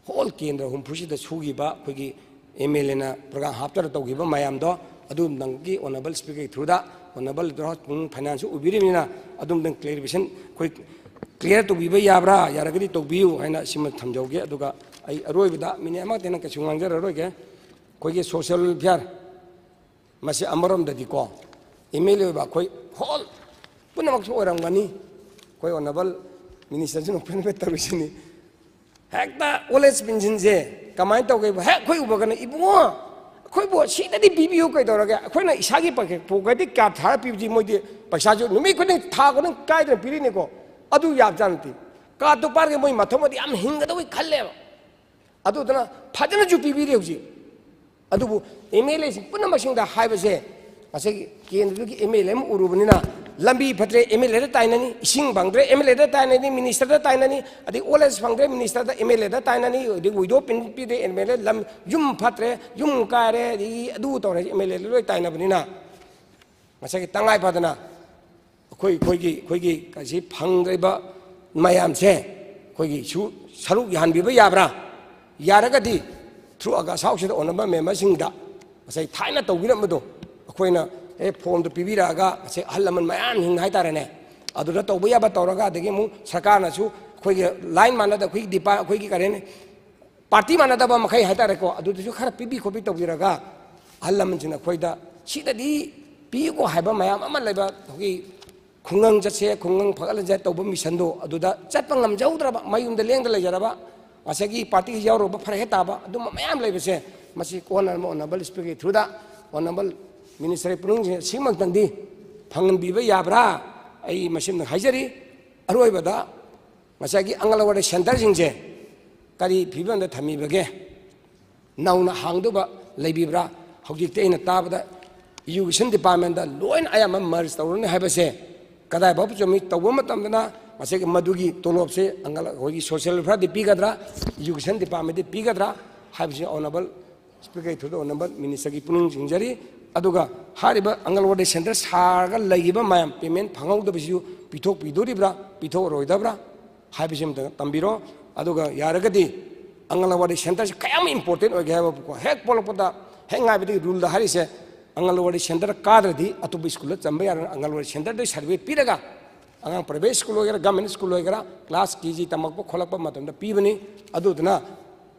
ꯍꯣꯜ ꯀꯦꯟꯗ꯭ꯔ ꯍꯨꯝꯐꯨꯁꯤꯗ ꯁꯨꯈꯤꯕ ꯑꯩꯈꯣꯏꯒꯤ ꯑꯦꯝ ꯑꯦꯜ ꯑꯦꯅ ꯄ꯭ꯔꯣꯒ꯭ꯔꯥꯝ ꯍꯥꯞꯇꯅ ꯇꯧꯈꯤꯕ ꯃꯌꯥꯝꯗꯣ ꯑꯗꯨꯝꯇꯪꯒꯤ ꯑꯣꯅꯔꯦꯕꯜ ꯁ꯭ꯄꯤꯀꯔꯒꯤ ꯊ꯭ꯔꯨꯗ, ꯑꯣꯅꯔꯦꯕꯜ ꯐꯥꯏꯅꯥꯟꯁꯁꯨ ꯑꯣꯏꯕꯤꯔꯤꯕꯅꯤꯅ ꯑꯗꯨꯝꯇꯪ ꯀ꯭ꯂꯦꯔꯤꯐꯤꯀꯦꯁꯟ ꯑꯩꯈꯣꯏ ꯀ꯭ꯂꯤꯌꯥꯔ ꯇꯧꯕꯤꯕ ꯌꯥꯕ꯭ꯔꯥ? ꯌꯥꯔꯒꯗꯤ ꯇꯧꯕꯤꯌꯨ ꯍꯥꯏꯅ ꯁꯤꯃ ꯊꯝꯖꯍꯧꯒꯦ꯫ ꯑꯗꯨꯒ ꯑꯩ ꯑꯔꯣꯏꯕꯗ ꯃꯤꯅꯤꯠ ꯑꯃꯈꯛꯇ ꯍꯦꯟꯅ ꯀꯩꯁꯨ ꯉꯥꯡꯖꯔꯔꯣꯏꯒꯦ꯫ ꯑꯩꯈꯣꯏꯒꯤ ꯁꯣꯁꯤꯌꯦꯜ ꯋꯦꯜꯐꯤꯌꯥꯔ ꯃꯁꯤ ꯑꯃꯔꯣꯝꯗꯗꯤꯀꯣ, ꯑꯦꯝ ꯑꯦꯜ ꯑꯦ ꯑꯣꯏꯕ ꯑꯩꯈꯣꯏ ꯍꯣꯜ ꯄꯨꯝꯅꯃꯛꯁꯨ ꯑꯣꯏꯔꯝꯒꯅꯤ꯫ ꯑꯩꯈꯣꯏ ꯑꯣꯅꯔꯦꯕꯜ ꯃꯤꯅꯤꯁꯇꯔꯁꯨ ꯅꯣꯛꯐꯦꯠ ꯅꯣꯛꯐꯦꯠ ꯇꯧꯔꯤꯁꯤꯅꯤ꯫ ꯍꯦꯛꯇ ꯑꯣꯜ ꯑꯦꯖ ꯄꯦꯟꯁꯤꯟꯁꯦ ꯀꯃꯥꯏꯅ ꯇꯧꯒꯦꯕ? ꯍꯦꯛ ꯑꯩꯈꯣꯏ ꯎꯕꯒꯅ, "ꯏꯕꯨꯡꯉꯣ, ꯑꯩꯈꯣꯏꯕꯨ ꯁꯤꯗꯗꯤ ꯄꯤꯕꯤꯌꯨ, ꯀꯩꯗꯧꯔꯒꯦ?" ꯑꯩꯈꯣꯏꯅ ꯏꯁꯥꯒꯤ ꯄꯣꯀꯦꯠ, ꯄꯣꯀꯦꯠꯇꯒꯤ ꯀꯥꯔꯗ ꯊꯥꯔ ꯄꯤꯕꯗꯤ ꯃꯣꯏꯗꯤ ꯄꯩꯁꯥꯁꯨ ꯅꯨꯃꯤꯠ ꯈꯨꯗꯤꯡ, ꯊꯥ ꯈꯨꯗꯤꯡ ꯀꯥꯏꯗꯅ ꯄꯤꯔꯤꯅꯤꯀꯣ꯫ ꯑꯗꯨ ꯌꯥꯕꯖꯥꯠ ꯅꯠꯇꯦ꯫ ꯀꯥꯔꯗꯇꯨ ꯄꯥꯏꯔꯒ ꯃꯣꯏ ꯃꯊꯧꯃꯗꯤ ꯌꯥꯝ ꯍꯤꯡꯒꯗꯧꯕꯩ ꯈꯜꯂꯦꯕ꯫ ꯑꯗꯨꯗꯨꯅ ꯐꯖꯅꯁꯨ ꯄꯤꯕꯤꯔꯤ ꯍꯧꯖꯤꯛ꯫ ꯑꯗꯨꯕꯨ ꯑꯦꯝ ꯑꯦꯜ ꯑꯦꯁꯤꯡ ꯄꯨꯝꯅꯃꯛꯁꯤꯡꯗ ꯍꯥꯏꯕꯁꯦ, ꯉꯁꯥꯏꯒꯤ ꯀꯦꯟꯗ꯭ꯔꯗꯨꯒꯤ ꯑꯦꯝ ꯑꯦꯜ ꯑꯦ ꯑꯃ ꯎꯔꯨꯕꯅꯤꯅ, ꯂꯝꯕꯤ ꯐꯠꯇ꯭ꯔꯦ, ꯑꯦꯝ ꯑꯦꯜ ꯑꯦꯗ ꯇꯥꯏꯅꯅꯤ, ꯏꯁꯤꯡ ꯐꯪꯗ꯭ꯔꯦ, ꯑꯦꯝ ꯑꯦꯜ ꯑꯦꯗ ꯇꯥꯏꯅꯅꯤ, ꯃꯤꯅꯤꯁꯇꯔꯗ ꯇꯥꯏꯅꯅꯤ, ꯑꯗꯩ ꯑꯣꯜ ꯑꯦꯖ ꯐꯪꯗ꯭ꯔꯦ, ꯃꯤꯅꯤꯁꯇꯔꯗ, ꯑꯦꯝ ꯑꯦꯜ ꯑꯦꯗ ꯇꯥꯏꯅꯅꯤ, ꯑꯗꯩ ꯋꯤꯗꯣ ꯄꯦꯟꯁꯟ ꯄꯤꯗ꯭ꯔꯦ, ꯑꯦꯝ ꯑꯦꯜ ꯑꯦ, ꯂꯝ, ꯌꯨꯝ ꯐꯠꯇ꯭ꯔꯦ, ꯌꯨꯝ ꯀꯥꯏꯔꯦ, ꯑꯗꯒꯤ ꯑꯗꯨ ꯇꯧꯔꯦ, ꯑꯦꯝ ꯑꯦꯜ ꯑꯦꯗ ꯂꯣꯏ ꯇꯥꯏꯅꯕꯅꯤꯅ, ꯉꯁꯥꯏꯒꯤ ꯇꯉꯥꯏ ꯐꯗꯅ ꯑꯩꯈꯣꯏ, ꯑꯩꯈꯣꯏꯒꯤ, ꯑꯩꯈꯣꯏꯒꯤ ꯀꯁꯤ ꯐꯪꯗ꯭ꯔꯤꯕ ꯃꯌꯥꯝꯁꯦ ꯑꯩꯈꯣꯏꯒꯤꯁꯨ ꯁꯔꯨꯛ ꯌꯥꯍꯟꯕꯤꯕ ꯌꯥꯕ꯭ꯔꯥ? ꯌꯥꯔꯒꯗꯤ through August House ꯁꯤꯗ ꯑꯣꯅꯔꯦꯕꯜ ꯃꯦꯝꯕꯔꯁꯤꯡꯗ ꯉꯁꯥꯏ ꯊꯥꯏꯅ ꯇꯧꯕꯤꯔꯝꯕꯗꯣ ꯑꯩꯈꯣꯏꯅ, ꯑꯦ, ꯐꯣꯝꯗꯣ ꯄꯤꯕꯤꯔꯛꯑꯒ ꯉꯁꯥꯏ ꯑꯍꯜ ꯂꯃꯟ ꯃꯌꯥꯝꯁꯤꯡ ꯍꯥꯏꯇꯥꯔꯦꯅꯦ, ꯑꯗꯨꯗ ꯇꯧꯕ ꯌꯥꯕ ꯇꯧꯔꯒ, ꯑꯗꯒꯤ ꯑꯃꯨꯛ ꯁꯔꯀꯥꯔꯅꯁꯨ ꯑꯩꯈꯣꯏꯒꯤ ꯂꯥꯏꯟ ꯃꯥꯟꯅꯗ, ꯑꯩꯈꯣꯏꯒꯤ ꯗꯤꯄꯥ-, ꯑꯩꯈꯣꯏꯒꯤ ꯀꯔꯤ ꯍꯥꯏꯅꯤ, ꯄꯥꯔꯇꯤ ꯃꯥꯟꯅꯗꯕ ꯃꯈꯩ ꯍꯥꯏꯇꯥꯔꯦꯀꯣ, ꯑꯗꯨꯗꯁꯨ ꯈꯔ ꯄꯤꯕꯤ ꯈꯣꯠꯄꯤ ꯇꯧꯕꯤꯔꯒ ꯑꯍꯜ ꯂꯃꯟꯁꯤꯡꯅ ꯑꯩꯈꯣꯏꯗ ꯁꯤꯗꯗꯤ ꯄꯤꯌꯨꯀꯣ ꯍꯥꯏꯕ ꯃꯌꯥꯝ ꯑꯃ ꯂꯩꯕ, ꯑꯩꯈꯣꯏꯒꯤ ꯈꯨꯡꯒꯪ ꯆꯠꯁꯦ, ꯈꯨꯡꯒꯪ ꯐꯒꯠꯍꯟꯁꯦ ꯇꯧꯕ ꯃꯤꯁꯟꯗꯣ ꯑꯗꯨꯗ ꯆꯠꯄ ꯉꯝꯖꯍꯧꯗ꯭ꯔꯕ, ꯃꯌꯨꯝꯗ ꯂꯦꯡꯗ ꯂꯩꯖꯔꯕ, ꯉꯁꯥꯏꯒꯤ ꯄꯥꯔꯇꯤꯒꯤ ꯌꯥꯎꯔꯨꯕ ꯐꯔꯛ ꯍꯦꯛ ꯇꯥꯕ, ꯑꯗꯨꯝꯕ ꯃꯌꯥꯝ ꯂꯩꯕꯁꯦ, ꯃꯁꯤ ꯀꯣꯟꯅ ꯑꯣꯅꯔꯦꯕꯜ ꯁ꯭ꯄꯤꯀꯔꯒꯤ ꯊ꯭ꯔꯨꯗ ꯑꯣꯅꯔꯦꯕꯜ ꯃꯤꯅꯤꯁꯇꯔꯒꯤ ꯄꯨꯛꯅꯤꯡ ꯁꯤꯃꯛꯇꯪꯗꯤ ꯐꯪꯍꯟꯕꯤꯕ ꯌꯥꯕ꯭ꯔꯥ? ꯑꯩ ꯃꯁꯤꯃ ꯍꯥꯏꯖꯔꯤ꯫ ꯑꯔꯣꯏꯕꯗ ꯉꯁꯥꯏꯒꯤ ꯑꯪꯒꯜꯋꯥꯗꯤ ꯁꯦꯟꯇꯔꯁꯤꯡꯁꯦ ꯀꯔꯤ ꯐꯤꯕꯝꯗ ꯊꯝꯃꯤꯕꯒꯦ? ꯅꯧꯅ ꯍꯥꯡꯗꯧꯕ ꯂꯩꯕꯤꯕ꯭ꯔꯥ? ꯍꯧꯖꯤꯛꯇꯤ ꯑꯩꯅ ꯇꯥꯕꯗ ꯏꯖꯨꯀꯦꯁꯟ ꯗꯤꯄꯥꯔꯠꯃꯦꯟꯗ ꯂꯣꯏꯅ ꯑꯌꯥꯝꯕ ꯃꯔꯖ ꯇꯧꯔꯅꯤ ꯍꯥꯏꯕꯁꯦ ꯀꯗꯥꯏ ꯐꯥꯎꯕ ꯆꯨꯝꯃꯤ? ꯇꯧꯕ ꯃꯇꯝꯗꯅ ꯉꯁꯥꯏꯒꯤ ꯃꯗꯨꯒꯤ ꯇꯣꯂꯣꯞꯁꯦ ꯑꯪꯒꯜ ꯑꯩꯈꯣꯏꯒꯤ ꯁꯣꯁꯤꯌꯦꯜ ꯋꯦꯜꯐꯤꯌꯔꯗꯤ ꯄꯤꯒꯗ꯭ꯔꯥ, ꯏꯖꯨꯀꯦꯁꯟ ꯗꯤꯄꯥꯔꯠꯃꯦꯟꯗꯤ ꯄꯤꯒꯗ꯭ꯔꯥ ꯍꯥꯏꯕꯁꯤ ꯑꯣꯅꯔꯦꯕꯜ ꯁ꯭ꯄꯤꯀꯔꯒꯤ ꯊ꯭ꯔꯨꯗ ꯑꯣꯅꯔꯦꯕꯜ ꯃꯤꯅꯤꯁꯇꯔꯒꯤ ꯄꯨꯛꯅꯤꯡ ꯆꯤꯡꯖꯔꯤ꯫ ꯑꯗꯨꯒ ꯍꯥꯏꯔꯤꯕ ꯑꯪꯒꯜꯋꯥꯗꯤ ꯁꯦꯟꯇꯔ ꯁꯥꯔꯒ ꯂꯩꯈꯤꯕ ꯃꯌꯥꯝ ꯄꯦꯃꯦꯟ ꯐꯪꯍꯧꯗꯕꯁꯤꯁꯨ ꯄꯤꯊꯣꯛꯄꯤꯗꯣꯔꯤꯕ꯭ꯔꯥ, ꯄꯤꯊꯣꯛꯑꯔꯣꯏꯗꯕ꯭ꯔꯥ ꯍꯥꯏꯕꯁꯤ ꯑꯃꯇ ꯇꯝꯕꯤꯔꯣ꯫ ꯑꯗꯨꯒ ꯌꯥꯔꯒꯗꯤ ꯑꯪꯒꯜꯋꯥꯗꯤ ꯁꯦꯟꯇꯔꯁꯤ ꯀꯌꯥꯝ ꯏꯝꯄꯣꯔꯇꯦꯟ ꯑꯣꯏꯒꯦ ꯍꯥꯏꯕꯀꯣ, ꯍꯦꯛ ꯄꯣꯛꯂꯛꯄꯗ ꯍꯦꯛ ꯉꯥꯏꯕꯗꯒꯤ ꯔꯨꯜꯗ ꯍꯥꯏꯔꯤꯁꯦ, ꯑꯪꯒꯜꯋꯥꯗꯤ ꯁꯦꯟꯇꯔ ꯀꯥꯗ꯭ꯔꯗꯤ ꯑꯇꯣꯞꯄ ꯁ꯭ꯀꯨꯜꯗ ꯆꯟꯕ ꯌꯥꯔꯣꯏ꯫ ꯑꯪꯒꯜꯋꯥꯗꯤ ꯁꯦꯟꯇꯔꯗ ꯁꯥꯔꯇꯤꯐꯤꯀꯦꯠ ꯄꯤꯔꯒ ꯑꯉꯥꯡ ꯄ꯭ꯔꯥꯏꯚꯦꯠ ꯁ꯭ꯀꯨꯜ ꯑꯣꯏꯒꯦꯔꯥ ꯒꯃꯦꯟ ꯁ꯭ꯀꯨꯜ ꯑꯣꯏꯒꯦꯔꯥ ꯀ꯭ꯂꯥꯁ ꯀꯦ ꯖꯤ ꯇꯝꯃꯛꯄ ꯈꯣꯠꯂꯛꯄ ꯃꯇꯝꯗ ꯄꯤꯕꯅꯤ꯫ ꯑꯗꯨꯗꯨꯅ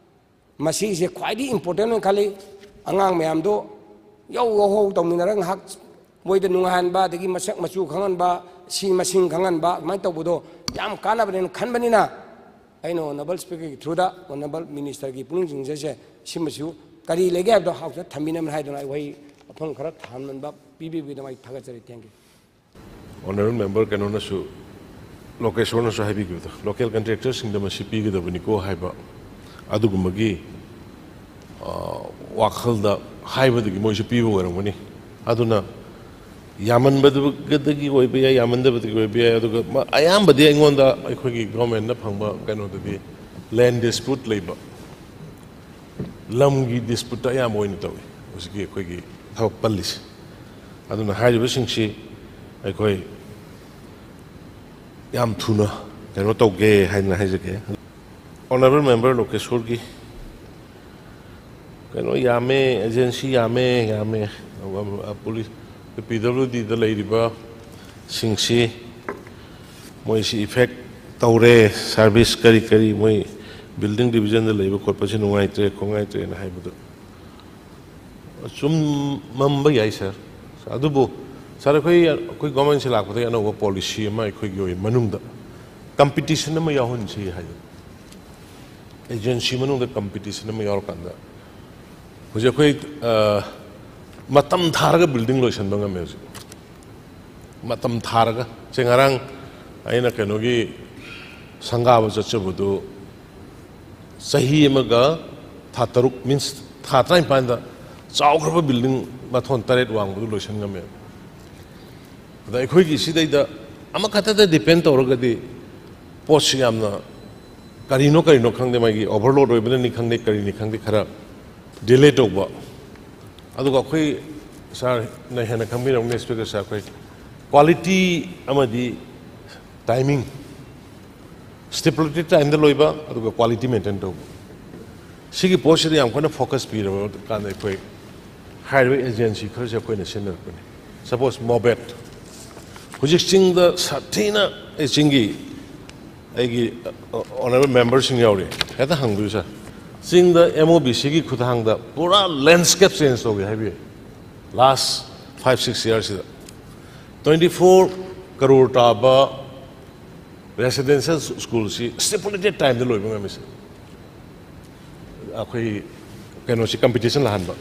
ꯃꯁꯤꯁꯦ ꯈ꯭ꯋꯥꯏꯗꯒꯤ ꯏꯝꯄꯣꯔꯇꯦꯟ ꯑꯣꯏꯅ ꯈꯜꯂꯤ꯫ ꯑꯉꯥꯡ ꯃꯌꯥꯝꯗꯣ ꯌꯧ ꯌꯧꯍꯧ ꯇꯧꯃꯤꯟꯅꯔꯒ ꯉꯥꯏꯍꯥꯛ ꯃꯣꯏꯗ ꯅꯨꯡꯉꯥꯏꯍꯟꯕ, ꯑꯗꯒꯤ ꯃꯁꯛ ꯃꯆꯨ ꯈꯪꯍꯟꯕ, ꯁꯤ ꯃꯁꯤꯡ ꯈꯪꯍꯟꯕ, ꯑꯗꯨꯃꯥꯏꯅ ꯇꯧꯕꯗꯣ ꯌꯥꯝ ꯀꯥꯟꯅꯕꯅꯦꯅ ꯈꯟꯕꯅꯤꯅ, ꯑꯩꯅ ꯑꯣꯅꯔꯦꯕꯜ ꯁ꯭ꯄꯤꯀꯔꯒꯤ ꯊ꯭ꯔꯨꯗ ꯑꯣꯅꯔꯦꯕꯜ ꯃꯤꯅꯤꯁꯇꯔꯒꯤ ꯄꯨꯛꯅꯤꯡ ꯆꯤꯡꯖꯁꯦ, ꯁꯤꯃꯁꯨ ꯀꯔꯤ ꯂꯩꯒꯦ ꯍꯥꯏꯕꯗꯣ ꯍꯧꯖꯤꯛ ꯊꯝꯕꯤꯅꯕꯅꯤ ꯍꯥꯏꯗꯨꯅ ꯑꯩ ꯋꯥꯍꯩ ꯋꯥꯐꯝ ꯈꯔ ꯊꯝꯍꯟꯕ ꯄꯤꯕꯤꯕꯒꯤꯗꯃꯛ ꯑꯩ ꯊꯥꯒꯠꯆꯔꯤ꯫ Thank you꯫ ꯑꯣꯅꯔꯦꯕꯜ ꯃꯦꯝꯕꯔ ꯀꯩꯅꯣꯅꯁꯨ, ꯂꯣꯀꯦꯁꯣꯔꯅꯁꯨ ꯍꯥꯏꯕꯤꯈꯤꯕꯗꯣ, ꯂꯣꯀꯦꯜ ꯀꯟꯇ꯭ꯔꯦꯛꯇꯔꯁꯤꯡꯗ ꯃꯁꯤ ꯄꯤꯒꯗꯕꯅꯤꯀꯣ ꯍꯥꯏꯕ ꯑꯗꯨꯒꯨꯝꯕꯒꯤ, ꯑ, ꯋꯥꯈꯜꯗ ꯍꯥꯏꯕꯗꯒꯤ ꯃꯣꯏꯁꯨ ꯄꯤꯕ ꯑꯣꯏꯔꯝꯒꯅꯤ꯫ ꯑꯗꯨꯅ ꯌꯥꯝꯃꯟꯕꯗꯒꯤ ꯑꯣꯏꯕ ꯌꯥꯏ, ꯌꯥꯝꯃꯟꯗꯕꯗꯒꯤ ꯑꯣꯏꯕ ꯌꯥꯏ꯫ ꯑꯗꯨꯒ ꯃ-, ꯑꯌꯥꯝꯕꯗꯤ ꯑꯩꯉꯣꯟꯗ ꯑꯩꯈꯣꯏꯒꯤ ꯒꯣꯔꯃꯦꯟꯅ ꯐꯪꯕ ꯀꯩꯅꯣꯗꯗꯤ ꯂꯦꯟ ꯗꯤꯁꯄ꯭ꯌꯨꯠ ꯂꯩꯕ, ꯂꯝꯒꯤ ꯗꯤꯁꯄ꯭ꯌꯨꯠꯇ ꯑꯌꯥꯝꯕ ꯑꯣꯏꯅ ꯇꯧꯏ ꯍꯧꯖꯤꯛꯀꯤ ꯑꯩꯈꯣꯏꯒꯤ ꯊꯕꯛ ꯄꯜꯂꯤꯁꯦ꯫ ꯑꯗꯨꯅ ꯍꯥꯏꯔꯤꯕꯁꯤꯡꯁꯤ ꯑꯩꯈꯣꯏ ꯌꯥꯝ ꯊꯨꯅ ꯀꯩꯅꯣ ꯇꯧꯒꯦ ꯍꯥꯏꯅ ꯍꯥꯏꯖꯒꯦ꯫ ꯑꯣꯅꯔꯦꯕꯜ ꯃꯦꯝꯕꯔ ꯂꯣꯀꯦꯁꯣꯔꯒꯤ ꯀꯩꯅꯣ ꯌꯥꯝꯃꯦ, ꯑꯦꯖꯦꯟꯁꯤ ꯌꯥꯝꯃꯦ, ꯌꯥꯝꯃꯦ꯫ ꯄꯨꯂꯤꯁ, ꯄꯤ ꯗꯕ꯭ꯂꯤꯎ ꯗꯤꯗ ꯂꯩꯔꯤꯕꯁꯤꯡꯁꯤ ꯃꯣꯏꯁꯤ ꯏꯐꯦꯛ ꯇꯧꯔꯦ, ꯁꯥꯔꯚꯤꯁ ꯀꯔꯤ ꯀꯔꯤ ꯃꯣꯏ ꯕꯤꯜꯗꯤꯡ ꯗꯤꯕꯤꯖꯟꯗ ꯂꯩꯕ ꯈꯣꯠꯄꯁꯤ ꯅꯨꯡꯉꯥꯏꯇ꯭ꯔꯦ ꯈꯣꯠꯉꯥꯏꯇ꯭ꯔꯦꯅ ꯍꯥꯏꯕꯗꯣ ꯑꯆꯨꯝꯃꯝꯕ ꯌꯥꯏ ꯁꯥꯔ, ꯑꯗꯨꯕꯨ ꯁꯥꯔ, ꯑꯩꯈꯣꯏ, ꯑꯩꯈꯣꯏ ꯒꯣꯔꯃꯦꯟꯁꯤ ꯂꯥꯛꯄꯗꯒꯤ ꯑꯅꯧꯕ ꯄꯣꯂꯤꯁꯤ ꯑꯃ ꯑꯩꯈꯣꯏꯒꯤ ꯑꯣꯏ ꯃꯅꯨꯡꯗ ꯀꯝꯄꯤꯇꯤꯁꯟ ꯑꯃ ꯌꯥꯎꯍꯟꯁꯤ ꯍꯥꯏꯗꯅ, ꯑꯦꯖꯦꯟꯁꯤ ꯃꯅꯨꯡꯗ ꯀꯝꯄꯤꯇꯤꯁꯟ ꯑꯃ ꯌꯥꯎꯔꯀꯥꯟꯗ, ꯍꯧꯖꯤꯛ ꯑꯩꯈꯣꯏ, ꯑ, ꯃꯇꯝ ꯊꯥꯔꯒ ꯕꯤꯜꯗꯤꯡ ꯂꯣꯏꯁꯤꯟꯕ ꯉꯝꯃꯦ ꯍꯧꯖꯤꯛ꯫ ꯃꯇꯝ ꯊꯥꯔꯒ꯫ ꯁꯦ, ꯉꯔꯥꯡ ꯑꯩꯅ ꯀꯩꯅꯣꯒꯤ ꯁꯪꯒꯥꯕ ꯆꯠꯆꯕꯗꯨ ꯆꯍꯤ ꯑꯃꯒ ꯊꯥ ꯇꯔꯨꯛ, ꯃꯤꯟꯁ ꯊꯥ ꯇꯔꯥꯅꯤꯄꯥꯟꯗ ꯆꯥꯎꯈ꯭ꯔꯕ ꯕꯤꯜꯗꯤꯡ ꯃꯊꯣꯟ ꯇꯔꯦꯠ ꯋꯥꯡꯕꯗꯨ ꯂꯣꯏꯁꯤꯟ ꯉꯝꯃꯦ꯫ ꯑꯗ ꯑꯩꯈꯣꯏꯒꯤ ꯁꯤꯗꯩꯗ ꯑꯃꯈꯛꯇꯗ ꯗꯤꯄꯦꯟ ꯇꯧꯔꯒꯗꯤ ꯄꯣꯠꯁꯤ ꯌꯥꯝꯅ ꯀꯔꯤꯅꯣ ꯀꯔꯤꯅꯣ ꯈꯪꯗꯦ, ꯃꯥꯒꯤ ꯑꯣꯚꯔꯂꯣꯗ ꯑꯣꯏꯕꯅꯅꯤ ꯈꯪꯗꯦ, ꯀꯔꯤꯅꯤ ꯈꯪꯗꯦ, ꯈꯔ ꯗꯤꯂꯦ ꯇꯧꯕ꯫ ꯑꯗꯨꯒ ꯑꯩꯈꯣꯏ, ꯁꯥꯔꯅ ꯍꯦꯟꯅ ꯈꯪꯕꯤꯔꯝꯒꯅꯤ, ꯁ꯭ꯄꯤꯀꯔ ꯁꯥꯔ, ꯑꯩꯈꯣꯏ ꯀ꯭ꯋꯥꯂꯤꯇꯤ ꯑꯃꯗꯤ ꯇꯥꯏꯃꯤꯡ, ꯁ꯭ꯇꯤꯄꯨꯂꯦꯇꯦꯗ ꯇꯥꯏꯝꯗ ꯂꯣꯏꯕ, ꯑꯗꯨꯒ ꯀ꯭ꯋꯥꯂꯤꯇꯤ ꯃꯦꯟꯇꯦꯟ ꯇꯧꯕ, ꯁꯤꯒꯤ ꯄꯣꯠꯁꯤꯗ ꯌꯥꯝ ꯀꯟꯅ ꯐꯣꯀꯁ ꯄꯤꯔꯕ ꯀꯥꯟꯗ ꯑꯩꯈꯣꯏ ꯍꯥꯏꯔꯤꯕ ꯑꯦꯖꯦꯟꯁꯤ ꯈꯔꯁꯦ ꯑꯩꯈꯣꯏꯅ ꯁꯤꯖꯤꯟꯅꯔꯛꯄꯅꯤ꯫ ꯁꯄꯣꯁ ꯃꯣꯕꯦꯠ, ꯍꯧꯖꯤꯛ ꯆꯤꯡꯗ ꯁꯥꯊꯤꯅ, ꯑꯩ ꯆꯤꯡꯒꯤ, ꯑꯩꯒꯤ ꯑꯣꯅꯔꯦꯕꯜ ꯃꯦꯝꯕꯔꯁꯤꯡ ꯌꯥꯎꯔꯤ, ꯍꯦꯛꯇ ꯍꯪꯕꯤꯌꯨ ꯁꯥꯔ, ꯆꯤꯡꯗ ꯑꯦꯝ ꯑꯣ ꯕꯤ ꯁꯤꯒꯤ ꯈꯨꯠꯊꯥꯡꯗ ꯄꯨꯔꯥ ꯂꯦꯟꯁꯀꯦꯞ ꯆꯦꯟꯖ ꯇꯧꯒꯦ ꯍꯥꯏꯕꯤꯌꯨ꯫ ꯂꯥꯁ ꯐꯥꯏꯚ ꯁꯤꯛꯁ ꯌꯔꯁꯤꯗ ꯇ꯭ꯋꯦꯟꯇꯤ ꯐꯣꯔ ꯀꯔꯣꯔ ꯇꯥꯕ ꯔꯦꯁꯤꯗꯦꯟꯁꯤꯌꯦꯜ ꯁ꯭ꯀꯨꯜꯁꯤ ꯁ꯭ꯇꯤꯄꯨꯂꯦꯇꯦꯗ ꯇꯥꯏꯝꯗ ꯂꯣꯏꯕ ꯉꯝꯃꯤꯁꯦ꯫ ꯑꯩꯈꯣꯏ ꯀꯩꯅꯣꯁꯤ ꯀꯝꯄꯤꯇꯤꯁꯟ ꯂꯥꯛꯍꯟꯕ꯫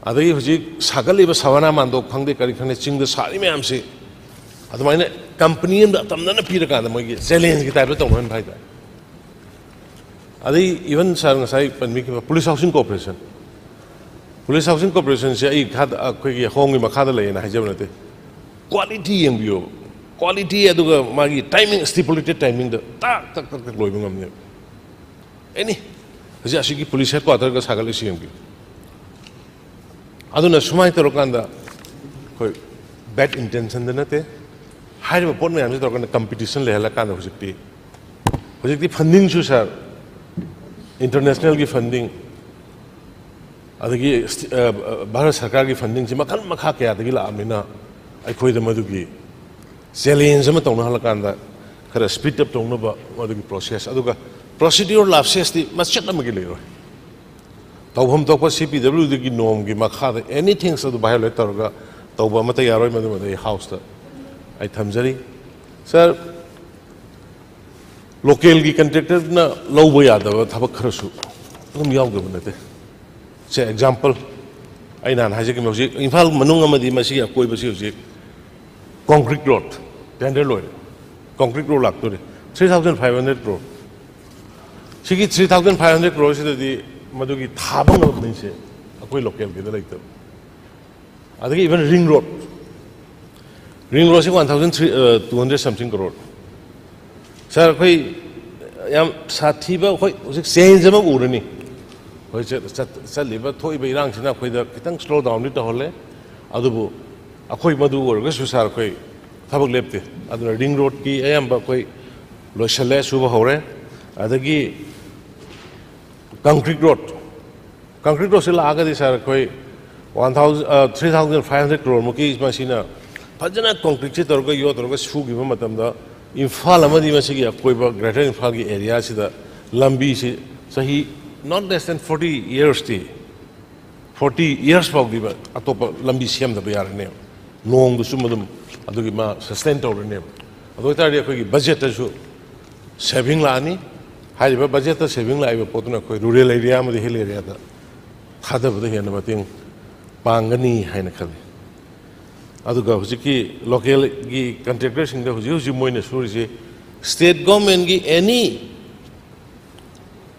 ꯑꯗꯒꯤ ꯍꯧꯖꯤꯛ ꯁꯥꯒꯠꯂꯤꯕ ꯁꯕꯥꯅꯥ ꯃꯥꯟꯗꯣꯞ ꯈꯪꯗꯦ, ꯀꯔꯤ ꯈꯪꯗꯦ, ꯆꯤꯡꯗ ꯁꯥꯔꯤ ꯃꯌꯥꯝꯁꯤ ꯑꯗꯨꯃꯥꯏꯅ ꯀꯝꯄꯅꯤ ꯑꯃꯗ ꯑꯇꯝꯅꯅ ꯄꯤꯔꯀꯥꯟꯗ ꯃꯣꯏꯒꯤ ꯆꯦꯂꯦꯟꯖꯒꯤ ꯇꯥꯏꯞꯇ ꯇꯧꯅꯍꯟꯕ ꯍꯥꯏꯇꯥꯔꯦ꯫ ꯑꯗꯩ ꯏꯚꯟ ꯁꯥꯔ ꯉꯁꯥꯏ ꯄꯟꯕꯤꯈꯤꯕ police housing corporation, police housing ꯀꯣꯔꯄꯣꯔꯦꯁꯟꯁꯦ ꯑꯩ ꯈꯥꯗ, ꯑꯩꯈꯣꯏꯒꯤ ꯍꯣꯝꯒꯤ ꯃꯈꯥꯗ ꯂꯩꯌꯦꯅ ꯍꯥꯏꯖꯕ ꯅꯠꯇꯦ꯫ ꯀ꯭ꯋꯥꯂꯤꯇꯤ ꯌꯦꯡꯕꯤꯌꯣꯕ, ꯀ꯭ꯋꯥꯂꯤꯇꯤ ꯑꯗꯨꯒ ꯃꯥꯒꯤ ꯇꯥꯏꯃꯤꯡ, ꯁ꯭ꯇꯤꯄꯨꯂꯦꯇꯦꯗ ꯇꯥꯏꯃꯤꯡꯗ ꯇꯥꯛ ꯇꯛ ꯇꯛ ꯇꯛ ꯂꯣꯏꯕ ꯉꯝꯅꯦꯕ꯫ ꯑꯦꯅꯤ, ꯍꯧꯖꯤꯛ ꯑꯁꯤꯒꯤ ꯄꯨꯂꯤꯁ ꯍꯦꯗꯀ꯭ꯋꯥꯇꯔꯒ ꯁꯥꯒꯠꯂꯤꯁꯤ ꯌꯦꯡꯕꯤꯌꯨ꯫ ꯑꯗꯨꯅ ꯁꯨꯃꯥꯏꯅ ꯇꯧꯔꯀꯥꯟꯗ ꯑꯩꯈꯣꯏ ꯕꯦꯗ ꯏꯟꯇꯦꯟꯁꯟꯗ ꯅꯠꯇꯦ, ꯍꯥꯏꯔꯤꯕ ꯄꯣꯠ ꯃꯌꯥꯝꯁꯤ ꯇꯧꯔꯀꯥꯟꯗ ꯀꯝꯄꯤꯇꯤꯁꯟ ꯂꯩꯍꯜꯂꯀꯥꯟꯗ ꯍꯧꯖꯤꯛꯇꯤ, ꯍꯧꯖꯤꯛꯇꯤ ꯐꯟꯗꯤꯡꯁꯨ ꯁꯥꯔ, ꯏꯟꯇꯔꯅꯦꯁꯅꯦꯜꯒꯤ ꯐꯟꯗꯤꯡ, ꯑꯗꯒꯤ ꯁ꯭ꯇꯤ-, ꯑ, ꯑ, ꯚꯥꯔꯠ ꯁꯔꯀꯥꯔꯒꯤ ꯐꯟꯗꯤꯡꯁꯤ ꯃꯈꯜ ꯃꯈꯥ ꯀꯌꯥꯗꯒꯤ ꯂꯥꯛꯑꯕꯅꯤꯅ, ꯑꯩꯈꯣꯏꯗ ꯃꯗꯨꯒꯤ ꯆꯦꯂꯦꯟꯖ ꯑꯃ ꯇꯧꯅꯍꯜꯂꯀꯥꯟꯗ ꯈꯔ ꯁ꯭ꯄꯤꯗ ꯑꯞ ꯇꯧꯅꯕ ꯃꯗꯨꯒꯤ ꯄ꯭ꯔꯣꯁꯦꯁ, ꯑꯗꯨꯒ ꯄ꯭ꯔꯣꯁꯤꯗ꯭ꯌꯨꯔ ꯂꯥꯞꯁꯦꯁꯇꯤ ꯃꯆꯦꯠ ꯑꯃꯒꯤ ꯂꯩꯔꯣꯏ꯫ ꯇꯧꯐꯝ ꯊꯣꯛꯄ ꯁꯤ ꯄꯤ ꯗꯕ꯭ꯂꯤꯎ ꯗꯤꯒꯤ ꯅꯣꯔꯝꯒꯤ ꯃꯈꯥꯗ ꯑꯦꯅꯤꯊꯤꯡꯁ ꯑꯗꯨ ꯚꯥꯏꯑꯣꯂꯦꯠ ꯇꯧꯔꯒ ꯇꯧꯕ ꯑꯃꯠꯇ ꯌꯥꯔꯣꯏ꯫ ꯃꯗꯨꯃꯗꯤ ꯑꯩ ꯍꯥꯎꯁꯇ ꯑꯩ ꯊꯝꯖꯔꯤ꯫ ꯁꯥꯔ, ꯂꯣꯀꯦꯜꯒꯤ ꯀꯟꯇ꯭ꯔꯦꯛꯇꯔꯅ ꯂꯧꯕ ꯌꯥꯗꯕ ꯊꯕꯛ ꯈꯔꯁꯨ ꯑꯗꯨꯝ ꯌꯥꯎꯗꯕ ꯅꯠꯇꯦ꯫ ꯁꯦ, ꯑꯦꯛꯖꯥꯝꯄꯜ ꯑꯩ ꯅꯍꯥꯟ ꯍꯥꯏꯖꯈꯤꯕ, ꯍꯧꯖꯤꯛ ꯏꯝꯐꯥꯜ ꯃꯅꯨꯡ ꯑꯃꯗꯤ ꯃꯁꯤꯒꯤ ꯑꯀꯣꯏꯕꯁꯤ ꯍꯧꯖꯤꯛ concrete road tender ꯂꯣꯏꯔꯦ, concrete road ꯂꯥꯛꯇꯣꯔꯦ, three thousand five hundred crore꯫ ꯁꯤꯒꯤ three thousand five hundred crore ꯁꯤꯗꯗꯤ ꯃꯗꯨꯒꯤ ꯊꯥꯕ ꯉꯝꯕ ꯃꯤꯁꯦ ꯑꯩꯈꯣꯏ ꯂꯣꯀꯦꯜꯒꯤꯗ ꯂꯩꯇꯕ꯫ ꯑꯗꯒꯤ even ring road, ring road ꯁꯤ one thousand three, two hundred something crore꯫ ꯁꯥꯔ, ꯑꯩꯈꯣꯏ ꯌꯥꯝ ꯁꯥꯊꯤꯕ, ꯑꯩꯈꯣꯏ ꯍꯧꯖꯤꯛ ꯆꯦꯟꯖ ꯑꯃ ꯎꯔꯅꯤ꯫ ꯑꯩꯈꯣꯏ ꯆꯠ-, ꯆꯠ-, ꯆꯠꯂꯤꯕ ꯊꯣꯛꯏꯕ ꯏꯔꯥꯡꯁꯤꯅ ꯑꯩꯈꯣꯏꯗ ꯈꯤꯇꯪ slow downꯗꯤ ꯇꯧꯍꯜꯂꯦ꯫ ꯑꯗꯨꯕꯨ ꯑꯩꯈꯣꯏ ꯃꯗꯨ ꯑꯣꯏꯔꯒꯁꯨ ꯁꯥꯔ, ꯑꯩꯈꯣꯏ ꯊꯕꯛ ꯂꯦꯞꯇꯦ꯫ ꯑꯗꯨꯅ ring roadꯀꯤ ꯑꯌꯥꯝꯕ ꯑꯩꯈꯣꯏ ꯂꯣꯏꯁꯤꯜꯂꯦ, ꯁꯨꯕ ꯍꯧꯔꯦ꯫ ꯑꯗꯒꯤ concrete road, concrete roadꯁꯤ ꯂꯥꯛꯑꯒꯗꯤ ꯁꯥꯔ, ꯑꯩꯈꯣꯏ one thousand, three thousand five hundred crore ꯃꯨꯛꯀꯤ ꯃꯁꯤꯅ ꯐꯖꯅ concreteꯁꯤ ꯇꯧꯔꯒ, ꯌꯣꯠ ꯇꯧꯔꯒ ꯁꯨꯈꯤꯕ ꯃꯇꯝꯗ, ꯏꯝꯐꯥꯜ ꯑꯃꯗꯤ ꯃꯁꯤꯒꯤ ꯑꯀꯣꯏꯕ greater ꯏꯝꯐꯥꯜꯒꯤ areaꯁꯤꯗ ꯂꯝꯕꯤꯁꯤ ꯆꯍꯤ not less than forty yearsꯇꯤ, forty years ꯐꯥꯎꯗꯤ ꯑꯇꯣꯞꯄ ꯂꯝꯕꯤ ꯁꯦꯝꯗꯕ ꯌꯥꯔꯅꯦꯕ꯫ ꯅꯣꯡꯗꯨꯁꯨ ꯑꯗꯨꯝ ꯑꯗꯨꯒꯤ ꯃꯥ sustain ꯇꯧꯔꯅꯦꯕ꯫ ꯑꯗꯨ ꯑꯣꯏꯇꯥꯔꯗꯤ ꯑꯩꯈꯣꯏꯒꯤ budgetꯇꯁꯨ saving ꯂꯥꯛꯑꯅꯤ꯫ ꯍꯥꯏꯔꯤꯕ budgetꯇ saving ꯂꯥꯛꯏꯕ ꯄꯣꯠꯇꯨꯅ ꯑꯩꯈꯣꯏ rural area ꯑꯃꯗꯤ hill areaꯗ ꯊꯥꯗꯕꯗ ꯍꯦꯟꯅ ꯃꯇꯦꯡ ꯄꯥꯡꯒꯅꯤ ꯍꯥꯏꯅ ꯈꯜꯂꯤ꯫ ꯑꯗꯨꯒ ꯍꯧꯖꯤꯛꯀꯤ localꯒꯤ contractorꯁꯤꯡꯗ ꯍꯧꯖꯤꯛ ꯍꯧꯖꯤꯛ ꯃꯣꯏꯅ ꯁꯨꯔꯤꯁꯤ state governmentꯀꯤ any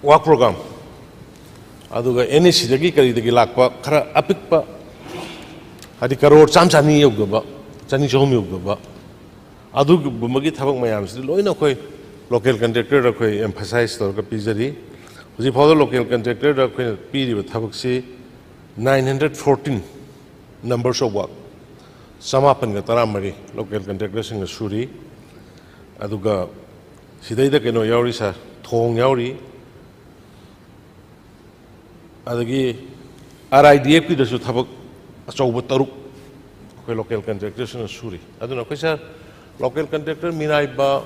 work program, ꯑꯗꯨꯒ NECꯗꯒꯤ ꯀꯔꯤꯗꯒꯤ ꯂꯥꯛꯄ ꯈꯔ ꯑꯄꯤꯛꯄ, ꯍꯥꯏꯗꯤ ꯀꯔꯣꯔ ꯆꯥꯝ ꯆꯅꯤ ꯌꯧꯗꯕ, ꯆꯅꯤ ꯆꯍꯨꯝ ꯌꯧꯗꯕ, ꯑꯗꯨꯒꯨꯝꯕꯒꯤ ꯊꯕꯛ ꯃꯌꯥꯝꯁꯤꯗꯤ ꯂꯣꯏꯅ ꯑꯩꯈꯣꯏ local contractorꯗ ꯑꯩꯈꯣꯏ emphasize ꯇꯧꯔꯒ ꯄꯤꯖꯔꯤ꯫ ꯍꯧꯖꯤꯛ ꯐꯥꯎꯕꯗ local contractorꯗ ꯑꯩꯈꯣꯏꯅ ꯄꯤꯔꯤꯕ ꯊꯕꯛꯁꯤ nine hundred fourteen numbers of work, ꯆꯃꯥꯄꯟꯒ ꯇꯔꯥꯃꯔꯤ local contractorꯁꯤꯡꯅ ꯁꯨꯔꯤ꯫ ꯑꯗꯨꯒ ꯁꯤꯗꯩꯗ ꯀꯩꯅꯣ ꯌꯥꯎꯔꯤ ꯁꯥꯔ, ꯊꯣꯡ ꯌꯥꯎꯔꯤ, ꯑꯗꯒꯤ RIDFꯀꯤꯗꯁꯨ ꯊꯕꯛ ꯑꯆꯧꯕ ꯇꯔꯨꯛ ꯑꯩꯈꯣꯏ local contractorꯁꯤꯡꯅ ꯁꯨꯔꯤ꯫ ꯑꯗꯨꯅ ꯑꯩꯈꯣꯏ ꯁꯥꯔ, local contractor ꯃꯤꯅꯥꯏꯕ,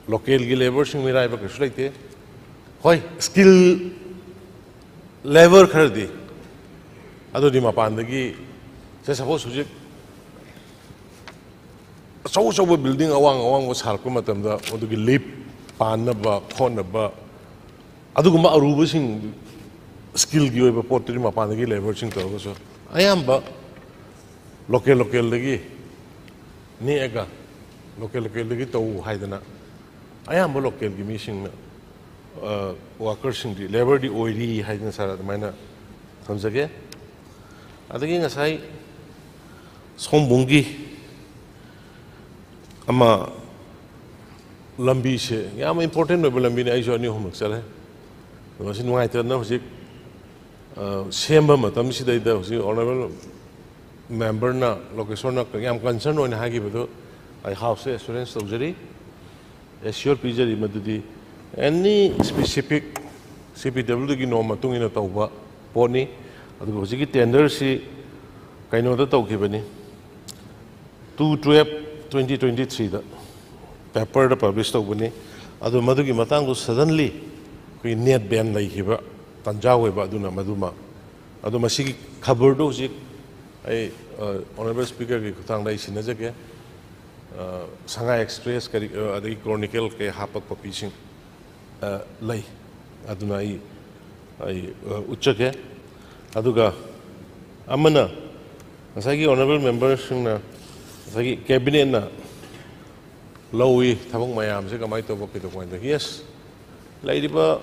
localꯒꯤ labourꯁꯤꯡ ꯃꯤꯅꯥꯏꯕ ꯀꯩꯁꯨ ꯂꯩꯇꯦ꯫ ꯍꯣꯏ, skill labour ꯈꯔꯗꯤ ꯑꯗꯨꯗꯤ ꯃꯄꯥꯟꯗꯒꯤ ꯁꯦ, ꯁꯄꯣꯁ ꯍꯧꯖꯤꯛ ꯑꯆꯧ ꯑꯆꯧꯕ ꯕꯤꯜꯗꯤꯡ ꯑꯋꯥꯡ ꯑꯋꯥꯡꯕ ꯁꯥꯔꯛꯄ ꯃꯇꯝꯗ ꯃꯗꯨꯒꯤ ꯂꯤꯞ ꯄꯥꯟꯅꯕ ꯈꯣꯠꯅꯕ, ꯑꯗꯨꯒꯨꯝꯕ ꯑꯔꯨꯕꯁꯤꯡ, ꯁ꯭ꯀꯤꯜꯒꯤ ꯑꯣꯏꯕ ꯄꯣꯠꯇꯨꯗꯤ ꯃꯄꯥꯟꯗꯒꯤ ꯂꯦꯕꯔꯁꯤꯡ ꯇꯧꯔꯒꯁꯨ, ꯑꯌꯥꯝꯕ ꯂꯣꯀꯦꯜ ꯂꯣꯀꯦꯜꯗꯒꯤ ꯅꯦꯛꯑꯒ, ꯂꯣꯀꯦꯜ ꯂꯣꯀꯦꯜꯗꯒꯤ ꯇꯧ ꯍꯥꯏꯗꯅ ꯑꯌꯥꯝꯕ ꯂꯣꯀꯦꯜꯒꯤ ꯃꯤꯁꯤꯡꯅ, ꯑ, ꯋꯥꯀꯔꯁꯤꯡꯗꯤ, ꯂꯦꯕꯔꯗꯤ ꯑꯣꯏꯔꯤ ꯍꯥꯏꯗꯅ ꯁꯥꯔ ꯑꯗꯨꯃꯥꯏꯅ ꯊꯝꯖꯒꯦ꯫ ꯑꯗꯒꯤ ꯉꯁꯥꯏ ꯁꯣꯝꯕꯨꯡꯒꯤ ꯑꯃ ꯂꯝꯕꯤꯁꯦ ꯌꯥꯝ ꯏꯝꯄꯣꯔꯇꯦꯟ ꯑꯣꯏꯕ ꯂꯝꯕꯤꯅꯤ, ꯑꯩꯁꯨ ꯑꯅꯤ ꯑꯍꯨꯝꯂꯛ ꯆꯠꯂꯦ꯫ ꯑꯗꯣ ꯃꯁꯤ ꯅꯨꯡꯉꯥꯏꯇꯗꯅ ꯍꯧꯖꯤꯛ, ꯑ, ꯁꯦꯝꯕ ꯃꯇꯝꯁꯤꯗꯩꯗ ꯍꯧꯖꯤꯛ ꯑꯣꯅꯔꯦꯕꯜ ꯃꯦꯝꯕꯔꯅ, ꯂꯣꯀꯦꯁꯣꯔꯅ ꯌꯥꯝ ꯀꯟꯁꯔꯟ ꯑꯣꯏꯅ ꯍꯥꯏꯈꯤꯕꯗꯨ ꯑꯩ ꯍꯥꯎꯁꯇ ꯑꯦꯁꯨꯔꯦꯟꯁ ꯇꯧꯖꯔꯤ, ꯑꯦꯁꯤꯌꯣꯔ ꯄꯤꯖꯔꯤ, ꯃꯗꯨꯗꯤ ꯑꯦꯅꯤ ꯁ꯭ꯄꯦꯁꯤꯐꯤꯛ ꯁꯤ ꯄꯤ ꯗꯕ꯭ꯂꯤꯎ ꯗꯤꯒꯤ ꯅꯣꯔꯝ ꯃꯇꯨꯡ ꯏꯟꯅ ꯇꯧꯕ ꯄꯣꯠꯅꯤ꯫ ꯑꯗꯨꯒ ꯍꯧꯖꯤꯛꯀꯤ ꯇꯦꯟꯗꯔꯁꯤ ꯀꯩꯅꯣꯗ ꯇꯧꯈꯤꯕꯅꯤ, two twelve twenty twenty three ꯗ ꯄꯦꯄꯔꯗ ꯄꯕ꯭ꯂꯤꯁ ꯇꯧꯕꯅꯤ꯫ ꯑꯗꯨ ꯃꯗꯨꯒꯤ ꯃꯇꯥꯡꯗꯨ ꯁꯗꯟꯂꯤ ꯑꯩꯈꯣꯏꯒꯤ ꯅꯦꯠ ꯕꯦꯟ ꯂꯩꯈꯤꯕ ꯇꯥꯟꯖꯥ ꯑꯣꯏꯕ, ꯑꯗꯨꯅ ꯃꯗꯨꯃ, ꯑꯗꯣ ꯃꯁꯤꯒꯤ ꯈꯕꯔꯗꯨ ꯍꯧꯖꯤꯛ ꯑꯩ, ꯑ, ꯑꯣꯅꯔꯦꯕꯜ ꯁ꯭ꯄꯤꯀꯔꯒꯤ ꯈꯨꯠꯊꯥꯡꯗ ꯑꯩ ꯁꯤꯟꯅꯖꯒꯦ꯫ ꯑ, ꯁꯉꯥꯏ ꯑꯦꯛꯁꯄ꯭ꯔꯦꯁ ꯀꯔꯤ, ꯑ, ꯑꯗꯒꯤ ꯀ꯭ꯔꯣꯅꯤꯀꯜ ꯀꯩ ꯍꯥꯞꯄ ꯀꯣꯄꯤꯁꯤꯡ, ꯑ, ꯂꯩ꯫ ꯑꯗꯨꯅ ꯑꯩ, ꯑꯩ, ꯑ, ꯎꯠꯆꯒꯦ꯫ ꯑꯗꯨꯒ ꯑꯃꯅ ꯉꯁꯥꯏꯒꯤ ꯑꯣꯅꯔꯦꯕꯜ ꯃꯦꯝꯕꯔꯁꯤꯡꯅ ꯉꯁꯥꯏꯒꯤ ꯀꯦꯕꯤꯅꯦꯠꯅ ꯂꯧꯏ ꯊꯕꯛ ꯃꯌꯥꯝꯁꯦ ꯀꯃꯥꯏꯅ ꯇꯧꯕ, ꯀꯩꯗꯧꯕ ꯍꯥꯏꯗ, ꯌꯦꯁ, ꯂꯩꯔꯤꯕ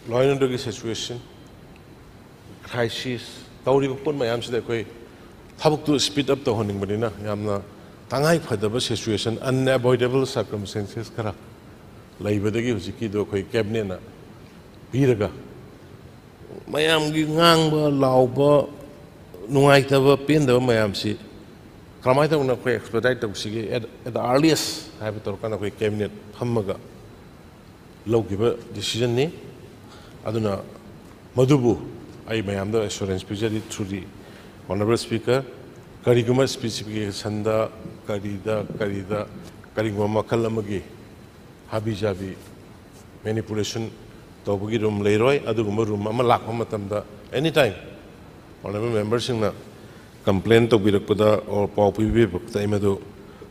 ꯂꯣ ꯑꯦꯟ ꯑꯣꯔꯗꯔꯒꯤ ꯁꯤꯆꯨꯋꯦꯁꯟ, ꯀ꯭ꯔꯥꯏꯁꯤꯁ, ꯇꯧꯔꯤꯕ ꯄꯣꯠ ꯃꯌꯥꯝꯁꯤꯗ ꯑꯩꯈꯣꯏ ꯊꯕꯛꯇꯨ ꯁ꯭ꯄꯤꯗ ꯑꯞ ꯇꯧꯍꯟꯅꯤꯡꯕꯅꯤꯅ, ꯌꯥꯝꯅ ꯇꯉꯥꯏ ꯐꯗꯕ ꯁꯤꯆꯨꯋꯦꯁꯟ, ꯑꯟꯑꯦꯚꯣꯏꯗꯦꯕꯜ ꯁꯔꯀꯝꯁ꯭ꯇꯦꯟꯁꯦꯁ ꯈꯔ ꯂꯩꯕꯗꯒꯤ ꯍꯧꯖꯤꯛꯀꯤꯗꯣ ꯑꯩꯈꯣꯏ ꯀꯦꯕꯤꯅꯦꯠꯅ ꯄꯤꯔꯒ, ꯃꯌꯥꯝꯒꯤ ꯉꯥꯡꯕ, ꯂꯥꯎꯕ, ꯅꯨꯡꯉꯥꯏꯇꯕ, ꯄꯦꯟꯗꯕ ꯃꯌꯥꯝꯁꯤ ꯀꯔꯝꯍꯥꯏꯅ ꯇꯧꯅ ꯑꯩꯈꯣꯏ ꯑꯦꯛꯁꯄꯦꯗꯥꯏꯠ ꯇꯧꯁꯤꯒꯦ, at, at the earliest ꯍꯥꯏꯕ ꯇꯧꯔꯀꯥꯟꯗ ꯑꯩꯈꯣꯏ ꯀꯦꯕꯤꯅꯦꯠ ꯐꯝꯃꯒ ꯂꯧꯈꯤꯕ ꯗꯤꯁꯤꯖꯟꯅꯤ꯫ ꯑꯗꯨꯅ ꯃꯗꯨꯕꯨ ꯑꯩ ꯃꯌꯥꯝꯗ assurance ꯄꯤꯖꯔꯤ through the Honourable Speaker, ꯀꯔꯤꯒꯨꯝꯕ ꯁ꯭ꯄꯦꯁꯤꯐꯤꯀꯦꯁꯟꯗ, ꯀꯔꯤꯗ, ꯀꯔꯤꯗ, ꯀꯔꯤꯒꯨꯝꯕ ꯃꯈꯜ ꯑꯃꯒꯤ ꯍꯥꯕꯤ ꯖꯥꯕꯤ ꯃꯦꯅꯤꯄꯨꯂꯦꯁꯟ ꯇꯧꯕꯒꯤ ꯔꯨꯝ ꯂꯩꯔꯣꯏ꯫ ꯑꯗꯨꯒꯨꯝꯕ ꯔꯨꯝ ꯑꯃ ꯂꯥꯛꯄ ꯃꯇꯝꯗ, ꯑꯦꯅꯤ ꯇꯥꯏꯝ Honourable memberꯁꯤꯡꯅ complain ꯇꯧꯕꯤꯔꯛꯄꯗ or ꯄꯥꯎ ꯄꯤꯕꯤꯔꯛꯄꯗ ꯑꯩ ꯃꯗꯨ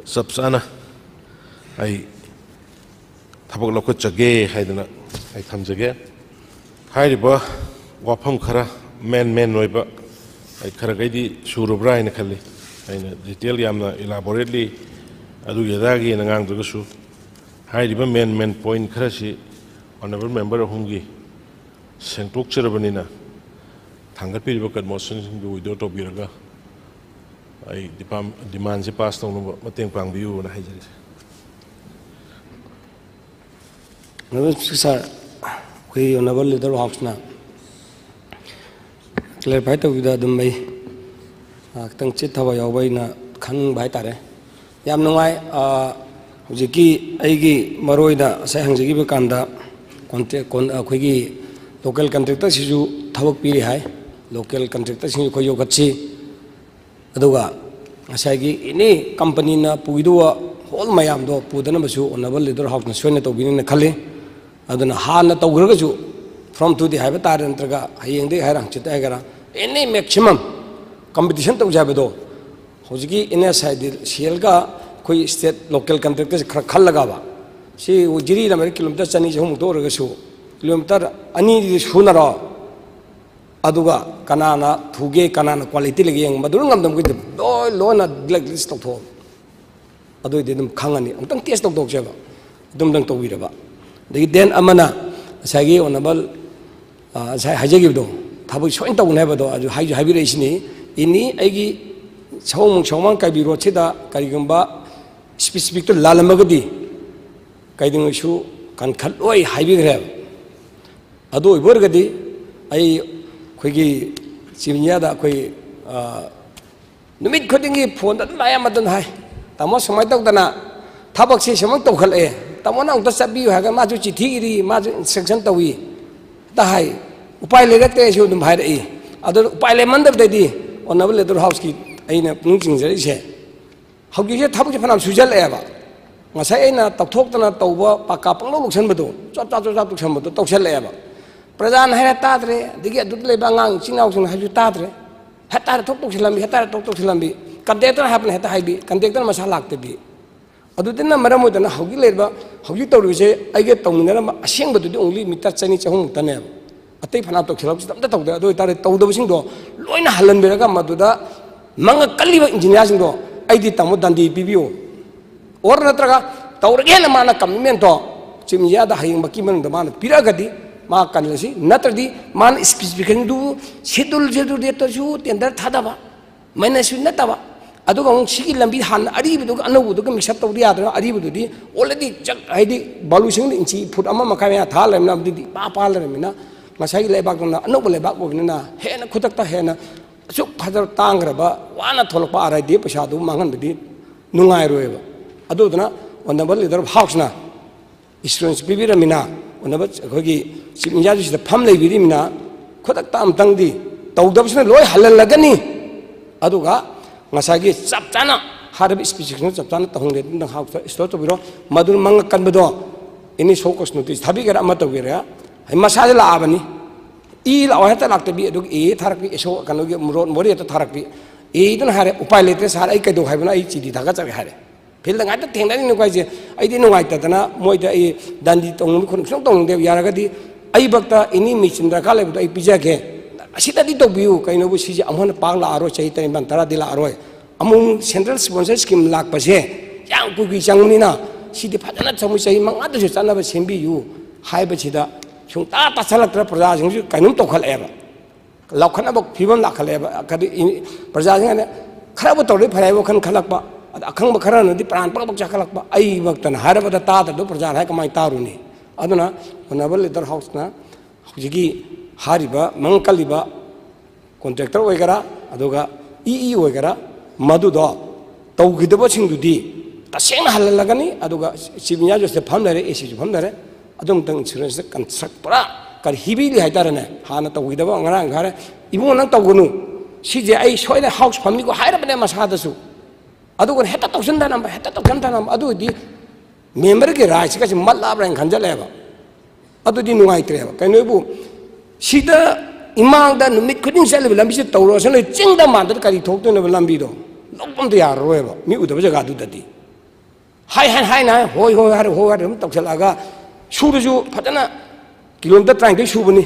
ꯆꯞ ꯆꯥꯅ ꯑꯩ ꯊꯕꯛ ꯂꯧꯈꯠꯆꯒꯦ ꯍꯥꯏꯗꯅ ꯑꯩ ꯊꯝꯖꯒꯦ꯫ ꯍꯥꯏꯔꯤꯕ ꯋꯥꯐꯝ ꯈꯔ main main ꯑꯣꯏꯕ ꯑꯩ ꯈꯔ ꯈꯩꯗꯤ ꯁꯨꯔꯕ꯭ꯔꯥ ꯍꯥꯏꯅ ꯈꯜꯂꯤ꯫ ꯑꯩꯅ detail ꯌꯥꯝꯅ elaborately ꯑꯗꯨꯒꯤ ꯑꯗꯥꯒꯤꯅ ꯉꯥꯡꯗ꯭ꯔꯒꯁꯨ, ꯍꯥꯏꯔꯤꯕ main main point ꯈꯔꯁꯤ honourable member ꯑꯍꯨꯝꯒꯤ ꯁꯦꯡꯗꯣꯛꯆꯔꯕꯅꯤꯅ, ꯊꯥꯡꯒꯠꯄꯤꯔꯤꯕ ꯀꯟꯃꯣꯁꯟꯁꯤꯡꯗꯨ withdraw ꯇꯧꯕꯤꯔꯒ ꯑꯩ ꯗꯤꯄꯥꯝ-, demandꯁꯤ pass ꯇꯧꯅꯕ ꯃꯇꯦꯡ ꯄꯥꯡꯕꯤꯌꯨꯅ ꯍꯥꯏꯖꯔꯤ꯫ Honourable Speaker, ꯑꯩꯈꯣꯏ Honourable Leader of Houseꯅ clarify ꯇꯧꯕꯤꯕꯗ ꯑꯗꯨꯝ ꯑꯩ, ꯑ, ꯈꯤꯇꯪ ꯆꯤꯠꯊꯕ ꯌꯥꯎꯕ ꯑꯩꯅ ꯈꯪꯅꯤꯡꯕ ꯍꯥꯏꯇꯥꯔꯦ꯫ ꯌꯥꯝ ꯅꯨꯡꯉꯥꯏ꯫ ꯑ, ꯍꯧꯖꯤꯛꯀꯤ ꯑꯩꯒꯤ ꯃꯔꯨꯑꯣꯏꯅ ꯉꯁꯥꯏ ꯍꯪꯖꯈꯤꯕ ꯀꯥꯟꯗ contract-, con-, ꯑꯩꯈꯣꯏꯒꯤ local contractorꯁꯤꯁꯨ ꯊꯕꯛ ꯄꯤꯔꯤ ꯍꯥꯏ꯫ Local contractorꯁꯤꯡꯁꯨ ꯑꯩꯈꯣꯏ ꯌꯣꯛꯈꯠꯁꯤ꯫ ꯑꯗꯨꯒ ꯉꯁꯥꯏꯒꯤ any companyꯅ ꯄꯨꯈꯤꯗꯧꯕ whole ꯃꯌꯥꯝꯗꯣ ꯄꯨꯗꯅꯕꯁꯨ Honourable Leader of Houseꯅ ꯁꯣꯏꯅ ꯇꯧꯕꯤꯅꯤꯅ ꯈꯜꯂꯤ꯫ ꯑꯗꯨꯅ ꯍꯥꯟꯅ ꯇꯧꯈ꯭ꯔꯒꯁꯨ from today ꯍꯥꯏꯕ ꯇꯥꯔꯦ, ꯅꯠꯇ꯭ꯔꯒ ꯍꯌꯦꯡꯗꯒꯤ ꯍꯥꯏꯔ ꯍꯪꯆꯤꯠꯇ ꯍꯥꯏꯒꯦꯔꯥ, any maximum competition ꯇꯧꯁꯦ ꯍꯥꯏꯕꯗꯣ ꯍꯧꯖꯤꯛꯀꯤ NHIDCLꯒ ꯑꯩꯈꯣꯏ state local contractorꯁꯦ ꯈꯔ ꯈꯜꯂꯒꯕ, ꯁꯤ ꯖꯤꯔꯤ ꯂꯝꯃꯔꯤ kilometre ꯆꯅꯤ ꯆꯍꯨꯝꯃꯨꯛꯇ ꯑꯣꯏꯔꯒꯁꯨ kilometre ꯑꯅꯤꯗꯤ ꯁꯨꯅꯔꯣ, ꯑꯗꯨꯒ ꯀꯅꯥꯅ ꯊꯨꯒꯦ, ꯀꯅꯥꯅ quality ꯂꯩꯒꯦ ꯌꯦꯡꯉ, ꯃꯗꯨ ꯉꯝꯗꯕ ꯃꯈꯩꯗꯤ ꯂꯣꯏ ꯂꯣꯟꯅ blacklist ꯇꯧꯊꯣꯛꯑꯣ꯫ ꯑꯗꯨꯑꯣꯏꯗꯤ ꯑꯗꯨꯝ ꯈꯪꯉꯅꯤ꯫ ꯑꯃꯨꯛꯇꯪ test ꯇꯧꯊꯣꯛꯁꯦꯕ꯫ ꯑꯗꯨꯝꯇꯪ ꯇꯧꯕꯤꯔꯕ꯫ ꯑꯗꯒꯤ then ꯑꯃꯅ ꯉꯁꯥꯏꯒꯤ Honourable, ꯑ, ꯉꯁꯥꯏ ꯍꯥꯏꯖꯈꯤꯕꯗꯣ, ꯊꯕꯛ ꯁꯣꯏꯅ ꯇꯧꯒꯅꯤ ꯍꯥꯏꯕꯗꯣ, ꯑꯗꯨ ꯍꯥꯏꯁꯨ ꯍꯥꯏꯕꯤꯔꯛꯏꯁꯤꯅꯤ꯫ Any ꯑꯩꯒꯤ ꯁꯑꯣꯡ ꯁꯑꯣꯡꯃꯥꯡ ꯀꯥꯏꯕꯤ roadꯁꯤꯗ ꯀꯔꯤꯒꯨꯝꯕ specificꯇ ꯂꯥꯜꯂꯝꯃꯒꯗꯤ ꯀꯩꯗꯧꯉꯩꯁꯨ ꯀꯟꯈꯠꯂꯣꯏ ꯍꯥꯏꯕꯤꯈ꯭ꯔꯦꯕ꯫ ꯑꯗꯨ ꯑꯣꯏꯕ ꯑꯣꯏꯔꯒꯗꯤ ꯑꯩ ꯑꯩꯈꯣꯏꯒꯤ Chief Engineerꯗ ꯑꯩꯈꯣꯏ, ꯑ, ꯅꯨꯃꯤꯠ ꯈꯨꯗꯤꯡꯒꯤ phoneꯗ ꯑꯗꯨꯝ ꯑꯌꯥꯝꯕ ꯑꯗꯨꯝ ꯍꯥꯏ, "ꯇꯥꯃꯣ, ꯁꯨꯃꯥꯏꯅ ꯇꯧꯗꯅ ꯊꯕꯛꯁꯤ ꯁꯨꯃꯥꯏꯅ ꯇꯧꯈꯠꯂꯛꯑꯦ, ꯇꯥꯃꯣꯅ ꯑꯃꯨꯛꯇ ꯆꯠꯄꯤꯌꯨ" ꯍꯥꯏꯔꯒ ꯃꯥꯁꯨ ꯆꯤꯊꯤ ꯏꯔꯤ, ꯃꯥꯁꯨ instruction ꯇꯧꯏ, ꯍꯦꯛꯇ ꯍꯥꯏ꯫ ꯎꯄꯥꯏ ꯂꯩꯔꯛꯇ꯭ꯔꯦ, ꯑꯩꯁꯨ ꯑꯗꯨꯝ ꯍꯥꯏꯔꯛꯏ꯫ ꯑꯗꯨ ꯎꯄꯥꯏ ꯂꯩꯃꯟꯗꯕꯗꯩꯗꯤ Honourable Leader of Houseꯀꯤ ꯑꯩꯅ ꯄꯨꯛꯅꯤꯡ ꯆꯤꯡꯖꯔꯛꯏꯁꯦ, ꯍꯧꯖꯤꯛꯁꯦ ꯊꯕꯛꯁꯦ ꯐꯅꯌꯥꯝ ꯁꯨꯖꯜꯂꯛꯑꯦꯕ꯫ ꯉꯁꯥꯏ ꯑꯩꯅ ꯇꯧꯊꯣꯛꯇꯅ ꯇꯧꯕ ꯄꯥꯀꯥ ꯄꯪꯂꯧ ꯂꯧꯁꯟꯕꯗꯣ, ꯆꯣꯞ ꯆꯥꯞ ꯆꯣꯞ ꯆꯥꯞ ꯇꯧꯁꯟꯕꯗꯣ ꯇꯧꯁꯜꯂꯛꯑꯦꯕ꯫ ꯄ꯭ꯔꯖꯥꯅ ꯍꯥꯏꯔ ꯇꯥꯗ꯭ꯔꯦ, ꯑꯗꯒꯤ ꯑꯗꯨꯗ ꯂꯩꯕ ꯑꯉꯥꯡ ꯏꯆꯤꯟ ꯏꯅꯥꯎꯁꯤꯡꯅ ꯍꯥꯏꯕꯁꯨ ꯇꯥꯗ꯭ꯔꯦ꯫ ꯍꯦꯛꯇ ꯍꯥꯏꯔ ꯊꯣꯛ ꯇꯧꯁꯤꯜꯂꯝꯕꯤ, ꯍꯦꯛꯇ ꯍꯥꯏꯔ ꯊꯣꯛ ꯇꯧꯁꯤꯜꯂꯝꯕꯤ꯫ ꯀꯟꯇ꯭ꯔꯦꯛꯇꯔ ꯍꯥꯏꯕꯅ ꯍꯦꯛꯇ ꯍꯥꯏꯕꯤ, ꯀꯟꯇ꯭ꯔꯦꯛꯇꯔ ꯃꯁꯥ ꯂꯥꯛꯇꯕꯤ꯫ ꯑꯗꯨꯗꯨꯅ ꯃꯔꯝ ꯑꯣꯏꯗꯅ ꯍꯧꯖꯤꯛ ꯂꯩꯔꯤꯕ, ꯍꯧꯖꯤꯛ ꯇꯧꯔꯤꯕꯁꯦ ꯑꯩꯒ ꯇꯧꯃꯤꯟꯅꯔꯝꯕ ꯑꯁꯦꯡꯕꯗꯨꯗꯤ only ꯃꯤꯇꯔ ꯆꯅꯤ ꯆꯍꯨꯝ ꯃꯨꯛꯇꯅꯦꯕ꯫ ꯑꯇꯩ ꯐꯅꯌꯥꯝ ꯇꯧꯁꯤꯜꯂꯛꯄꯁꯤꯗ ꯑꯝꯇ ꯇꯧꯗꯦ꯫ ꯑꯗꯨ ꯑꯣꯏꯇꯥꯔꯗꯤ ꯇꯧꯗꯕꯁꯤꯡꯗꯣ ꯂꯣꯏꯅ ꯍꯜꯍꯟꯕꯤꯔꯒ ꯃꯗꯨꯗ ꯃꯉꯛ ꯀꯜꯂꯤꯕ ꯏꯟꯖꯤꯅꯤꯌꯥꯔꯁꯤꯡꯗꯣ ꯑꯩꯗꯤ ꯇꯥꯃꯣ ꯗꯟꯗꯤ ꯄꯤꯕꯤꯌꯨ꯫ ꯑꯣꯔ ꯅꯠꯇ꯭ꯔꯒ ꯇꯧꯔꯒꯦꯅ ꯃꯥꯅ ꯀꯃꯤꯠꯃꯦꯟꯇꯣ ꯆꯤꯞ ꯏꯟꯖꯤꯅꯤꯌꯥꯔꯗ ꯍꯌꯦꯡꯃꯛꯀꯤ ꯃꯅꯨꯡꯗ ꯃꯥꯅ ꯄꯤꯔꯛꯑꯒꯗꯤ ꯃꯥ ꯀꯜꯂꯁꯤ, ꯅꯠꯇ꯭ꯔꯗꯤ ꯃꯥꯅ ꯏꯁꯄꯤꯁꯤꯐꯤꯀꯦꯁꯟꯗꯨ ꯁꯦꯗꯨꯜ, ꯁꯦꯗꯨꯜ ꯔꯦꯠꯇꯁꯨ ꯇꯦꯟꯗꯔ ꯊꯥꯗꯕ, ꯃꯦꯅꯦꯖꯁꯨ ꯅꯠꯇꯕ꯫ ꯑꯗꯨꯒ ꯑꯃꯨꯛ ꯁꯤꯒꯤ ꯂꯝꯕꯤ ꯍꯥꯟꯅ ꯑꯔꯤꯕꯗꯨꯒ ꯑꯅꯧꯕꯗꯨꯒ ꯃꯤꯛꯁ ꯑꯞ ꯇꯧꯗ ꯌꯥꯗ꯭ꯔꯕ꯫ ꯑꯔꯤꯕꯗꯨꯗꯤ already ꯖꯛ ꯍꯥꯏꯗꯤ ꯕꯥꯂꯨꯁꯤꯡꯗ ꯏꯟꯆꯤ ꯐꯨꯠ ꯑꯃ ꯃꯈꯥꯏ ꯃꯌꯥ ꯊꯥ ꯂꯩꯔꯕꯅꯤꯅ ꯑꯗꯨꯗꯤ ꯄꯥ ꯄꯥ ꯂꯩꯔꯕꯅꯤꯅ ꯉꯁꯥꯏꯒꯤ ꯂꯩꯕꯥꯛꯇꯨꯅ ꯑꯅꯧꯕ ꯂꯩꯕꯥꯛ ꯑꯣꯏꯕꯅꯤꯅ ꯍꯦꯟꯅ ꯈꯨꯗꯛꯇ ꯍꯦꯟꯅ ꯑꯁꯨꯛ ꯐꯖꯕ ꯇꯥꯡꯈ꯭ꯔꯕ ꯋꯥꯅ ꯊꯣꯛꯂꯛꯄ ꯑꯥꯔ ꯑꯥꯏ ꯗꯤ ꯄꯩꯁꯥꯗꯨ ꯃꯥꯡꯍꯟꯕꯗꯤ ꯅꯨꯡꯉꯥꯏꯔꯣꯏꯕ꯫ ꯑꯗꯨꯗꯨꯅ honourable leader of house ꯅ ꯑꯦꯁꯨꯔꯦꯟꯁ ꯄꯤꯕꯤꯔꯝꯃꯤꯅ, ꯑꯣꯏꯅꯕ ꯑꯩꯈꯣꯏꯒꯤ ꯆꯤꯞ ꯏꯟꯖꯤꯅꯤꯌꯥꯔꯁꯤꯗ ꯐꯝ ꯂꯩꯕꯤꯔꯤꯃꯤꯅ ꯈꯨꯗꯛꯇ ꯑꯃꯨꯛꯇꯪꯗꯤ ꯇꯧꯗꯕꯁꯤꯅ ꯂꯣꯏ ꯍꯜꯍꯜꯂꯒꯅꯤ꯫ ꯑꯗꯨꯒ ꯉꯁꯥꯏꯒꯤ ꯆꯞ ꯆꯥꯅ ꯍꯥꯏꯔꯤꯕ ꯏꯁꯄꯤꯁꯤꯐꯤꯀꯦꯁꯟ ꯆꯞ ꯆꯥꯅ ꯇꯧꯍꯟꯒꯦ꯫ ꯑꯗꯨꯝ ꯍꯥꯎꯁꯇ ꯏꯟꯁꯇꯣꯜ ꯇꯧꯕꯤꯔꯣ꯫ ꯃꯗꯨ ꯃꯉꯛ ꯀꯟꯕꯗꯣ ꯑꯦꯅꯤ ꯁꯣ ꯀꯣꯁ ꯅꯣꯇꯤꯁ ꯊꯥꯕꯤꯒꯦꯔꯥ ꯑꯃ ꯇꯧꯒꯦꯔꯥ, ꯍꯥꯏ ꯃꯁꯥꯗ ꯂꯥꯛꯑꯕꯅꯤ꯫ ꯏ ꯂꯥꯛꯑꯣ ꯍꯦꯛꯇ ꯂꯥꯛꯇꯕꯤ, ꯑꯗꯨꯒ ꯑꯦ ꯊꯥꯔꯛꯄꯤ, ꯑꯦꯁꯣ ꯀꯩꯅꯣꯒꯤ ꯔꯣꯠ ꯃꯣꯔꯦ ꯍꯦꯛꯇ ꯊꯥꯔꯛꯄꯤ꯫ ꯑꯦꯗꯨꯅ ꯍꯥꯏꯔꯦ, "ꯎꯄꯥꯏ ꯂꯩꯇ꯭ꯔꯦ ꯁꯥꯔ, ꯑꯩ ꯀꯩꯗꯧ ꯍꯥꯏꯕꯅꯣ? ꯑꯩ ꯆꯤꯗꯤ ꯊꯥꯒꯠꯆꯔꯒꯦ" ꯍꯥꯏꯔꯦ꯫ ꯐꯤꯜꯗ ꯉꯥꯛꯇ ꯊꯦꯡꯅꯔꯤꯅꯤꯀꯣ ꯑꯩꯁꯦ꯫ ꯑꯩꯗꯤ ꯅꯨꯡꯉꯥꯏꯇꯗꯅ ꯃꯣꯏꯗ ꯑꯩ ꯗꯟꯗꯤ ꯇꯧꯅꯕ ꯈꯣꯠꯅ ꯁꯨꯡꯇꯧ ꯇꯧꯅꯤꯡꯗꯦꯕ꯫ ꯌꯥꯔꯒꯗꯤ ꯑꯩꯕꯛꯇ ꯑꯦꯅꯤ ꯃꯦꯆꯤꯟ ꯗꯔꯀꯥꯔ ꯂꯩꯕꯗꯣ ꯑꯩ ꯄꯤꯖꯒꯦ꯫ ꯑꯁꯤꯗꯗꯤ ꯇꯧꯕꯤꯌꯨ꯫ ꯀꯩꯅꯣꯕꯨ ꯁꯤꯁꯦ ꯑꯃꯨꯛ ꯍꯟꯅ ꯄꯥꯛ ꯂꯥꯛꯑꯔꯣꯏ, ꯆꯍꯤ ꯇꯔꯦꯠ ꯅꯤꯄꯥꯟ ꯇꯔꯥꯗꯤ ꯂꯥꯛꯑꯔꯣꯏ꯫ ꯑꯃꯨꯛ ꯁꯦꯟꯇ꯭ꯔꯦꯜ ꯁ꯭ꯄꯣꯟꯁꯔ ꯁ꯭ꯀꯤꯝ ꯂꯥꯛꯄꯁꯦ ꯌꯥꯝ ꯀꯨꯏ ꯀꯨꯏ ꯆꯪꯕꯅꯤꯅ ꯁꯤꯗꯤ ꯐꯖꯅ ꯆꯪꯕ ꯆꯍꯤ ꯃꯉꯥꯗꯁꯨ ꯆꯠꯅꯕ ꯁꯦꯝꯕꯤꯌꯨ ꯍꯥꯏꯕꯁꯤꯗ ꯁꯨꯡꯇꯥ ꯇꯥꯁꯜꯂꯛꯇ꯭ꯔ ꯄ꯭ꯔꯖꯥꯁꯤꯡꯁꯨ ꯀꯩꯅꯣꯝ ꯇꯧꯈꯠꯂꯛꯑꯦꯕ꯫ ꯂꯧꯈꯠꯅꯕ ꯐꯤꯕꯝ ꯂꯥꯛꯈꯠꯂꯛꯑꯦꯕ꯫ ꯀꯔꯤ ꯏ-, ꯄ꯭ꯔꯖꯥꯁꯤꯡ ꯍꯥꯏꯅ ꯈꯔꯕꯨ ꯇꯧꯔꯗꯤ ꯐꯔꯦ ꯍꯥꯏꯕ ꯋꯥꯈꯜ ꯈꯜꯂꯛꯄ, ꯑꯗ ꯑꯈꯪꯕ ꯈꯔꯅꯗꯤ ꯄ꯭ꯔꯥꯟ ꯄꯛ ꯄꯛ ꯆꯥꯈꯠꯂꯛꯄ꯫ ꯑꯩꯃꯛꯇꯅ ꯍꯥꯏꯔꯕꯗ ꯇꯥꯗꯕꯗꯣ ꯄ꯭ꯔꯖꯥꯅ ꯍꯥꯏ ꯀꯃꯥꯏꯅ ꯇꯥꯔꯨꯅꯤ? ꯑꯗꯨꯅ honourable leader of house ꯅ ꯍꯧꯖꯤꯛꯀꯤ ꯍꯥꯏꯔꯤꯕ ꯃꯉꯛ ꯀꯜꯂꯤꯕ ꯀꯣꯟꯇ꯭ꯔꯦꯛꯇꯔ ꯑꯣꯏꯒꯦꯔꯥ, ꯑꯗꯨꯒ ꯏ ꯏ ꯑꯣꯏꯒꯦꯔꯥ, ꯃꯗꯨꯗꯣ ꯇꯧꯈꯤꯗꯕꯁꯤꯡꯗꯨꯗꯤ ꯇꯁꯦꯡꯅ ꯍꯜꯍꯜꯂꯒꯅꯤ꯫ ꯑꯗꯨꯒ ꯆꯤꯞ ꯏꯟꯖꯤꯅꯤꯌꯥꯔꯁꯨ ꯐꯝ ꯂꯩꯔꯦ, ꯑꯦ ꯁꯤꯁꯨ ꯐꯝ ꯂꯩꯔꯦ꯫ ꯑꯗꯨꯝꯇꯪ ꯏꯟꯁꯨꯔꯦꯟꯁꯇ ꯀꯟꯁꯇ꯭ꯔꯛ ꯄꯨꯔꯥ ꯀꯔꯤ ꯍꯤꯕꯤꯂꯤ ꯍꯥꯏꯇꯥꯔꯦꯅꯦ꯫ ꯍꯥꯟꯅ ꯇꯧꯈꯤꯗꯕ ꯉꯔꯥꯡ ꯍꯥꯏꯔꯦ, "ꯏꯕꯨꯡꯉꯣ ꯅꯪ ꯇꯧꯒꯅꯨ, ꯁꯤꯁꯦ ꯑꯩ ꯁꯣꯏꯗꯅ ꯍꯥꯎꯁ ꯐꯝꯅꯤꯀꯣ" ꯍꯥꯏꯔꯕꯅꯦ ꯃꯁꯥꯗꯁꯨ꯫ ꯑꯗꯨꯒ ꯍꯦꯛꯇ ꯇꯧꯁꯤꯟꯗꯅꯕ, ꯍꯦꯛꯇ ꯇꯧꯁꯤꯟꯗꯅꯕ꯫ ꯑꯗꯨ ꯑꯣꯏꯗꯤ ꯃꯦꯝꯕꯔꯒꯤ ꯔꯥꯏꯠꯁꯤꯒꯁꯦ ꯃꯠꯂꯛꯑꯕ꯭ꯔꯥ ꯍꯥꯏꯅ ꯈꯟꯖꯜꯂꯛꯑꯦꯕ꯫ ꯑꯗꯨꯗꯤ ꯅꯨꯡꯉꯥꯏꯇ꯭ꯔꯦꯕ꯫ ꯀꯩꯅꯣꯕꯨ ꯁꯤꯗ ꯏꯃꯥꯡꯗ ꯅꯨꯃꯤꯠ ꯈꯨꯗꯤꯡ ꯆꯠꯂꯤꯕ ꯂꯝꯕꯤꯁꯦ ꯇꯧꯔꯁꯨ ꯅꯣꯏ ꯆꯤꯡꯗ ꯃꯥꯟꯗꯗ ꯀꯔꯤ ꯊꯣꯛꯇꯣꯏꯅꯣꯕ? ꯂꯝꯕꯤꯗꯣ ꯂꯧꯕ ꯑꯝꯇ ꯌꯥꯔꯔꯣꯏꯕ, ꯃꯤ ꯎꯗꯕ ꯖꯒꯥꯗꯨꯗꯗꯤ꯫ ꯍꯥꯏ ꯍꯥꯏ ꯍꯥꯏꯅ ꯍꯥꯏ, ꯍꯣꯏ ꯍꯣꯏ ꯍꯥꯏꯔ ꯍꯣꯏ ꯍꯥꯏꯔ ꯑꯗꯨꯝ ꯇꯧꯁꯜꯂꯛꯑꯒ, ꯁꯨꯔꯁꯨ ꯐꯖꯅ ꯀꯤꯂꯣꯃꯤꯇꯔ ꯇꯔꯥꯅꯤꯊꯣꯏ ꯁꯨꯕꯅꯤ꯫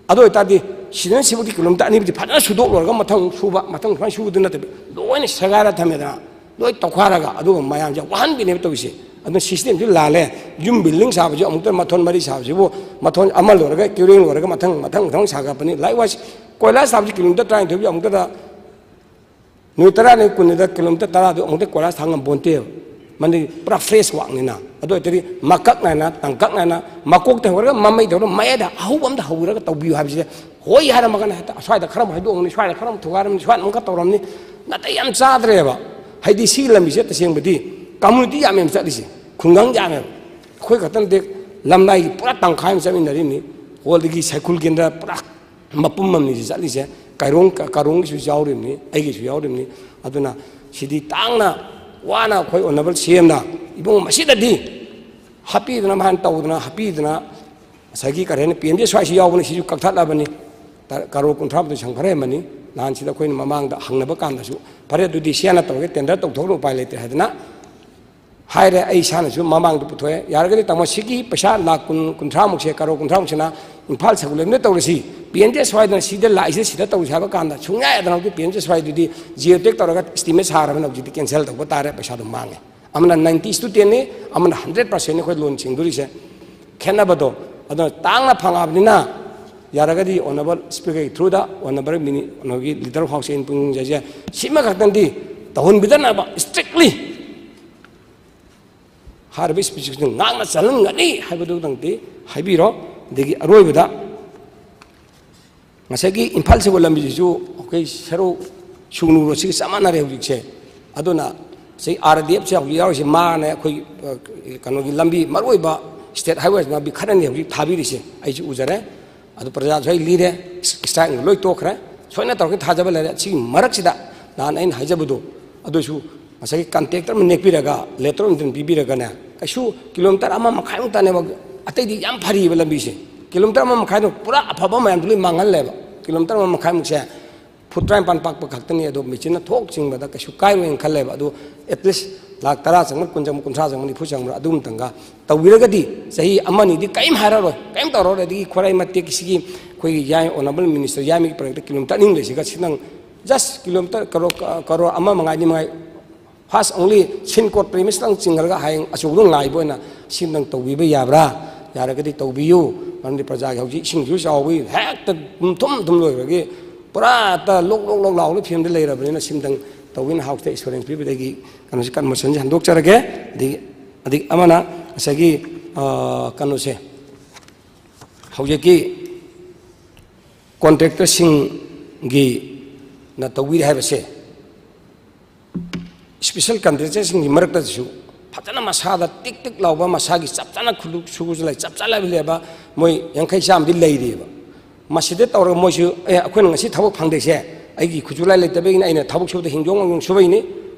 ꯑꯗꯨ ꯑꯣꯏꯇꯥꯔꯗꯤ ꯁꯤꯗꯅ ꯁꯤꯐꯥꯎꯗꯤ ꯀꯤꯂꯣꯃꯤꯇꯔ ꯑꯅꯤꯕꯨꯗꯤ ꯐꯖꯅ ꯁꯨꯗꯣꯛꯂꯨꯔꯒ ꯃꯊꯪ ꯁꯨꯕ, ꯃꯊꯪ ꯁꯨꯃꯥꯏꯅ ꯁꯨꯕꯗꯨ ꯅꯠꯇꯕ, ꯂꯣꯏꯅ ꯁꯦꯒꯥꯏꯔ ꯊꯝꯃꯦꯗꯅ, ꯂꯣꯏ ꯇꯧꯈꯥꯏꯔꯒ ꯑꯗꯨꯒ ꯃꯌꯥꯝꯁꯦ ꯋꯥꯍꯟꯕꯤꯅꯦꯕ ꯇꯧꯔꯤꯁꯦ꯫ ꯑꯗꯨꯅ ꯁꯤꯁꯇꯦꯝꯁꯤ ꯂꯥꯜꯂꯦ꯫ ꯌꯨꯝ ꯕꯤꯜꯗꯤꯡ ꯁꯥꯕꯁꯤ ꯑꯃꯨꯛꯇ ꯃꯊꯣꯟ ꯃꯔꯤ ꯁꯥꯕꯁꯤꯕꯨ, ꯃꯊꯣꯟ ꯑꯃ ꯂꯣꯏꯔꯒ ꯀ꯭ꯌꯨꯔꯤꯡ ꯂꯣꯏꯔꯒ ꯃꯊꯪ ꯃꯊꯪ ꯃꯊꯪ ꯁꯥꯒꯠꯄꯅꯤ꯫ ꯂꯥꯏꯛꯋꯥꯏꯁ ꯀꯣꯏꯂꯥꯁ ꯁꯥꯕꯁꯤ ꯀꯤꯂꯣꯃꯤꯇꯔ ꯇꯔꯥꯅꯤꯊꯣꯏꯒꯤ ꯑꯃꯨꯛꯇꯗ ꯅꯨꯃꯤꯠ ꯇꯔꯥꯅꯤ ꯀꯨꯟꯅꯤꯗ ꯀꯤꯂꯣꯃꯤꯇꯔ ꯇꯔꯥꯗꯨ ꯑꯃꯨꯛꯇ ꯀꯣꯏꯂꯥꯁ ꯊꯥ ꯉꯝꯄꯣꯟꯇꯦꯕ꯫ ꯃꯗꯤ ꯄꯨꯔꯥ ꯐ꯭ꯔꯦꯁ ꯋꯥꯛꯅꯤꯅ꯫ ꯑꯗꯨ ꯑꯣꯏꯇꯥꯔꯗꯤ ꯃꯀꯛ ꯅꯥꯏꯅ, ꯇꯪꯀꯛ ꯅꯥꯏꯅ, ꯃꯀꯣꯛꯇ ꯍꯧꯔꯒ ꯃꯃꯩꯗ ꯍꯧꯔꯒ ꯃꯌꯥꯏꯗ ꯑꯍꯧꯕ ꯑꯝꯗ ꯍꯧꯔꯒ ꯇꯧꯕꯤꯌꯨ ꯍꯥꯏꯕꯁꯤꯗ, ꯍꯣꯏ ꯍꯥꯏꯔꯝꯃꯒꯅ ꯍꯦꯛꯇ ꯑꯁ꯭ꯋꯥꯏꯗ ꯈꯔ ꯑꯃꯨꯛ ꯍꯩꯗꯣꯛꯑꯝꯒꯅꯤ, ꯁ꯭ꯋꯥꯏꯗ ꯈꯔ ꯑꯃꯨꯛ ꯊꯨꯒꯥꯏꯔꯝꯅꯤ, ꯁ꯭ꯋꯥꯏꯗ ꯑꯃꯨꯛꯀ ꯇꯧꯔꯝꯅꯤ꯫ ꯅꯥꯇꯩ ꯌꯥꯝ ꯆꯥꯗ꯭ꯔꯦꯕ꯫ ꯍꯥꯏꯗꯤ ꯁꯤꯒꯤ ꯂꯝꯕꯤꯁꯦ ꯇꯁꯦꯡꯕꯗꯤ ꯀꯝꯃꯨꯅꯤꯇꯤ ꯌꯥꯝꯃꯦꯕ ꯆꯠꯂꯤꯁꯦ, ꯈꯨꯡꯒꯪ ꯌꯥꯝꯃꯦꯕ꯫ ꯑꯩꯈꯣꯏ ꯈꯛꯇ ꯅꯠꯇꯦ, ꯂꯝꯂꯥꯏꯒꯤ ꯄꯨꯔꯥ ꯇꯪꯈꯥꯏ ꯑꯃ ꯆꯠꯃꯤꯟꯅꯔꯤꯕꯅꯤ꯫ ꯍꯣꯜꯗꯒꯤ ꯁꯥꯏꯈꯨꯜ ꯀꯦꯟꯗ꯭ꯔ ꯄꯨꯔꯥ ꯃꯄꯨꯝ ꯑꯃꯅꯤ ꯁꯤ ꯆꯠꯂꯤꯁꯦ꯫ ꯀꯥꯏꯔꯣꯡ, ꯀꯥꯔꯣꯡꯒꯤꯁꯨ ꯌꯥꯎꯔꯤꯕꯅꯤ, ꯑꯩꯒꯤꯁꯨ ꯌꯥꯎꯔꯤꯕꯅꯤ꯫ ꯑꯗꯨꯅ ꯁꯤꯗꯤ ꯇꯥꯡꯅ ꯋꯥꯅ ꯑꯩꯈꯣꯏ ꯑꯣꯅꯔꯦꯕꯜ ꯁꯤ ꯑꯦꯝꯅ ꯏꯕꯨꯡ ꯃꯁꯤꯗꯗꯤ ꯍꯥꯞꯄꯤꯗꯅ, ꯃꯥꯅ ꯇꯧꯗꯅ ꯍꯥꯞꯄꯤꯗꯅ, ꯉꯁꯥꯏꯒꯤ ꯀꯔꯤ ꯍꯥꯏꯅꯤ, ꯄꯤ ꯑꯦꯝ ꯖꯤ ꯑꯦꯁ ꯋꯥꯏꯁꯤ ꯌꯥꯎꯕꯅꯤ, ꯁꯤꯁꯨ ꯀꯛꯊꯠꯂꯕꯅꯤ꯫ ꯇ-, ꯀꯔꯣꯔ ꯀꯨꯟꯊ꯭ꯔꯥꯃꯨꯛꯇ ꯁꯪꯈꯔ ꯍꯦꯟꯕꯅꯤ꯫ ꯅꯍꯥꯟꯁꯤꯗ ꯑꯩꯈꯣꯏꯅ ꯃꯃꯥꯡꯗ ꯍꯪꯅꯕ ꯀꯥꯟꯗꯁꯨ, "ꯐꯔꯦ, ꯑꯗꯨꯗꯤ ꯁꯤ ꯍꯥꯟꯅ ꯇꯧꯔꯒꯦ, ꯇꯦꯟꯗꯔ ꯇꯧꯊꯣꯛꯈ꯭ꯔꯣ, ꯎꯄꯥꯏ ꯂꯩꯇ꯭ꯔꯦ" ꯍꯥꯏꯗꯅ ꯍꯥꯏꯔꯦ꯫ ꯑꯩ ꯏꯁꯥꯅꯁꯨ ꯃꯃꯥꯡꯗ ꯄꯨꯊꯣꯛꯑꯦ꯫ ꯌꯥꯔꯒꯗꯤ ꯇꯥꯃꯣ, ꯁꯤꯒꯤ ꯄꯩꯁꯥ ꯂꯥꯈ ꯀꯨꯟ, ꯀꯨꯟꯊ꯭ꯔꯥꯃꯨꯛꯁꯦ, ꯀꯔꯣꯔ ꯀꯨꯟꯊ꯭ꯔꯥꯃꯨꯛꯁꯤꯅ ꯏꯝꯐꯥꯜ ꯁꯒꯣꯜꯕꯟꯗ ꯇꯧꯔꯁꯤ, ꯄꯤ ꯑꯦꯝ ꯖꯤ ꯑꯦꯁ ꯋꯥꯏꯗꯅ ꯁꯤꯗ ꯂꯥꯛꯏꯁꯦ, ꯁꯤꯗ ꯇꯧꯁꯤ ꯍꯥꯏꯕ ꯀꯥꯟꯗ ꯁꯨꯡꯌꯥ ꯌꯥꯗꯅ ꯍꯧꯖꯤꯛ ꯄꯤ ꯑꯦꯝ ꯖꯤ ꯑꯦꯁ ꯋꯥꯏꯗꯨꯗꯤ ꯖꯤꯑꯣ ꯇꯦꯛ ꯇꯧꯔꯒ ꯏꯁꯇꯤꯃꯦꯠ ꯁꯥꯔꯕꯅꯤꯅ ꯍꯧꯖꯤꯛꯇꯤ ꯀꯦꯟꯁꯦꯜ ꯇꯧꯕ ꯇꯥꯔꯦ, ꯄꯩꯁꯥꯗꯣ ꯃꯥꯡꯉꯦ꯫ ꯑꯃꯅ ꯅꯥꯏꯟꯇꯤ ꯏꯁꯇꯨ ꯇꯦꯟꯅꯤ, ꯑꯃꯅ ꯍꯟꯗ꯭ꯔꯦꯠ ꯄꯥꯔꯁꯦꯟꯅꯤ ꯑꯩꯈꯣꯏ ꯂꯣꯟ ꯁꯤꯡꯗꯣꯔꯤꯁꯦ꯫ ꯈꯦꯠꯅꯕꯗꯣ꯫ ꯑꯗꯨꯅ ꯇꯥꯡꯅ ꯐꯪꯉꯕꯅꯤꯅ, ꯌꯥꯔꯒꯗꯤ ꯑꯣꯅꯔꯦꯕꯜ ꯁ꯭ꯄꯤꯀꯔꯒꯤ ꯊ꯭ꯔꯨꯗ, ꯑꯣꯅꯔꯦꯕꯜ ꯃꯤꯅꯤ-, ꯀꯩꯅꯣꯒꯤ ꯂꯤꯗꯔ ꯍꯥꯎꯁ ꯑꯩꯅ ꯄꯨꯛꯅꯤꯡ ꯆꯪꯖꯩ, ꯁꯤꯃ ꯈꯛꯇꯪꯗꯤ ꯇꯧꯍꯟꯕꯤꯗꯅꯕ, ꯏꯁꯇ꯭ꯔꯤꯛꯂꯤ ꯍꯥꯏꯔꯤꯕ ꯏꯁꯄꯤꯁꯤꯁꯤꯡ ꯉꯥꯛꯅ ꯆꯠꯍꯟꯒꯅꯤ ꯍꯥꯏꯕꯗꯨꯗꯪꯗꯤ ꯍꯥꯏꯕꯤꯔꯣ꯫ ꯑꯗꯒꯤ ꯑꯔꯣꯏꯕꯗ, ꯉꯁꯥꯏꯒꯤ ꯏꯝꯐꯥꯜ ꯁꯤꯐꯥꯎ ꯂꯝꯕꯤꯁꯤꯁꯨ ꯑꯩꯈꯣꯏ ꯁꯦꯔꯧ ꯁꯨꯒꯅꯨ ꯔꯣꯗꯁꯤꯒ ꯆꯞ ꯃꯥꯟꯅꯔꯦ ꯍꯧꯖꯤꯛꯁꯦ꯫ ꯑꯗꯨꯅ ꯁꯤ ꯑꯥꯔ ꯗꯤ ꯑꯦꯐꯁꯦ ꯍꯧꯖꯤꯛ ꯌꯥꯎꯔꯤꯁꯦ, ꯃꯥꯅ ꯑꯩꯈꯣꯏ, ꯑ, ꯀꯩꯅꯣꯒꯤ ꯂꯝꯕꯤ, ꯃꯔꯨꯑꯣꯏꯕ ꯁ꯭ꯇꯦꯠ ꯍꯥꯏꯋꯦ ꯂꯝꯕꯤ ꯈꯔꯅꯤ ꯍꯧꯖꯤꯛ ꯊꯥꯕꯤꯔꯤꯁꯦ, ꯑꯩꯁꯨ ꯎꯖꯔꯦ꯫ ꯑꯗꯨ ꯄ꯭ꯔꯖꯥꯁꯨ ꯑꯩ ꯂꯤꯔꯦ, ꯏꯁ-, ꯏꯁꯇ꯭ꯔꯥꯏꯛꯅ ꯂꯣꯏ ꯇꯣꯛꯈ꯭ꯔꯦ꯫ ꯁꯣꯏꯅ ꯇꯧꯔꯛꯀꯦ ꯊꯥꯖꯕ ꯂꯩꯔꯦ꯫ ꯁꯤꯒꯤ ꯃꯔꯛꯁꯤꯗ ꯅꯍꯥꯟ ꯑꯩꯅ ꯍꯥꯏꯖꯕꯗꯣ, ꯑꯗꯨꯁꯨ ꯉꯁꯥꯏꯒꯤ ꯀꯟꯇ꯭ꯔꯦꯛꯇꯔ ꯑꯃ ꯅꯦꯛꯄꯤꯔꯒ, ꯂꯦꯇꯔ ꯑꯣꯐ ꯏꯟꯇꯦꯟ ꯄꯤꯕꯤꯔꯒꯅꯦ, ꯀꯩꯁꯨ ꯀꯤꯂꯣꯃꯤꯇꯔ ꯑꯃ ꯃꯈꯥꯏꯃꯨꯛꯇꯅꯦꯕ, ꯑꯇꯩꯗꯤ ꯌꯥꯝ ꯐꯔꯤꯕ ꯂꯝꯕꯤꯁꯦ꯫ ꯀꯤꯂꯣꯃꯤꯇꯔ ꯑꯃ ꯃꯈꯥꯏꯗꯣ ꯄꯨꯔꯥ ꯑꯐꯕ ꯃꯌꯥꯝꯗꯣ ꯂꯣꯏ ꯃꯥꯡꯍꯜꯂꯦꯕ꯫ ꯀꯤꯂꯣꯃꯤꯇꯔ ꯑꯃ ꯃꯈꯥꯏꯃꯨꯛꯁꯦ ꯐꯨꯠ ꯇꯔꯥꯅꯤꯄꯥꯟ ꯄꯥꯛꯄ ꯈꯛꯇꯅꯤ, ꯑꯗꯣ ꯃꯦꯆꯤꯟꯅ ꯊꯣꯛ ꯆꯤꯡꯕꯗ ꯀꯩꯁꯨ ꯀꯥꯏꯔꯣꯏꯅ ꯈꯜꯂꯦꯕ꯫ ꯑꯗꯨ ꯑꯦꯠꯂꯤꯁ ꯂꯥꯛ ꯇꯔꯥ ꯆꯪꯕ, ꯀꯨꯟ ꯆꯪꯕ, ꯀꯨꯟꯊ꯭ꯔꯥ ꯆꯪꯕ, ꯅꯤꯐꯨ ꯆꯪꯕ, ꯑꯗꯨ ꯑꯃꯇꯪꯒ ꯇꯧꯕꯤꯔꯒꯗꯤ ꯆꯍꯤ ꯑꯃꯅꯤꯗꯤ ꯀꯔꯤꯝ ꯍꯥꯏꯔꯔꯣꯏ, ꯀꯔꯤꯝ ꯇꯧꯔꯔꯣꯏ꯫ ꯑꯗꯒꯤ ꯈ꯭ꯋꯥꯏꯔꯥꯏ ꯃꯇꯦꯛꯀꯤ ꯁꯤꯒꯤ ꯑꯩꯈꯣꯏꯒꯤ ꯌꯥꯏ ꯑꯣꯅꯔꯦꯕꯜ ꯃꯤꯅꯤꯁꯇꯔ ꯌꯥꯏꯃꯒꯤ ꯄꯔꯦꯡꯗ ꯀꯤꯂꯣꯃꯤꯇꯔ ꯑꯅꯤ ꯂꯩꯁꯤꯒ ꯁꯤꯗꯪ ꯖꯁ ꯀꯤꯂꯣꯃꯤꯇꯔ ꯀꯔꯣ ꯀꯔꯣꯔ ꯑꯃ ꯃꯉꯥꯏ ꯑꯅꯤ ꯃꯉꯥꯏ ꯐꯥꯁ ꯑꯣꯡꯂꯤ ꯁꯤꯟ ꯀꯣꯔꯠ ꯄ꯭ꯔꯦꯃꯤꯁꯇꯪ ꯆꯤꯡꯈ꯭ꯔꯒ ꯍꯌꯦꯡ ꯑꯆꯧꯕꯗꯣ ꯉꯥꯏꯕ ꯑꯣꯏꯅ ꯁꯤꯝꯇꯪ ꯇꯧꯕꯤꯕ ꯌꯥꯕ꯭ꯔꯥ? ꯌꯥꯔꯒꯗꯤ ꯇꯧꯕꯤꯌꯨ꯫ ꯃꯔꯝꯗꯤ ꯄ꯭ꯔꯖꯥꯒꯤ ꯍꯧꯖꯤꯛ ꯏꯁꯤꯡꯁꯨ ꯆꯥꯎꯕꯒꯤ ꯍꯦꯛꯇ ꯄꯨꯝꯊꯨꯝ ꯊꯨꯝ ꯂꯣꯏꯈ꯭ꯔꯒꯤ ꯄꯨꯔꯥ ꯍꯦꯛꯇ ꯂꯣꯛ ꯂꯣꯛ ꯂꯣꯛ ꯂꯥꯎꯕꯒꯤ ꯐꯤꯕꯝꯗ ꯂꯩꯔꯕꯅꯤꯅ ꯁꯤꯝꯇꯪ ꯇꯧꯒꯦꯅ ꯍꯥꯎꯁꯇ ꯑꯦꯁꯨꯔꯦꯟꯁ ꯄꯤꯕꯗꯒꯤ ꯀꯩꯅꯣꯁꯤ ꯀꯟꯃꯣꯁꯟꯁꯤ ꯍꯟꯗꯣꯛꯆꯔꯒꯦ꯫ ꯑꯗꯒꯤ ꯑꯗꯒꯤ ꯑꯃꯅ ꯉꯁꯥꯏꯒꯤ ꯑ, ꯀꯩꯅꯣꯁꯦ ꯍꯧꯖꯤꯛꯀꯤ ꯀꯣꯟꯇ꯭ꯔꯦꯛꯇꯔꯁꯤꯡꯒꯤꯅ ꯇꯧꯕꯤꯔꯦ ꯍꯥꯏꯕꯁꯦ ꯏꯁꯄꯤꯁꯦꯜ ꯀꯟꯇ꯭ꯔꯦꯛꯇꯔꯁꯤꯡꯒꯤ ꯃꯔꯛꯇꯁꯨ ꯐꯖꯅ ꯃꯁꯥꯗ ꯇꯤꯛ ꯇꯤꯛ ꯂꯥꯎꯕ, ꯃꯁꯥꯒꯤ ꯆꯞ ꯆꯥꯅ ꯈꯨꯠꯂꯨ ꯁꯨꯕꯁꯨ ꯂꯩ, ꯆꯞ ꯆꯥꯅ ꯂꯩꯕ ꯃꯣꯏ ꯌꯥꯡꯈꯩ ꯆꯥꯝꯃꯗꯤ ꯂꯩꯔꯤꯑꯕ꯫ ꯃꯁꯤꯗ ꯇꯧꯔꯒ ꯃꯣꯏꯁꯨ, "ꯑꯦ, ꯑꯩꯈꯣꯏꯅ ꯉꯁꯤ ꯊꯕꯛ ꯐꯪꯗ꯭ꯔꯤꯁꯦ ꯑꯩꯒꯤ ꯈꯨꯠꯁꯨ ꯈꯨꯠꯂꯥꯏ ꯂꯩꯇꯕꯒꯤꯅꯤ, ꯑꯩꯅ ꯊꯕꯛ ꯁꯨꯕꯗ ꯍꯤꯡꯖꯣꯡ ꯍꯤꯡꯖꯣꯡ ꯁꯨꯕꯩꯅꯤ"꯫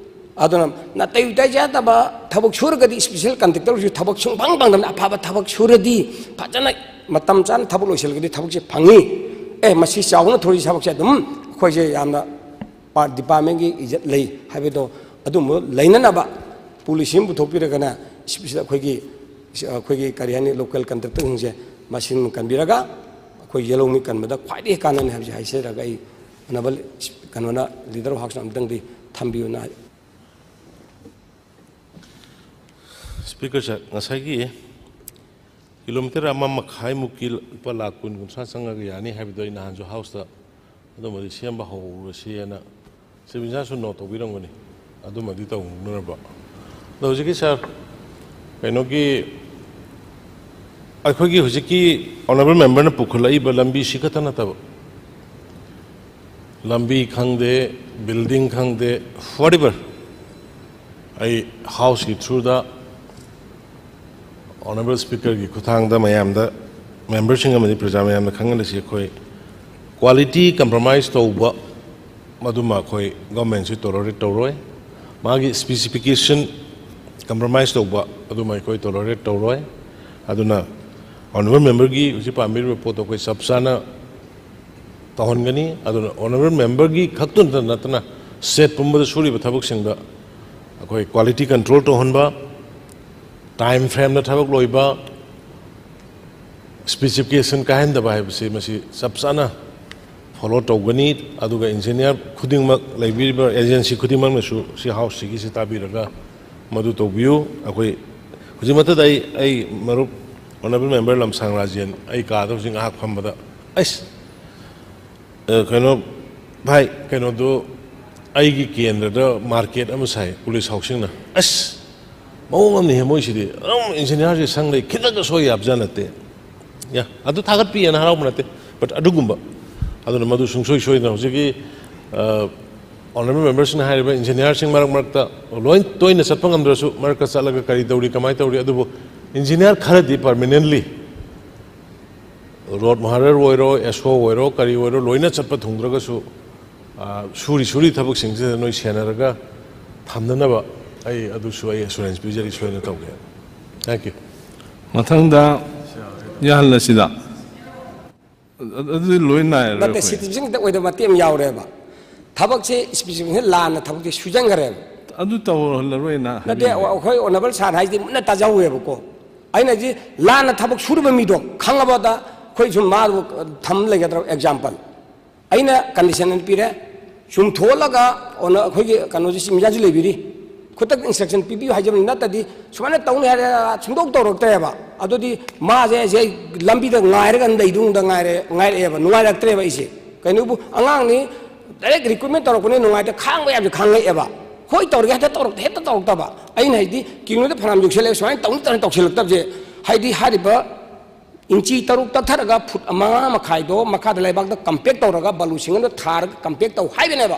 ꯑꯗꯨꯅ ꯅꯥꯇꯩ ꯆꯥꯗꯕ ꯊꯕꯛ ꯁꯨꯔꯒꯗꯤ ꯏꯁꯄꯤꯁꯦꯜ ꯀꯟꯇ꯭ꯔꯦꯛꯇꯔꯁꯨ ꯊꯕꯛ ꯁꯨꯡꯐꯪ ꯐꯪꯗꯕꯅꯤ꯫ ꯑꯐꯕ ꯊꯕꯛ ꯁꯨꯔꯗꯤ, ꯐꯖꯅ ꯃꯇꯝ ꯆꯥꯅ ꯊꯕꯛ ꯂꯣꯏꯁꯤꯜꯂꯒꯗꯤ ꯊꯕꯛꯁꯦ ꯐꯪꯉꯤ꯫ ꯑꯦ, ꯃꯁꯤ ꯆꯥꯎꯅ ꯊꯣꯔꯛꯏ ꯊꯕꯛꯁꯦ ꯑꯗꯨꯝ ꯑꯩꯈꯣꯏꯁꯦ ꯌꯥꯝꯅ ꯄꯥꯔꯠ ꯗꯤꯄꯥꯔꯠꯃꯦꯟꯒꯤ ꯏꯖꯠ ꯂꯩ ꯍꯥꯏꯕꯗꯣ ꯑꯗꯨꯝꯕ ꯂꯩꯅꯅꯕ ꯄꯣꯂꯤꯁꯤ ꯑꯃ ꯄꯨꯊꯣꯛꯄꯤꯔꯒꯅ ꯁꯤꯗ ꯑꯩꯈꯣꯏꯒꯤ, ꯑꯩꯈꯣꯏꯒꯤ ꯀꯔꯤ ꯍꯥꯏꯅꯤ, ꯂꯣꯀꯦꯜ ꯀꯟꯇ꯭ꯔꯦꯛꯇꯔꯁꯤꯡꯁꯦ ꯃꯁꯤꯡ ꯀꯟꯕꯤꯔꯒ ꯑꯩꯈꯣꯏ ꯌꯦꯜꯍꯧꯃꯤ ꯀꯟꯕꯗ ꯈ꯭ꯋꯥꯏꯗꯒꯤ ꯀꯥꯟꯅꯅꯤ ꯍꯥꯏꯕꯁꯤ ꯍꯥꯏꯖꯔꯒ ꯑꯩ ꯑꯅꯕ ꯀꯩꯅꯣꯅ ꯂꯤꯗꯔ ꯑꯣꯐ ꯍꯥꯎꯁꯅ ꯑꯃꯨꯛꯇꯪꯗꯤ ꯊꯝꯕꯤꯌꯨꯅ ꯍꯥꯏ꯫ ꯁ꯭ꯄꯤꯀꯔ ꯁꯥꯔ, ꯉꯁꯥꯏꯒꯤ ꯀꯤꯂꯣꯃꯤꯇꯔ ꯑꯃ ꯃꯈꯥꯏꯃꯨꯛꯀꯤ ꯂꯨꯄꯥ ꯂꯥꯈ ꯀꯨꯟ ꯀꯨꯟꯊ꯭ꯔꯥ ꯆꯪꯉꯒ ꯌꯥꯅꯤ ꯍꯥꯏꯕꯗꯣ ꯑꯩ ꯅꯍꯥꯟꯁꯨ ꯍꯥꯎꯁꯇ ꯑꯗꯨꯝꯕꯗꯤ ꯁꯦꯝꯕ ꯍꯧꯔꯁꯤꯅ ꯆꯤꯐ ꯃꯤꯅꯤꯁꯇꯔꯁꯨ ꯅꯣꯠ ꯇꯧꯕꯤꯔꯝꯒꯅꯤ, ꯑꯗꯨꯃꯗꯤ ꯇꯧꯅꯅꯕ꯫ ꯑꯗꯣ ꯍꯧꯖꯤꯛꯀꯤ ꯁꯥꯔ, ꯀꯩꯅꯣꯒꯤ ꯑꯩꯈꯣꯏꯒꯤ ꯍꯧꯖꯤꯛꯀꯤ ꯑꯣꯅꯔꯦꯕꯜ ꯃꯦꯝꯕꯔꯅ ꯄꯨꯈꯠꯂꯛꯏꯕ ꯂꯝꯕꯤꯁꯤ ꯈꯛꯇ ꯅꯠꯇꯕ, ꯂꯝꯕꯤ ꯈꯪꯗꯦ, ꯕꯤꯜꯗꯤꯡ ꯈꯪꯗꯦ, ꯋꯥꯠ ꯑꯦꯕꯔ, ꯑꯩ ꯍꯥꯎꯁꯀꯤ ꯊ꯭ꯔꯨꯗ ꯑꯣꯅꯔꯦꯕꯜ ꯁ꯭ꯄꯤꯀꯔꯒꯤ ꯈꯨꯠꯊꯥꯡꯗ ꯃꯌꯥꯝꯗ, ꯃꯦꯝꯕꯔꯁꯤꯡ ꯑꯃꯗꯤ ꯄ꯭ꯔꯖꯥ ꯃꯌꯥꯝꯗ ꯈꯪꯍꯜꯂꯤꯁꯤ, ꯑꯩꯈꯣꯏ ꯀ꯭ꯋꯥꯂꯤꯇꯤ ꯀꯝꯄ꯭ꯔꯣꯃꯥꯏꯁ ꯇꯧꯕ, ꯃꯗꯨꯃ ꯑꯩꯈꯣꯏ ꯒꯣꯔꯃꯦꯟꯁꯤ ꯇꯣꯂꯔꯦꯠ ꯇꯧꯔꯣꯏ꯫ ꯃꯥꯒꯤ ꯁ꯭ꯄꯦꯁꯤꯐꯤꯀꯦꯁꯟ ꯀꯝꯄ꯭ꯔꯣꯃꯥꯏꯁ ꯇꯧꯕ, ꯑꯗꯨꯃ ꯑꯩꯈꯣꯏ ꯇꯣꯂꯔꯦꯠ ꯇꯧꯔꯣꯏ꯫ ꯑꯗꯨꯅ Honourable memberꯒꯤ ꯍꯧꯖꯤꯛ ꯄꯥꯝꯕꯤꯔꯤꯕ ꯄꯣꯠꯇꯣ ꯑꯩꯈꯣꯏ ꯆꯞ ꯆꯥꯅ ꯇꯧꯍꯟꯒꯅꯤ꯫ ꯑꯗꯨꯅ honourable memberꯒꯤ ꯈꯛꯇ ꯅꯠꯇꯅ state ꯄꯨꯝꯕꯗ ꯁꯨꯔꯤꯕ ꯊꯕꯛꯁꯤꯡꯗ ꯑꯩꯈꯣꯏ quality control ꯇꯧꯍꯟꯕ, time frameꯗ ꯊꯕꯛ ꯂꯣꯏꯕ, specification ꯀꯥꯏꯍꯟꯗꯕ ꯍꯥꯏꯕꯁꯤ ꯃꯁꯤ ꯆꯞ ꯆꯥꯅ follow ꯇꯧꯒꯅꯤ꯫ ꯑꯗꯨꯒ engineer ꯈꯨꯗꯤꯡꯃꯛ, ꯂꯩꯕꯤꯔꯤꯕ agency ꯈꯨꯗꯤꯡꯃꯛꯅꯁꯨ ꯁꯤ Houseꯁꯤꯒꯤꯁꯤ ꯇꯥꯕꯤꯔꯒ ꯃꯗꯨ ꯇꯧꯕꯤꯌꯨ꯫ ꯑꯩꯈꯣꯏ ꯍꯧꯖꯤꯛꯃꯛꯇꯗ ꯑꯩ, ꯑꯩ ꯃꯔꯨꯞ honourable member ꯂꯝꯁꯥꯡ ꯔꯥꯖꯦꯟ ꯑꯩ ꯀꯥꯗ ꯍꯧꯖꯤꯛ ꯉꯥꯏꯍꯥꯛ ꯐꯝꯕꯗ, ꯑꯩꯁ, ꯑ, ꯀꯩꯅꯣ, ꯚꯥꯏ, ꯀꯩꯅꯣꯗꯨ ꯑꯩꯒꯤ ꯀꯦꯟꯗ꯭ꯔꯗ market ꯑꯃ ꯁꯥꯏ police housingꯅ꯫ ꯑꯁ, ꯃꯑꯣꯡ ꯑꯃꯅꯤꯍꯦ ꯃꯣꯏꯁꯤꯗꯤ꯫ ꯑꯗꯨꯝ engineerꯁꯦ ꯁꯪ ꯂꯩ, ꯈꯤꯇꯪꯒ ꯁꯣꯏ ꯌꯥꯕꯖꯥꯠ ꯅꯠꯇꯦ꯫ ꯌꯥ, ꯑꯗꯨ ꯊꯥꯒꯠꯄꯤꯑꯅ ꯍꯔꯥꯎꯕ ꯅꯠꯇꯦ, but ꯑꯗꯨꯒꯨꯝꯕ꯫ ꯑꯗꯨꯅ ꯃꯗꯨ ꯁꯨꯡꯁꯣꯏ ꯁꯣꯏꯗꯅ ꯍꯧꯖꯤꯛꯀꯤ, ꯑ, honourable memberꯁꯤꯡꯅ ꯍꯥꯏꯔꯤꯕ engineerꯁꯤꯡ ꯃꯔꯛ ꯃꯔꯛꯇ, ꯂꯣꯏ ꯇꯣꯏꯅ ꯆꯠꯄ ꯉꯝꯗ꯭ꯔꯁꯨ, ꯃꯔꯛꯇ ꯆꯠꯂꯒ ꯀꯔꯤ ꯇꯧꯔꯤ, ꯀꯃꯥꯏꯅ ꯇꯧꯔꯤ, ꯑꯗꯨꯕꯨ engineer ꯈꯔꯗꯤ permanently road ꯃꯍꯥꯔꯔ ꯑꯣꯏꯔꯣ, ꯑꯦꯁ ꯑꯣ ꯑꯣꯏꯔꯣ, ꯀꯔꯤ ꯑꯣꯏꯔꯣ, ꯂꯣꯏꯅ ꯆꯠꯄ ꯊꯨꯡꯗ꯭ꯔꯒꯁꯨ, ꯑ, ꯁꯨꯔꯤ ꯁꯨꯔꯤ ꯊꯕꯛꯁꯤꯡꯁꯤꯗ ꯅꯣꯏ ꯁꯦꯟꯅꯔꯒ ꯊꯝꯅꯅꯕ ꯑꯩ ꯑꯗꯨꯁꯨ ꯑꯩ assurance ꯄꯤꯖꯔꯤ, ꯁꯣꯏꯗꯅ ꯇꯧꯒꯦ꯫ Thank you꯫ ꯃꯊꯪꯗ ꯌꯥꯍꯜꯂꯁꯤꯗ꯫ ꯑꯗꯨꯗꯤ ꯂꯣꯏ ꯅꯥꯏꯔꯔꯣꯏ ꯅꯠꯇꯦ, ꯑꯩꯈꯣꯏ꯫ Citizen ꯈꯛꯇ ꯑꯣꯏꯗꯕ ꯃꯇꯦꯛ ꯑꯃ ꯌꯥꯎꯔꯦꯕ꯫ ꯊꯕꯛꯁꯦ specification ꯂꯥꯟꯅ ꯊꯕꯛꯁꯦ ꯁꯨꯖꯟꯈ꯭ꯔꯦꯕ꯫ ꯑꯗꯨ ꯇꯧꯍꯜꯂꯔꯣꯏꯅ ꯅꯠꯇꯦ, ꯍꯥꯏꯕꯤꯕꯅꯦ꯫ ꯑꯩꯈꯣꯏ honourable sir ꯍꯥꯏꯁꯤꯗꯤ ꯃꯨꯟꯅ ꯇꯥꯖꯍꯧꯋꯦꯕꯀꯣ꯫ ꯑꯩꯅ ꯍꯥꯏꯗꯤ ꯂꯥꯟꯅ ꯊꯕꯛ ꯁꯨꯔꯕ ꯃꯤꯗꯣ ꯈꯪꯉꯕꯗ ꯑꯩꯈꯣꯏ ꯁꯨꯝ ꯃꯥꯕꯨ ꯊꯝ ꯂꯩꯒꯗ꯭ꯔꯣ example? ꯑꯩꯅ condition ꯑꯃ ꯄꯤꯔꯦ, ꯆꯨꯝꯊꯣꯛꯍꯜꯂꯒ ꯑꯣꯅ-, ꯑꯩꯈꯣꯏꯒꯤ ꯀꯩꯅꯣꯁꯤ ꯆꯤꯞ ꯃꯤꯅꯤꯁꯇꯔꯁꯨ ꯂꯩꯕꯤꯔꯤ, ꯈꯨꯗꯛꯇ instruction ꯄꯤꯕꯤꯌꯨ ꯍꯥꯏꯖꯕꯅꯤ, ꯅꯠꯇ꯭ꯔꯗꯤ ꯁꯨꯃꯥꯏꯅ ꯇꯧꯅꯤ ꯍꯥꯏꯔ ꯁꯨꯡꯇꯧ ꯇꯧꯔꯛꯇ꯭ꯔꯦꯕ꯫ ꯑꯗꯨꯗꯤ ꯃꯥꯁꯦ ꯑꯩꯁꯦ ꯑꯩ ꯂꯝꯕꯤꯗ ꯉꯥꯏꯔꯒ ꯑꯗꯨꯝ ꯂꯩꯗꯧꯗ ꯉꯥꯏꯔꯦ, ꯉꯥꯏꯔꯛꯑꯦꯕ, ꯅꯨꯡꯉꯥꯏꯔꯛꯇ꯭ꯔꯦꯕ ꯑꯩꯁꯦ꯫ ꯀꯩꯅꯣꯕꯨ ꯑꯉꯥꯡꯅꯤ, direct recruitment ꯇꯧꯔꯛꯄꯅꯤ, ꯅꯨꯡꯉꯥꯏꯇ ꯈꯥꯡꯕ ꯌꯥꯕꯁꯦ ꯈꯥꯡꯉꯛꯑꯦꯕ꯫ ꯍꯣꯏ ꯇꯧꯔꯒꯦ ꯍꯦꯛꯇ ꯇꯧꯔꯛꯇ-, ꯍꯦꯛꯇ ꯇꯧꯔꯛꯇꯕ꯫ ꯑꯩꯅ ꯍꯥꯏꯗꯤ ꯀꯤꯂꯣꯃꯤꯇꯔ ꯐꯅꯌꯥꯝ ꯌꯧꯁꯜꯂꯛꯑꯦ, ꯁꯨꯃꯥꯏꯅ ꯇꯧꯅꯤ ꯇꯧꯅꯤ ꯇꯧꯁꯜꯂꯛꯇꯕꯁꯦ, ꯍꯥꯏꯗꯤ ꯍꯥꯏꯔꯤꯕ ꯏꯟꯆꯤ ꯇꯔꯨꯛ ꯇꯛꯊꯔꯒ ꯐꯨꯠ ꯃꯉꯥ ꯃꯈꯥꯏꯗꯣ ꯃꯈꯥꯗ ꯂꯩꯕꯥꯛꯇ compact ꯇꯧꯔꯒ ꯕꯥꯂꯨ ꯁꯤꯡꯒꯜꯗ ꯊꯥꯔꯒ compact ꯇꯧ ꯍꯥꯏꯕꯅꯦꯕ꯫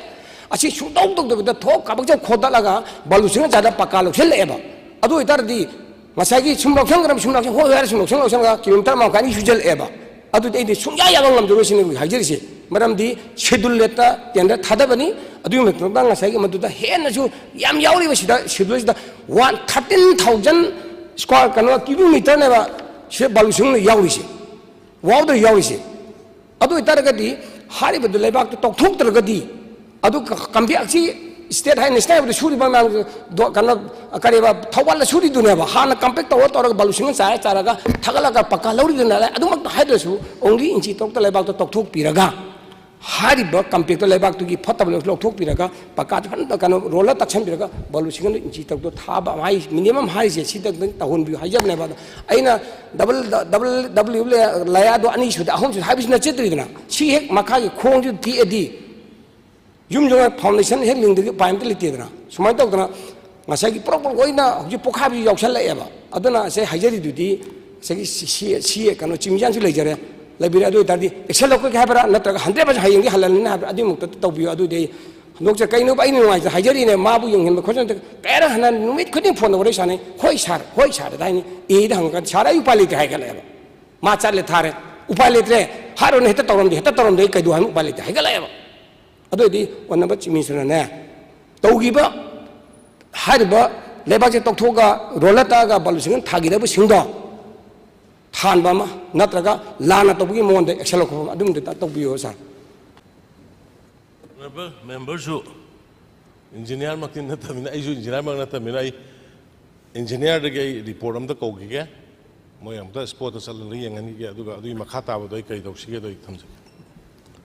ꯑꯁꯤ ꯁꯨꯡꯇꯧ ꯇꯧꯗꯕꯤꯗ ꯊꯣꯛ ꯀꯥꯕꯛ ꯆꯠ ꯈꯣꯗꯠꯂꯒ ꯕꯥꯂꯨ ꯁꯤꯡꯒꯜ ꯆꯥꯗ ꯄꯀꯥ ꯂꯧꯁꯤꯜꯂꯛꯑꯦꯕ꯫ ꯑꯗꯨ ꯑꯣꯏꯇꯥꯔꯗꯤ ꯉꯁꯥꯏꯒꯤ ꯁꯨꯝ ꯂꯧꯁꯟꯈ꯭ꯔꯕ, ꯁꯨꯝ ꯂꯧꯁꯟ-, ꯍꯣꯏ ꯍꯣꯏ ꯍꯥꯏꯔ ꯁꯨꯝ ꯂꯧꯁꯟ ꯂꯧꯁꯟꯈ꯭ꯔꯒ ꯀꯤꯂꯣꯃꯤꯇꯔ ꯑꯃ ꯃꯈꯥꯏ ꯑꯅꯤ ꯁꯨꯖꯜꯂꯛꯑꯦꯕ꯫ ꯑꯗꯨꯗꯤ ꯑꯩꯗꯤ ꯁꯨꯡꯌꯥ ꯌꯥꯕ ꯉꯝꯖꯔꯣꯏ ꯁꯤꯅꯤ ꯑꯩꯈꯣꯏ ꯍꯥꯏꯖꯔꯤꯁꯦ꯫ ꯃꯔꯝꯗꯤ schedule ꯂꯦꯠꯇ tender ꯊꯥꯗꯕꯅꯤ꯫ ꯑꯗꯨꯒꯤ ꯃꯇꯨꯡꯗ ꯉꯁꯥꯏꯒꯤ ꯃꯗꯨꯗ ꯍꯦꯟꯅꯁꯨ ꯌꯥꯝ ꯌꯥꯎꯔꯤꯕ ꯁꯤꯗ, schedule ꯁꯤꯗ one thirteen thousand square ꯀꯩꯅꯣ cubic meterꯅꯦꯕ꯫ ꯁꯤꯗ ꯕꯥꯂꯨ ꯁꯤꯡꯅ ꯌꯥꯎꯔꯤꯁꯦ, ꯋꯥꯎꯗ ꯌꯥꯎꯔꯤꯁꯦ꯫ ꯑꯗꯨ ꯑꯣꯏꯇꯥꯔꯒꯗꯤ ꯍꯥꯏꯔꯤꯕꯗꯨ ꯂꯩꯕꯥꯛꯇꯨ ꯇꯧꯊꯣꯛꯇ꯭ꯔꯒꯗꯤ, ꯑꯗꯨ ꯀ-, ꯀꯝꯕꯤ ꯑꯁꯤ state ꯍꯥꯏ national level ꯗ ꯁꯨꯔꯤꯕ ꯃꯌꯥꯝ ꯗꯣ-, ꯀꯩꯅꯣ, ꯀꯔꯤꯕ, ꯊꯧꯕꯥꯜꯗ ꯁꯨꯔꯤꯗꯨꯅꯦꯕ꯫ ꯍꯥꯟꯅ compact ꯇꯧꯔ ꯇꯧꯔꯒ ꯕꯥꯂꯨ ꯁꯤꯡꯅ ꯆꯥꯏꯔ ꯆꯥꯏꯔꯒ ꯊꯥꯒꯠꯂꯒ ꯄꯀꯥ ꯂꯧꯔꯤꯗꯨꯅ ꯑꯗꯨꯃꯛꯇ ꯍꯥꯏꯗ꯭ꯔꯁꯨ only ꯏꯟꯆꯤ ꯇꯔꯨꯛꯇ ꯂꯩꯕꯥꯛꯇꯣ ꯇꯧꯊꯣꯛꯄꯤꯔꯒ ꯍꯥꯏꯔꯤꯕ compact ꯇꯣ ꯂꯩꯕꯥꯛꯇꯨꯒꯤ ꯐꯠꯇꯕ ꯂꯧꯊꯣꯛꯄꯤꯔꯒ ꯄꯀꯥꯗ ꯐꯖꯅ ꯀꯩꯅꯣ roller ꯇꯛꯁꯟꯕꯤꯔꯒ ꯕꯥꯂꯨ ꯁꯤꯡꯅ ꯏꯟꯆꯤ ꯇꯔꯨꯛꯇꯣ ꯊꯥꯕ ꯍꯥꯏ minimum ꯍꯥꯏꯔꯤꯁꯦ ꯁꯤꯗ ꯇꯧꯍꯟꯕꯤꯌꯨ ꯍꯥꯏꯖꯕꯅꯦꯕ꯫ ꯑꯗꯣ ꯑꯩꯅ double, double, double layer ꯗꯣ ꯑꯅꯤ ꯁꯨꯗ, ꯑꯍꯨꯝ ꯁꯨꯗ ꯍꯥꯏꯕꯁꯤ ꯅꯠꯆꯗ꯭ꯔꯤꯗꯅ, ꯁꯤ ꯍꯦꯛ ꯃꯈꯥꯒꯤ ꯈꯣꯡꯁꯤ ꯇꯦꯛꯑꯗꯤ ꯌꯨꯝ ꯌꯨꯝ foundation ꯍꯦꯛ ꯂꯤꯡꯗ꯭ꯔꯗꯤ ꯎꯄꯥꯏ ꯑꯝꯇ ꯂꯩꯇꯦꯗꯅ꯫ ꯁꯨꯃꯥꯏꯅ ꯇꯧꯗꯅ ꯉꯁꯥꯏꯒꯤ ꯄꯨꯂꯞ ꯄꯨꯂꯞ ꯂꯣꯏꯅ ꯍꯧꯖꯤꯛ ꯄꯣꯛꯈꯥꯏꯕꯁꯨ ꯌꯥꯎꯁꯜꯂꯛꯑꯦꯕ꯫ ꯑꯗꯨꯅ ꯉꯁꯥꯏ ꯍꯥꯏꯖꯔꯤꯗꯨꯗꯤ ꯉꯁꯥꯏꯒꯤ ꯁꯤ, ꯁꯤ, ꯁꯤ ꯀꯩꯅꯣ ꯆꯤꯡꯃꯤꯖꯥꯡꯁꯨ ꯂꯩꯖꯔꯦ, ꯂꯩꯕꯤꯔꯦ꯫ ꯑꯗꯨ ꯑꯣꯏꯇꯥꯔꯗꯤ action ꯂꯧꯈꯠꯀꯦ ꯍꯥꯏꯕ꯭ꯔꯥ, ꯅꯠꯇ꯭ꯔꯒ hundred percent ꯍꯌꯦꯡꯗꯤ ꯍꯜꯍꯜꯂꯅꯤ ꯍꯥꯏꯕ꯭ꯔꯥ, ꯑꯗꯨꯒꯤꯃꯛꯇ ꯇꯧꯕꯤꯌꯨ꯫ ꯑꯗꯨꯗꯤ ꯍꯟꯗꯣꯛꯆ-, ꯀꯩꯅꯣꯕ ꯑꯩꯅ ꯅꯨꯡꯉꯥꯏꯇ ꯍꯥꯏꯖꯔꯤꯅꯦ, ꯃꯥꯕꯨ ꯌꯦꯡꯍꯟꯕ ꯈꯣꯠꯆꯟꯕ ꯀꯌꯥꯔꯛ ꯍꯟꯅ ꯅꯨꯃꯤꯠ ꯈꯨꯗꯤꯡ ꯐꯣꯟꯗ ꯋꯥꯔꯤ ꯁꯥꯟꯅꯩ꯫ "ꯍꯣꯏ ꯁꯥꯔ, ꯍꯣꯏ ꯁꯥꯔ" ꯍꯥꯏꯅꯤ꯫ ꯑꯦꯗ ꯍꯪꯉꯀꯥꯟꯗ "ꯁꯥꯔ, ꯑꯩ ꯎꯄꯥꯏ ꯂꯩꯇ꯭ꯔꯦ" ꯍꯥꯏꯒꯠꯂꯛꯑꯦꯕ꯫ ꯃꯥ ꯆꯠꯂꯦ ꯊꯥꯔꯦ, "ꯎꯄꯥꯏ ꯂꯩꯇ꯭ꯔꯦ, ꯍꯥꯏꯔꯨꯅꯦ, ꯍꯦꯛꯇ ꯇꯧꯔꯝꯗꯦ, ꯍꯦꯛꯇ ꯇꯧꯔꯝꯗꯦ, ꯑꯩ ꯀꯩꯗꯧ ꯍꯥꯏꯅꯣ, ꯎꯄꯥꯏ ꯂꯩꯇ꯭ꯔꯦ" ꯍꯥꯏꯒꯠꯂꯛꯑꯦꯕ꯫ ꯑꯗꯨ ꯑꯣꯏꯗꯤ ꯑꯣꯅꯕ ꯆꯤꯞ ꯃꯤꯅꯤꯁꯇꯔꯅꯅꯦ, ꯇꯧꯈꯤꯕ ꯍꯥꯏꯔꯤꯕ ꯂꯩꯕꯥꯛꯁꯦ ꯇꯧꯊꯣꯛꯑꯒ ꯔꯣꯂꯔ ꯇꯛꯑꯒ ꯕꯥꯂꯨ ꯁꯤꯃꯦꯟ ꯊꯥꯈꯤꯗꯕꯁꯤꯡꯗꯣ ꯊꯥꯟꯕ ꯑꯃ ꯅꯠꯇ꯭ꯔꯒ ꯂꯥꯟꯅ ꯇꯧꯕꯒꯤ ꯃꯉꯣꯟꯗ ꯑꯦꯛꯁꯟ ꯂꯧꯈꯠꯄ ꯑꯃ ꯑꯗꯨꯝꯗ ꯇꯧꯕꯤꯌꯨ ꯁꯥꯔ꯫ ꯑꯣꯅꯔꯦꯕꯜ ꯃꯦꯝꯕꯔꯁꯨ ꯏꯟꯖꯤꯅꯤꯌꯥꯔꯃꯛꯇꯤ ꯅꯠꯇꯕꯅꯤꯅ, ꯑꯩꯁꯨ ꯏꯟꯖꯤꯅꯤꯌꯥꯔꯃꯛ ꯅꯠꯇꯕꯅꯤꯅ, ꯑꯩ ꯏꯟꯖꯤꯅꯤꯌꯥꯔꯗꯒꯤ ꯑꯩ ꯔꯤꯄꯣꯔꯠ ꯑꯝꯇ ꯀꯧꯈꯤꯒꯦ꯫ ꯃꯣꯏ ꯑꯃꯨꯛꯇ ꯁ꯭ꯄꯣꯠꯇ ꯆꯠꯂꯒ ꯌꯦꯡꯍꯟꯈꯤꯒꯦ, ꯑꯗꯨꯒ ꯑꯗꯨꯒꯤ ꯃꯈꯥ ꯇꯥꯕꯗꯣ ꯑꯩ ꯀꯔꯤ ꯇꯧꯁꯤꯒꯦꯗꯣ ꯑꯩ ꯊꯝꯖꯒꯦ꯫